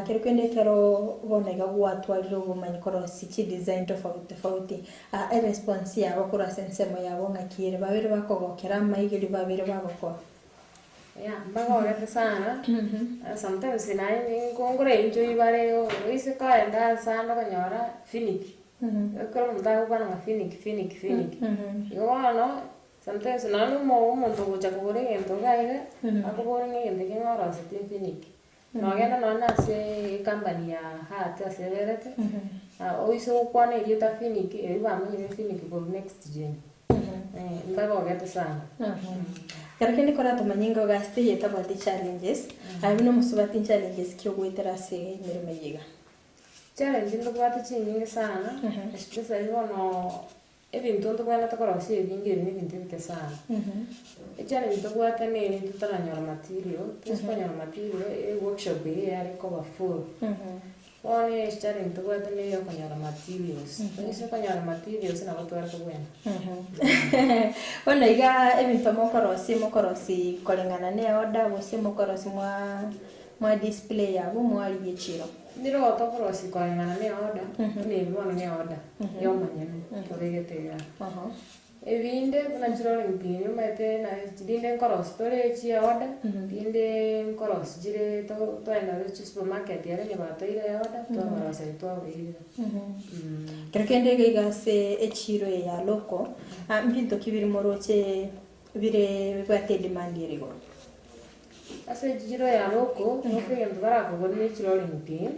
Kero kende ekero bono iga gwatwarire obomanyi korosia chidesign tofauti tofauti, eresponse yabo korwa ase ensemo yabo ng'aki ere? Babere bakogokera amaiga erio babere bagokora? Yeah, mbagogete sana, sometimes naende nkongora enjoy bare oise kogenda ase ande okonyora finik, ekero omonto agokwana ng'a finik finik finik, igo bono sometimes nonye na omo omonto ogocha kogora egento iga iga, akobori ng'a egento eke ng'a orosetie finik, nogenda nonye na ase ecompany ya heart ase eberete, oise gokwana erieta finik, erio bamanyire finik korwa next gen. Mbagogete sana. Ekero kende koratomanye ng'a ogasi teiyo etabwati challenges, aye buna omosubati nchallenges ki ogoetera ase emeremo eye iga? Challenge ntobwate chinyinge sana, especially bono ebinto ntobwenerete korosia ebinge ebi na ebinto ebike sana. Echallenge ntobwate neri totaranyora material, toise konyora material, eworkshop eye yare koba full. Bono echallenge tobwate neye okonyora materials, toise konyora materials nabo tware kobwena. Bono iga ebinto mokorosia mokorosia koreng'ana ne order gose mokorosia mwa mwa display abwo mwarigia echiro? Nigo tokorosia koreng'ana ne order, buna ebi bono ne order ya omonyene tobegete igaa. Ebinde buna chirori mpinyi omanyete na rinde nkorosi tore chia order, rinde nkorosi chire to twaenda ase chisupermarket ere onye batoire eorder, twabaroseria twabairera. Ekero kende iga iga ase echiro eye ya local, mbinto ki biri moroche bire bibwate edemand ere igoro? Ase echiro ya local, boka egento barakogore ne chirori mpinyi.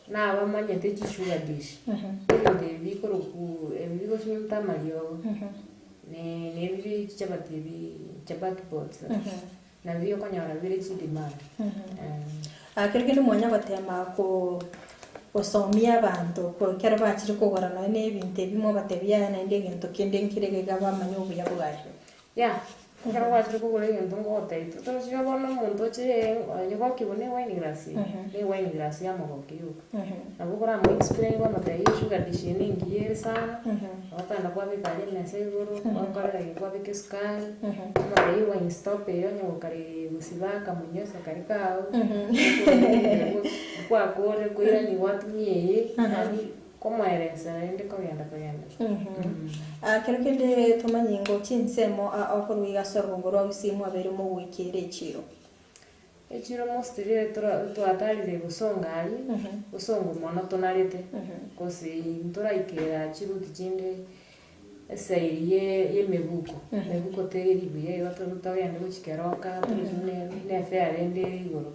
Nabamanyete chisugar dish, ebinto ebi bikorokwa ebi bigosunyuta amariogo, ne na ebi bi chichabati ebi chapati boards, nabio okonyora bire chidemand. Kero kende mwanya gotema ko gosomia abanto ko ekero bachire kogora nonya na ebinto ebi mwabatebia yaya naende egento kende nkere iga bamanye obuya bwaye. Yeah. Ekero gwachire kogora egento ngogotebia totorochire bono omonto oche onye gokigwa na ewine glass eye, na ewine glass ya omogoki yoka. Nabo okoramo explain kwamotebia esugar dish eye na engiya ere sana, okogenda kwabeka aria emesa igoro, gwakorera iga kwabeka esukari, kwamotebia ewine stop eye onye gokare gosiba akamonyosa karia kago, gwakorire koirani gwatumia eye, yaani komoeresa naende kogenda kogenda. Kero kende tomanye ng'o chinsemo okorwa iga ase orogongo rwa Gusii mwabeire mogoikera echiro. Echiro mostly tora twatarire gosonga aria, gosongo mono tonarete, gose ntoraikera chiruti chinde esairi ye yemebuko, mebuko teri buya igo toru togende gochia keroka torochi buna buna efare rende ere igoro,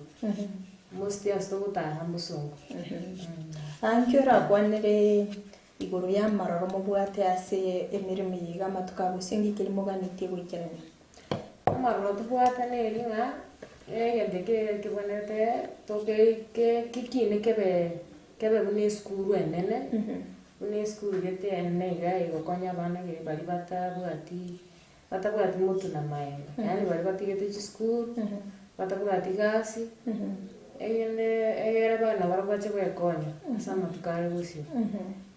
mostly ase togotara mbosongo. Nki orakwanere igoro ya amaroro mobwate ase emeremo eye iga amatuko a bosio nki keria moganetie goikerania? Amaroro tobwate neri ng'a, egento eke kebwenerete toke ke kekine kebe kebe buna esukuru enene, buna esukuru gete enene iga egokonya abana gere baria batabwati batabwati motu na maega, yaani baria batigete chisukuru, batabwati gasi, erinde egere abana barabwo bache goekonya ase amatuko are bosio.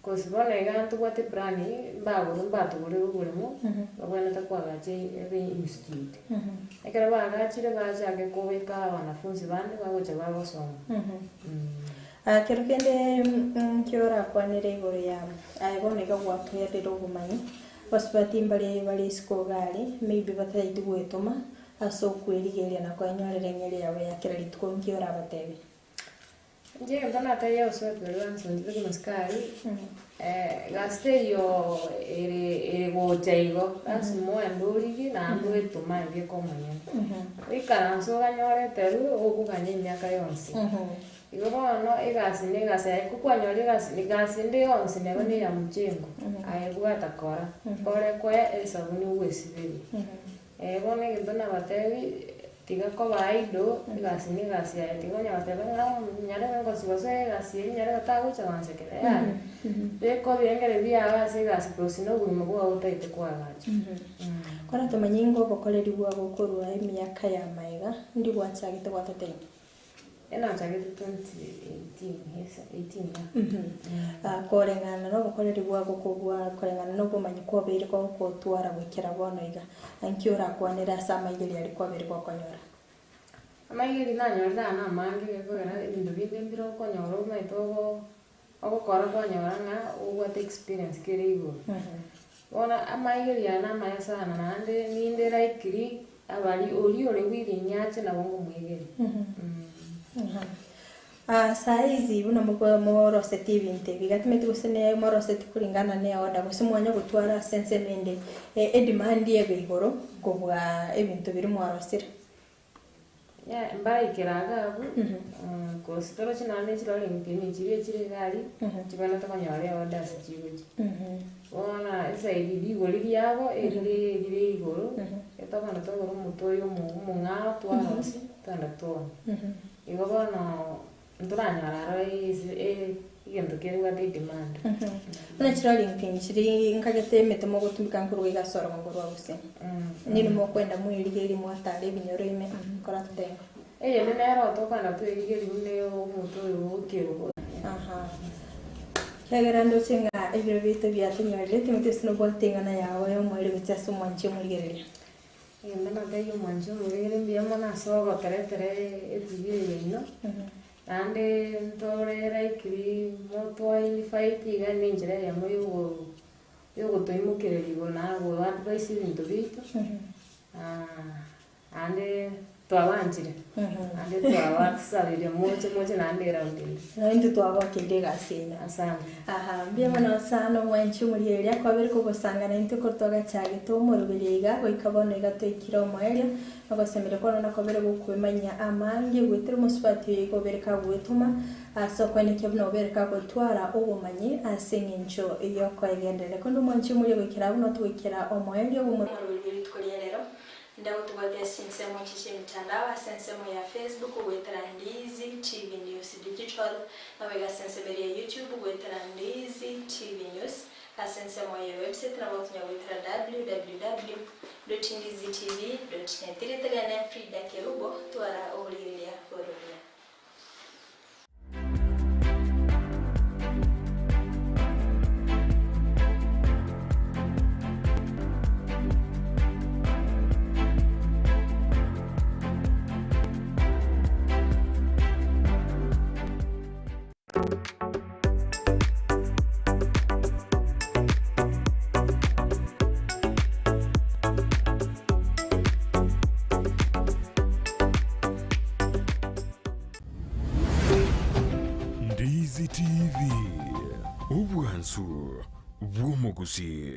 Cause bono iga ntobwate eplan, mbagore mbatogorere oboremo, babwenerete koagacha ebe institute. Ekero baagachire bachake kobeka abanafunzi bande bagocha bagosoma. Kero kende nki orakwanere igoro ya aye bono iga gwatoerire obomanyi, abasubati mbare bare isiko iga aria, maybe batageti goetoma ase okwerigeria na koenyorera eng'eria yabo ya kera rituko nki orabatebie? Inche egento natebia abasubati baria bansonchete buna sukari, gasi teiyo ere ere gocha igo, lasima oende origie naende oetome aye bieka omonyene. Oikaranse oganye oreterwe, okoganya emiaka yonsi. Igo bono egasi na egasi aye ko kwanyorire egasi, egasi ende yonsi neba na eya mchengo, aye bwata kora, kore koe esabuni ogwesiberia. Bono egento nabatebi, tiga koba idle, egasi na egasi yaye, tiga onya goteba ng'a nyarebe ngosiba ase egasi eye nyarebe tagocha gonsekera yaya, beka ebirengererio biago ase egasi gose na obogima bwao otagete koagacha. Kora tomanye ng'a obokoreri bwabo korwa emiaka ya maega, ndi gwachagete gwatotebi? Enachagete 2018 yes, 18 yeah. Koreng'ana nobokoreri bwabo kobua koreng'ana nobomanyi kwabeire gogotwara goikera bono iga, nki orakwanere ase amaigerio aria kwabeire gokonyora? Amaigerio nanyorire aya namange gekogera ebinto binde mbire okonyora omanyete ogo ogokora kwanyora ng'a obwate experience kere igoro. Bono amaigerio aya namaya sana naende ninde likely abari oria ore willing ache nabo nkomoigeria. Saa hizi buna moko moroseti ebinto ebi iga timanyeti gose ne moroseti kulingana na eorder gose mwanya gotwara ase ensemo ende edemand ebe igoro kobua ebinto biria mwarosire. Yeah, mbaraikera iga abwo, cause toroche nonye na chirori mpini chiria chire iga aria, chibwenerete konyora eorder ase chigochia. Bono esaidi rigori riabo erire rire igoro, etokogenda twagora omote oyo omo omong'ao twarosia, twagenda twaonia. Igo bono ntoranyora aro ase egento kerebwate edemand. Buna chirori mpini chiri nkagete emete mogotumeka nkorwa iga ase orogongo rwa gusii. Nini mokwenda mwerigerie mwatara ebinyoro ime kora totenga. Eyende nero tokogenda twerigerie buna omote oyo bwa ekerogo. Aha. Ekiagera ndoche ng'a ebiro biaito biatonyorire, Timotheo ase nobwate eng'ana yao y'omoerio gochia ase omwanchi omorigereria. Egento natebie omwanchi omorigereria mbuya mono ase ogotoretera etv eye yaino, naende ntore likely motwa invite iga na enchera eyemo yogo yogotoimokereria igoro na go advise ebinto biaito, naende twabanchire, naende twabasabeire moche moche naende eround ende. Naintwe twagokeire egasi eye. Asante. Aha, mbuya mono sana omwanchi omorigereria kwabere kogosanga naintwe korwa twagachagete omoroberio iga goika bono iga toikire omoerio, nogosemeria kwane nakobere gokwemanyia amange goetera omosubati oyo iga obere kagwetoma ase okoenekia buna obere kagotwara obomanyi ase eng'encho yokoegendereria. Korende omwanchi omoria goikera abwo notogoikera omoerio bw'omoroberio rituko ria rero. Ndagotobwatia ase chinsemo echi chi'emitandao, ase ensemo ya Facebook goetera Ndiizi TV News Digital, naboigo ase ensemo eria ya YouTube goetera Ndiizi TV News, ase ensemo ya website nabo okonya goetera www. Dot ndizitv dot net. Rieta riane Frida Kerubo, twara oborigereria bore obuya. Ndizi TV, obwansu bw'omogusi.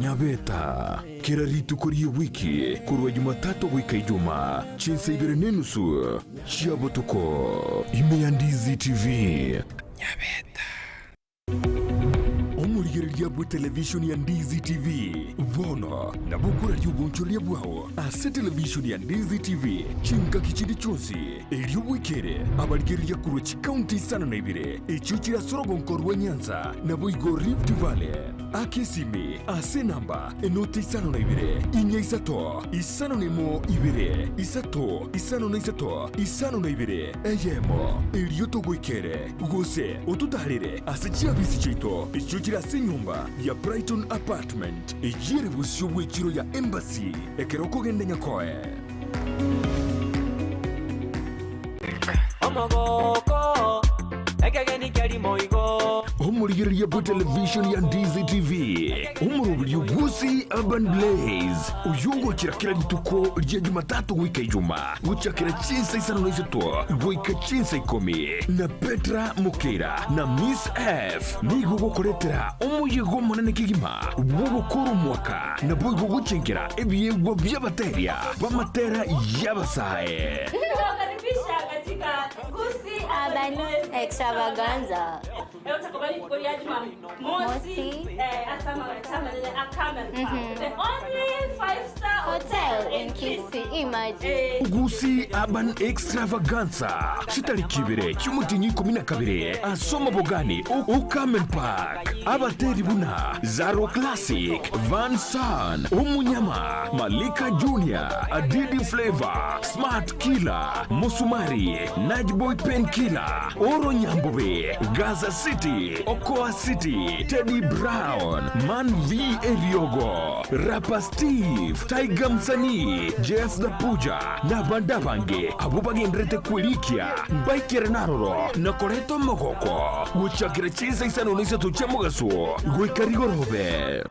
Nyabeta kera rituko rie wiki korwa Jumatatu goika Ijumaa chinsa ibere na enusu chia botuko ime ya Ndizi TV. Nyabeta. Omorigereria bwe television ya Ndizi TV bono nabo okoraria obonchoreria bwao ase television ya Ndizi TV chingaki chinde chionsi erio bwekere abarigereria korwa chikaunti isano na ibere echio chire ase orogonko rwa Nyanza naboigo Rift Valley. Aka esimi ase enamba enoti isano na ibere, inya isato, isano na emo ibere, isato, isano na isato, isano na ibere, eyemo, erio togoikere, gose ototaarere ase chiabisi chiaito echio chire ase enyomba ya Brighton Apartment, eyio ere bosio bw'echiro ya Embassy, ekero okogenda Nyakoe. Omogoko, ekegeni kiarimo igo. Omorigereria bwe television ya Ndizi TV, omoroberio bw'Usi Urban Blaze, oyio ogochera kera rituko ria Jumatatu goika Ijuma, gochakera chinsa isano na isato goika chinsa ikomi, na Petra Mokeira na Miss F nigo gokoretera omoyega omonene kegima bw'ogokora omwaka naboigo gochenkera ebiegwa bi'abateria b'amatera y'abasae. Tunawakaribisha katika Gusii Urban Extravaganza. Leo tutakuwa rituko ria Jumamosi ase amagacho amanene a Carmel Park. The only five-star Hotel in Kisii, imagine. Gusii Urban Extravaganza chitariki ibere chi'omotienyi ikomi na kabere ase omobogani o Carmen Park. Abateri buna Zaro Classic, Van San, Omunyama, Malika Junior, Adidi Flavour, Smart Killer, Mosumari, Najboy Pain Killer, Oro Nyambobe, Gaza City, Okoa City, Teddy Brown, Man V Eriogo, Rapper Steve, Tiger Msanii, Jeff the Puja, na abande abange abwo bagenderete kwerikia mbaikere naroro na koreta omogoko gochakera chinsa isano na isato chia mogaso goika rigorobe.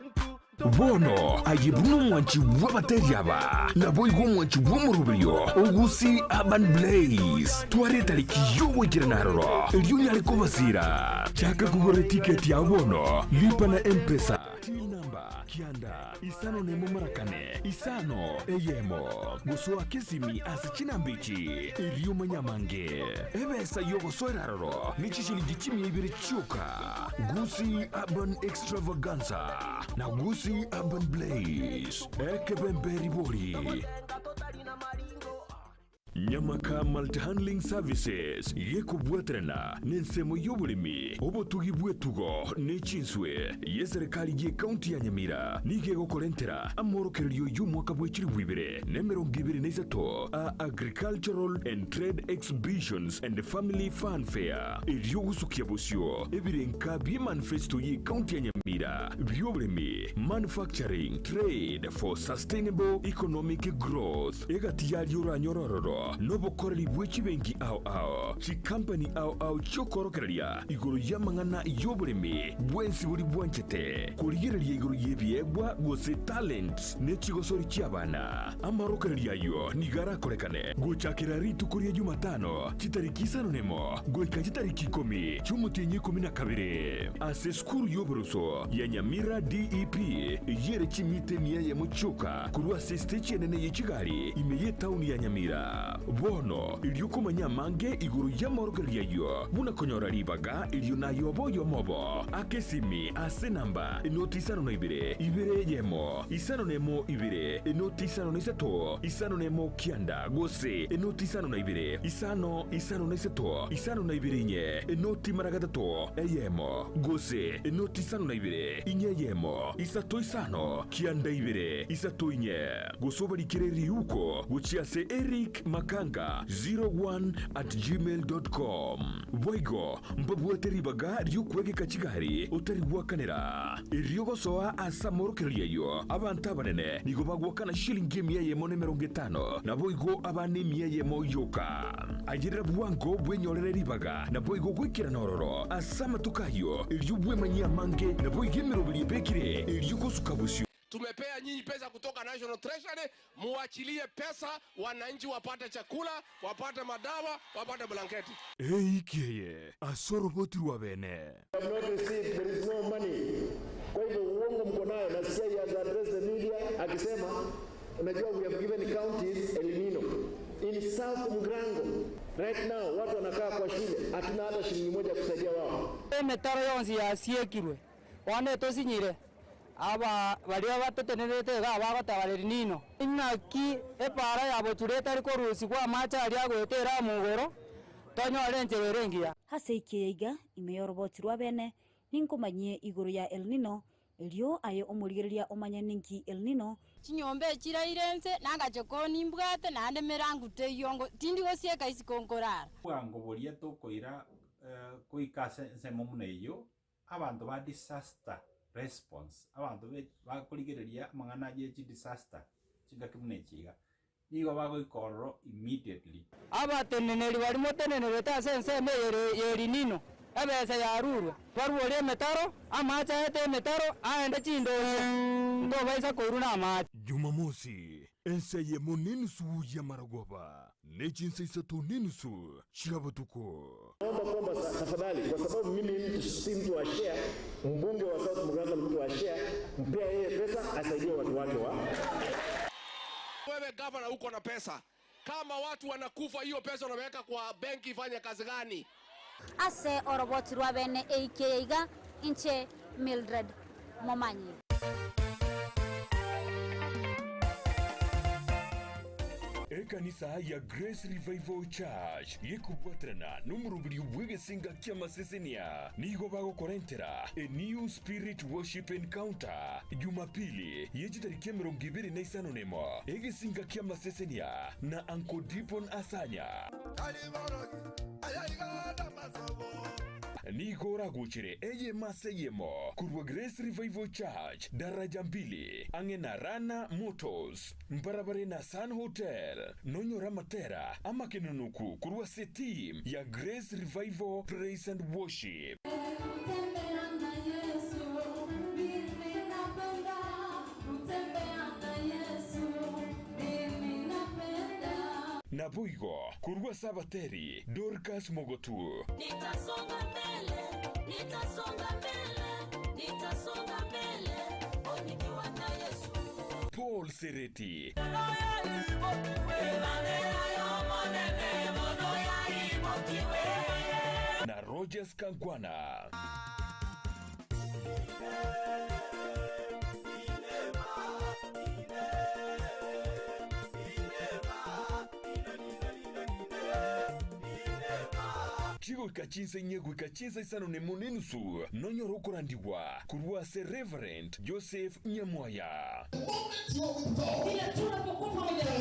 Bono aye buna omwanchi bw'abateri aba, naboigo omwanchi bw'omoroberio o Gusii Urban Blaze. Twara etariki y'ogoikerana aroro, erio onyare kobasira. Chaka kogora etiketi yao bono, lipa na M-Pesa, till number. Kianda, isano nemo marakane, isano, eyemo. Gosoa kesimi ase chinamba echi, erio omanye amange. Ebesa y'ogosoera aroro ne chishilingi chimia ibere chioka. Gusii Urban Extravaganza na Gusii Urban Blaze. Ekebembe ribori. Nyamaka Multihandling Services gekobwaterana nensemo y'oboremi, obotugi bw'etugo ne chinswe y'eserekari y'ecounty ya Nyamira nigo egokorentera amorokererio y'omwaka bwe chilifu ibere na emerongo ebere na isato a Agricultural and Trade Exhibitions and Family Fun Fair erio gosukia bosio ebirenka bi'emanifesto y'ecounty ya Nyamira bi'oboremi, Manufacturing, Trade for Sustainable Economic Growth. Egati yaria oranyore ororo nobokoreri bwe chibenki ao ao, chikampani ao ao chi'okorokereria igoro y'amang'ana y'oboremi bwensi boria bwanchete korigereria igoro y'ebiegwa gose talents ne chigosori chi'abana. Amarokererio ayio nigo arakorekane gochakera rituko ria Jumatano chitariki isano nemo goika chitariki ikomi chi'omotienyi ikomi na kabere ase esukuru y'oboroso ya Nyamira DEP eyio ere chimita emia eyemo chioka Korwa ase esitechi enene ye chigari ime y'etauni ya Nyamira. Bono erio komanya amange igoro y'amorokererio ayio, buna konyora ribaga erio naye obe oyomo obo, aka esimi ase enamba enoti isano na ibere, ibere eyemo, isano na emo ibere, enoti isano na isato, isano na emo kianda, gose enoti isano na ibere, isano, isano na isato, isano na ibere inye, enoti mara gatato, eyemo, gose enoti isano na ibere, inye eyemo, isato isano, Kianda ibere, isato inye, gose obarikere riuko gochia ase ericmakanga 01 at gmail dot com. Boigo mbabwate ribaga ri'okwegeka chigari otari gwakanera. Erio gosoa ase amorokererio ayio, abanto abanene nigo bagwakana chishilingi emia eyemo na emerongo etano, naboigo abana emia eyemo yoka. Ayerera bwango bwenyorere ribaga, naboigo goikerana ororo ase amatuko ayio, erio bwemanyie amange, naboigo emeroberi ebekire, erio gosuka bosio. Tumepea nyinyi pesa kutoka National Treasury, muachilie pesa wananchi wapate chakula, wapate madawa, wapate blanketi. Eiki eye ase oroboti rwa bene. Have not received, there is no money. Kwa hivyo uongo mko nayo, nasikia he has addressed the media akisema, unajua we have given counties El Nino in South Mugrango right now, watu wanakaa kwa shule, hatuna hata shilingi moja kusaidia wao. Emetaro yonsi yasiekirwe bono etosinyire aba baria batotenerete iga bagoteba El Nino ng'aki epara ya bochuri etari korusigwa amache aria agoeta ere amo igoro tonyore enchera ere engiya. Ase ekiya iga, ime y'oroboti rwa bene, ninkomanyie igoro ya El Nino, erio aye omorigereria omanye ninki El Nino. Chinyomba echiraire inse, nagache konimbwate, naende merangu teiyo, tindi gosieka isiko nkorara. Bwango boria tokoira goika ase ensemo buna eyio, abanto ba disaster response, abanto bakorigereria amang'ana ye chidisaster chingaki buna echi iga, nigo bagoika ororo immediately. Abateneneri baria motenenerete ase ensemo eye y'Elinino, ebesa yarurwe, barwore emetaro, amache aete emetaro, aende chindooche, ntobaisa koirwa namache. Jumamosi, ensa eyemo nenusu y'amarogoba, ne chinsa isato nenusu chia botuko. Naomba kwamba tafadhali, kwa sababu mimi mtu si mtu wa share, mbunge wa South Mugirango ni mtu wa share, mpea yeye pesa asaidie watu wake wa. Wewe gavana uko na pesa, kama watu wanakufa, hiyo pesa unaweka kwa benki ifanye kazi gani? Ase oroboti rwa bene eike iga inche Mildred Momanyi. Ekanisa ya Grace Revival Church gekobwaterana nomoroberio bw'egesinga ki'amasesenia nigo bagokorentera A New Spirit Worship Encounter Jumapili ye chitariki emerongo ebere na isano nemo egesinga ki'amasesenia na Uncle Dipon Asanya. Nigo oragoochere eyemo ase eyemo korwa Grace Revival Church, Daraja Mbili, ang'e na Rana Motors, mbarabare na Sun Hotel. Nonyore amatera amakenonoku korwa ase team ya Grace Revival Praise and Worship. Naboigo korwa ase abateri Dorcas Mogotu. Nitasonga mbele, nitasonga mbele, nitasonga mbele, oh nikiwa Paul Sereti na Rogers Kankwana. Chigoika chinsa inye goika chinsa isano nemo nenusu nonyore okorandigwa korwa ase Reverend Joseph Nyamwaya. Ila tunapokuwa pamoja na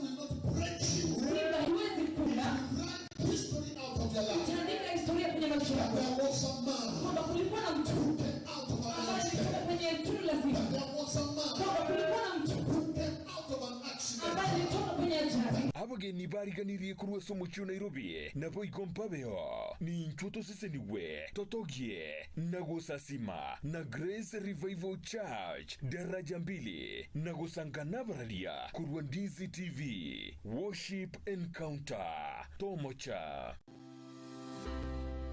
Mungu, simba haiwezi kula. Itaandika historia kwenye maisha yako kwamba kulikuwa na mtu ambaye alitoka kwenye tundu la simba, kwamba kulikuwa na mtu ambaye alitoka kwenye ajali. Abageni bariganirie korwa ase omochie o Nairobi nabo igo mpabeo ninchwo toseseniwe totogie na gosasima na Grace Revival Church daraja mbili na gosangana bararia korwa Ndizi TV Worship Encounter Tomocha.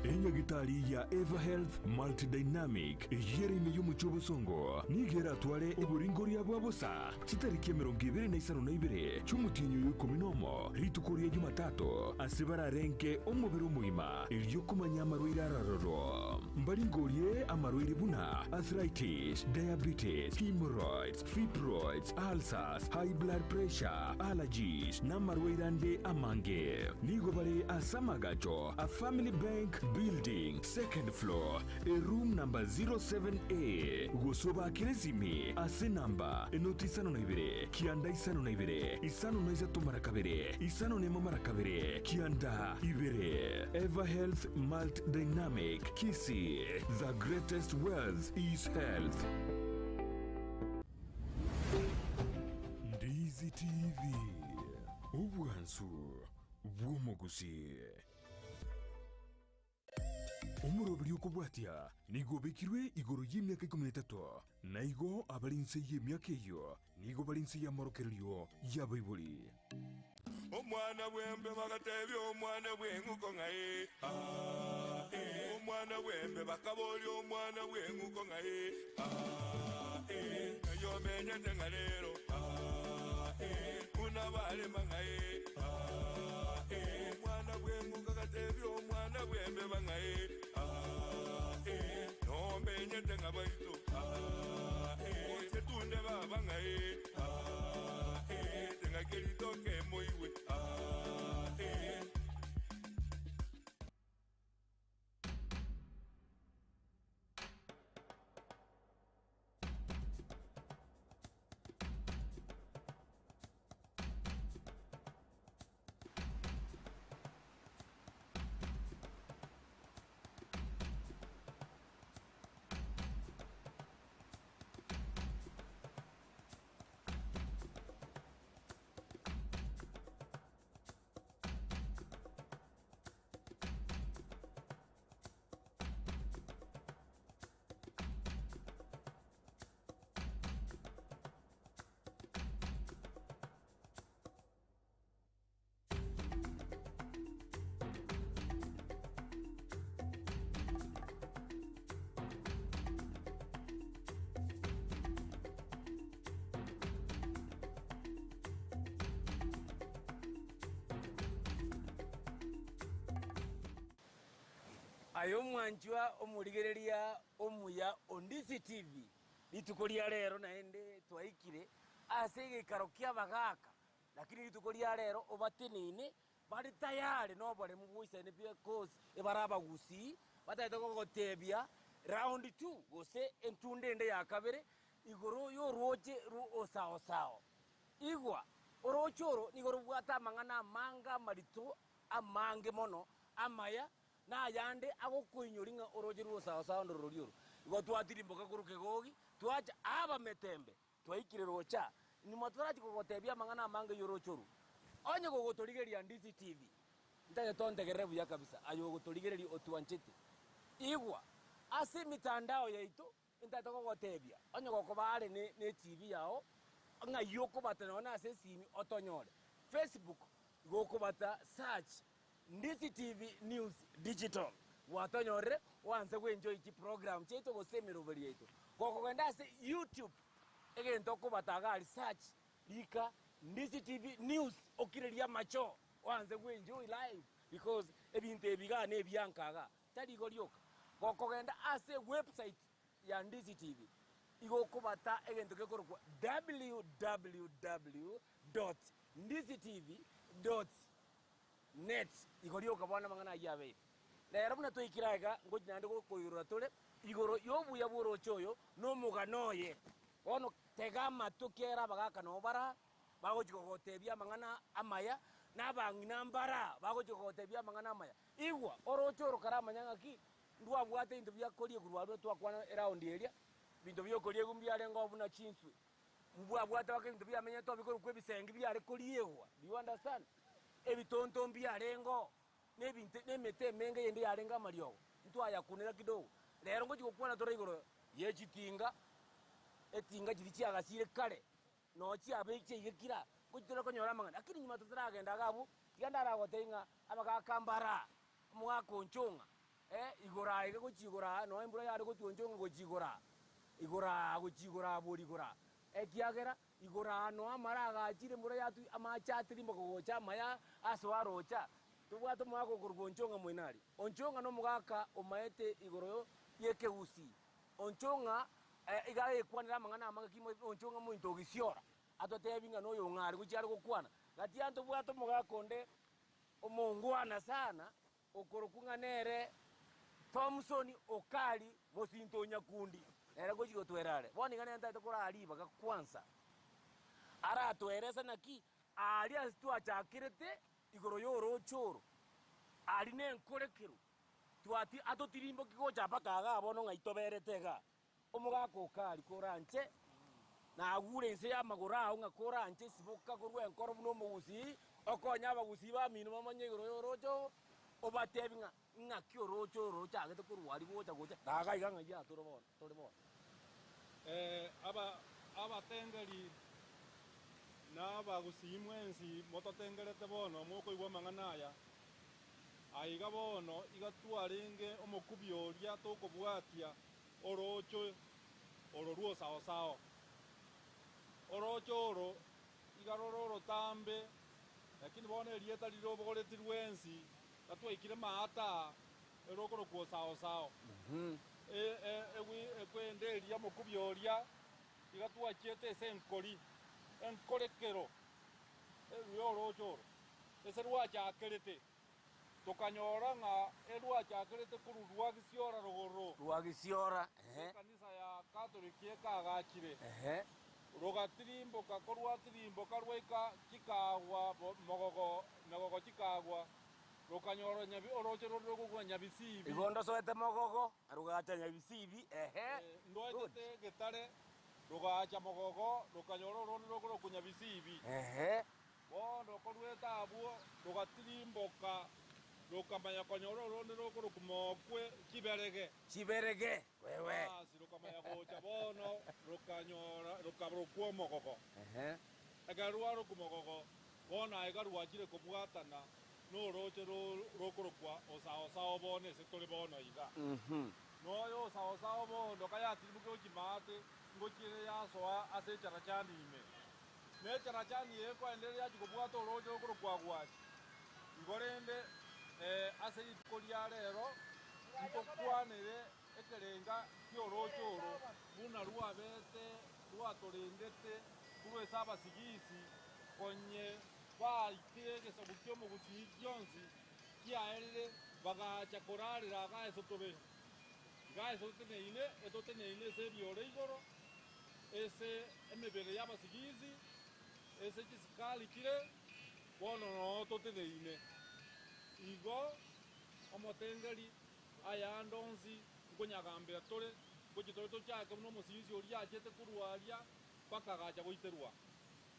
Enyagitari ya Everhealth Multidynamic eyerime y'omuchi obosongo nigo eratware oboringoria bwa bosa chitariki 22 chi'omotienyi oyo 11 rituko ria Jumatatu ase bararenke omobere omogima erio komanya amarwaire araroro mbaringorie amarwaire buna arthritis, diabetes, hemorrhoids, fibroids, ulcers, high blood pressure, allergies na amarwaire ande amange. Nigo bare ase amagacho a Family Bank Building, second floor, a room number 07A. Gosoba kiresimi ase namba enoti 52 kianda 52 53 mara kabere 51 mara kabere kianda ibere. Ever Health Mult Dynamic Kisii, the greatest wealth is health. Ndizi TV, obwansu bw'omogusi. Omoroberi okobwatia nigo obekirwe igoro y'emiaka 13 na igo abari nse y'emiaka eyo nigo bari nse y'amorokererio y'abaibori. Omwana bwembe bagatebya omwana bw'enguko ng'aye omwana bwembe bakaboli omwana bw'enguko ng'aye nayo menyete nga leero unabalema ng'aye omwana bw'enguko gatebya omwana bwembe bang'aye nomenyete nga baitu ochetunde baba ng'aye tengakelitoke moiwe. Ayo mwanchwa omurigereria omuya Ondisi TV rituko ria rero naende twaikire ase egekaro kia bagaka, lakini rituko ria rero obatenene bari tayari no baremu goisane bia cause ebara abagusi bataete gogotebia round 2 gose entunde ende ya kabere igoro yorwoche ru osaosao igwa oroche oro nigo robwate amang'ana amanga amarito amange mono amaya na yande agokoinyori ng'a oroche rwo sawa ndorori oro igo twatirimboka korwa kegogi twacha aba metembe twaikire rocha nyuma twarachi kogotebia amang'ana amange yoroche oru onye gogotorigeria Ndizi TV ntage tontegerere buya kabisa ayo gotorigereria otwanchete igwa ase mitandao yaito ntate kogotebia onye gokoba are ne TV yao ng'a yokobata nona ase esimi otonyore Facebook gokobata search Ndizi TV News Digital watonyore wanze gwenjoy chi program cheito gose emeroberi yaito gokogenda ase YouTube Egento okobata iga aria search, rika Ndisi TV news okirerie amacho oanse go enjoy life because ebinto ebi igaa na ebianka igaa tari igo rioka. Gokogenda ase ewebsite ya Ndisi TV igo okobata egento gekorokwa www dot ndisitv dot net igo rioka bono amang'ana ayio abeire. Rero buna twaikire aiga ngochi naende gokoirora tore igoro y'obuya bw'oroche oyo na omogano oye. Bono tega amato kera abagaaka nabo bara bagochia gogotebia amang'ana amaya, na abang'ina mbara bagochia gogotebia amang'ana amaya. Igwa, oroche oro karamanya ng'aki ndwabwate ebinto bia koriegwa rwarure twakwana eraundi eria, ebinto biokoriegwa mbiarengeo buna chinswe, mbwabwate mpaka ebinto biamenyete oo bikorokwa ebisengi biare koriegwa, do you understand? Ebitonto mbiarengeo. na ebinto na emete emenge eyende yarenge amariogo, ntwayakunera kidogo. Rero ngochia gokwana tore igoro ye chitinga, etinga chiria chiagasire kare, noo chiabe chiaigekire aa, ngochia tore konyora amang'ana. Lakini nyuma totaragenda iga abwo, tiga ndaragotebie ng'a abagaka mbara, omogaka onchong'a, eh, igoro aa iga gochia igoro aa, noo embura yare gotwa onchong'a gochia igoro aa, igoro aa gochia igoro aa bori igoro aa, ekiagera. Igoro aa noa amara agachire embura yatwa amache atirimboka gocha amaya asoa arocha. Tobwate omogaka okorokwa Onchong'a Moinari. Onchong'a nomogaka omaete igoro y'ekegusii. Onchong'a iga agekwanera amang'ana amange kimo Onchong'a mointo o Gisiora. Atotebi ng'a noyo ong'a are gochia are gokwana. Gati aa ntobwate omogaka onde omongwana sana okorokwa ng'a nere Thomson Okari mosinto o Nyakundi, nere gochia gotwera are. Bono iga nere ntagete koraa ribaga kwansa, aratwerese naki aaria ase twachakerete igoro y'orooche oro, aria nenkorekero, twati atotirimboki gocha mpaka igaa bono ng'ai toberete igaa. Omogaka Okari koranche, nagure inse y'amagoro ao ng'a koranche siboka korwa enkoro buna omogusii, okonye abagusii bamino bamanye igoro y'orooche oo, obatebi ng'a ing'aki orooche oro rochagete korwa aria gocha gocha naga iga ng'ai atore bono tore bono. Aba abatengeri na abagusii mwensi mototengerete bono mokoigwa amang'ana aya, Aiga bono iga twarenge omokubio oria tokobwatia orooche oro rw'osao-sao. Orooche oro iga rore orotambe, lakini bono erieta riria obogoretie rwensi, iga twaikire maata aa, erokorokwa osao-sao. Ekwende eria omokubio oria iga twachiete ase enkori, enkorekero y'orooche oro. Ase rwachakerete, tokanyora ng'a erwachakerete korwa rwagisiora rogoro. Rwagisiora, ehe. Ekanisa ya Katoliki ekaagachire. Ehe. Rogatirimboka, korwatirimboka rwaika chikaagwa mogogo, megogo chikaagwa, rokanyora nyabi, orooche rore rokogwa Nyabisibi. Igo ndosoete mogogo, na rogacha Nyabisibi, ehe. Ndoetete getare, rogacha mogogo, rokanyora oronde rokorokwa Nyabisibi. Ehe. Bono koruete abwo rogatirimboka, rokamanya konyora oronde rokorokwa Mokwe Chiberege. Chiberege, wewe. Basi rokamanya gocha bono, rokanyora rokarokwa omogogo. Ehe. Ekero rwarokwa omogogo, bono aiga rwachire kobwatana norooche rokorokwa Osaosao bono ase tore bono iga. Noyo Osaosao bono kayatirimbokire gochia maate, ngochia yasoa ase echarachani ime. Ne echarachani eye koendereria yachia kobwata orooche rokorokwa Agwachi. Igo rende ase rituko ria rero ntokwanere ekerenga ki'orooche oro, buna rwabete rwatorendete korwa ase abasigisi, konye baitire egesaku ki'omogusii gionsi kiaerire, bagacha korarera iga ase tobe. Iga ase toteneine, etoteneine ase ebiore igoro. Ase emebere y'abasigisi, ase chisikari chire, bono noo toteneine. Igo omotengeri ayande onsi nkonyagambera tore, ngochia tore tochake buna omosigisi oria achete korwa aria mpaka agacha goiterwa.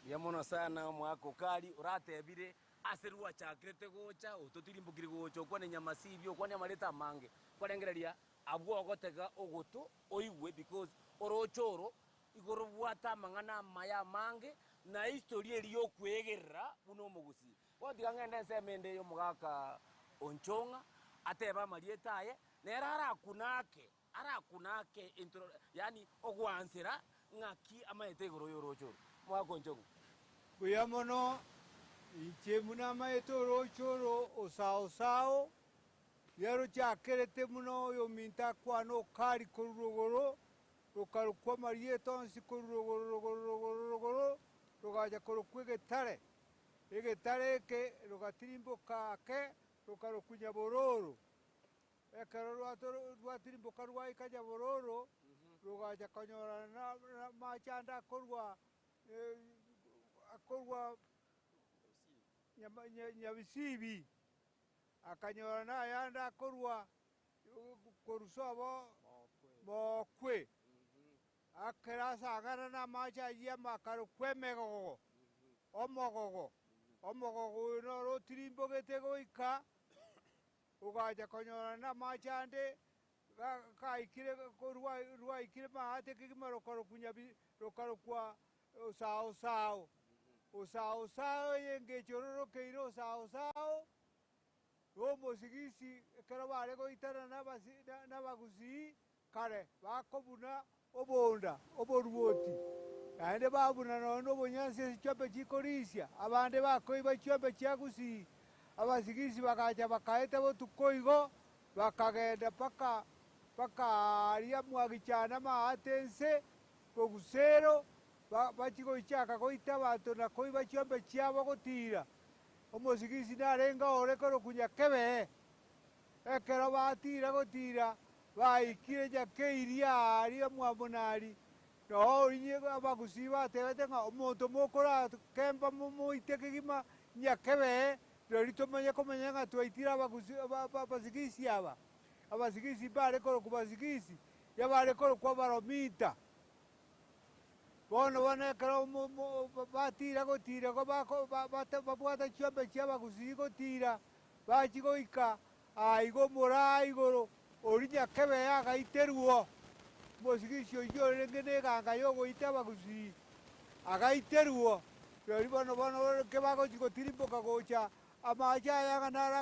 Mbuya mono sana omwaka okari oratebire ase rwachakirete gocha ototirimbokiri gocha okwane nyamasibi okwane amareta amange kwarengereria Abwo ogotega ogoto oigwe because orooche oro igo robwate amang'ana amaya amange na history eria yokwegerera buna omogusii. Bono tiga ng'ende ensemo ende y'omogaka Onchong'a atebe amarieta aye nere arakune ake arakune ake intro yaani ogwansera Ng'aki amaete igoro y'orooche oro? Omogaka Onchogu. Mbuya mono, inche buna amaete orooche oro Osao-sao, riria rochakerete buna oyominto akwane Okari korwa rogoro, rokarokwa amarieta onsi korwa rogoro rogoro rogoro rogoro, rogacha korokwa egetare. Egetare eke rogatirimboka ake, rokarokwa Nyabororo. Ekero rwatirimboka rwaika Nyabororo, rogacha konyorana namache ande akorwa akorwa Nyabisibi, akanyorana ayande akorwa korwa sobo Mokwe. Ekero asang'ana namache ayio amakarokwa emegogo, omogogo, omogogo oyo noro otirimbogete goika ogacha konyorana namache ande gaikire korwa rwaikire maate kegima rokarokwa nyabi rokarokwa osao sao. Osao sao eye engencho ororokeire osao sao, na omosigisi ekero bare goitana nabasi nabagusii kare bakobuna obonda, oboruoti, naende babuna nonya na obonyansi ase chiombe chikorisia, abande bakoiba chiombe chia gusii. Abasigisi bagacha bakaeta botuko igo, bakagenda mpaka mpaka aria mwagichana maate nse, bogusero, bachia goichaka goita abanto na koiba chiombe chiabo gotira. Omosigisi narenge ore korokwa Nyakebee. Ekero batira gotira, baikire Nyakeiria aaria mwamonari, noo oria abagusii batebete ng'a omonto mokorakemba momoite kegima Nyakebee, rirorio tomanye komanya ng'a twaitire abagusi abasigisi aba. Abasigisi mbare korokwa basigisi, yabare korokwa abarominta. Bono bono ekero batira gotira igo babwata chiombe chi'abagusii gotira, bachia goika aa igo omoraa igoro, oria nyakebee agaiterwa, omosigisi oyio orenge na eganga y'ogoita abagusii, agaiterwa, rirorio bono bono kebagochia gotirimboka gocha amache aya ng'a naro.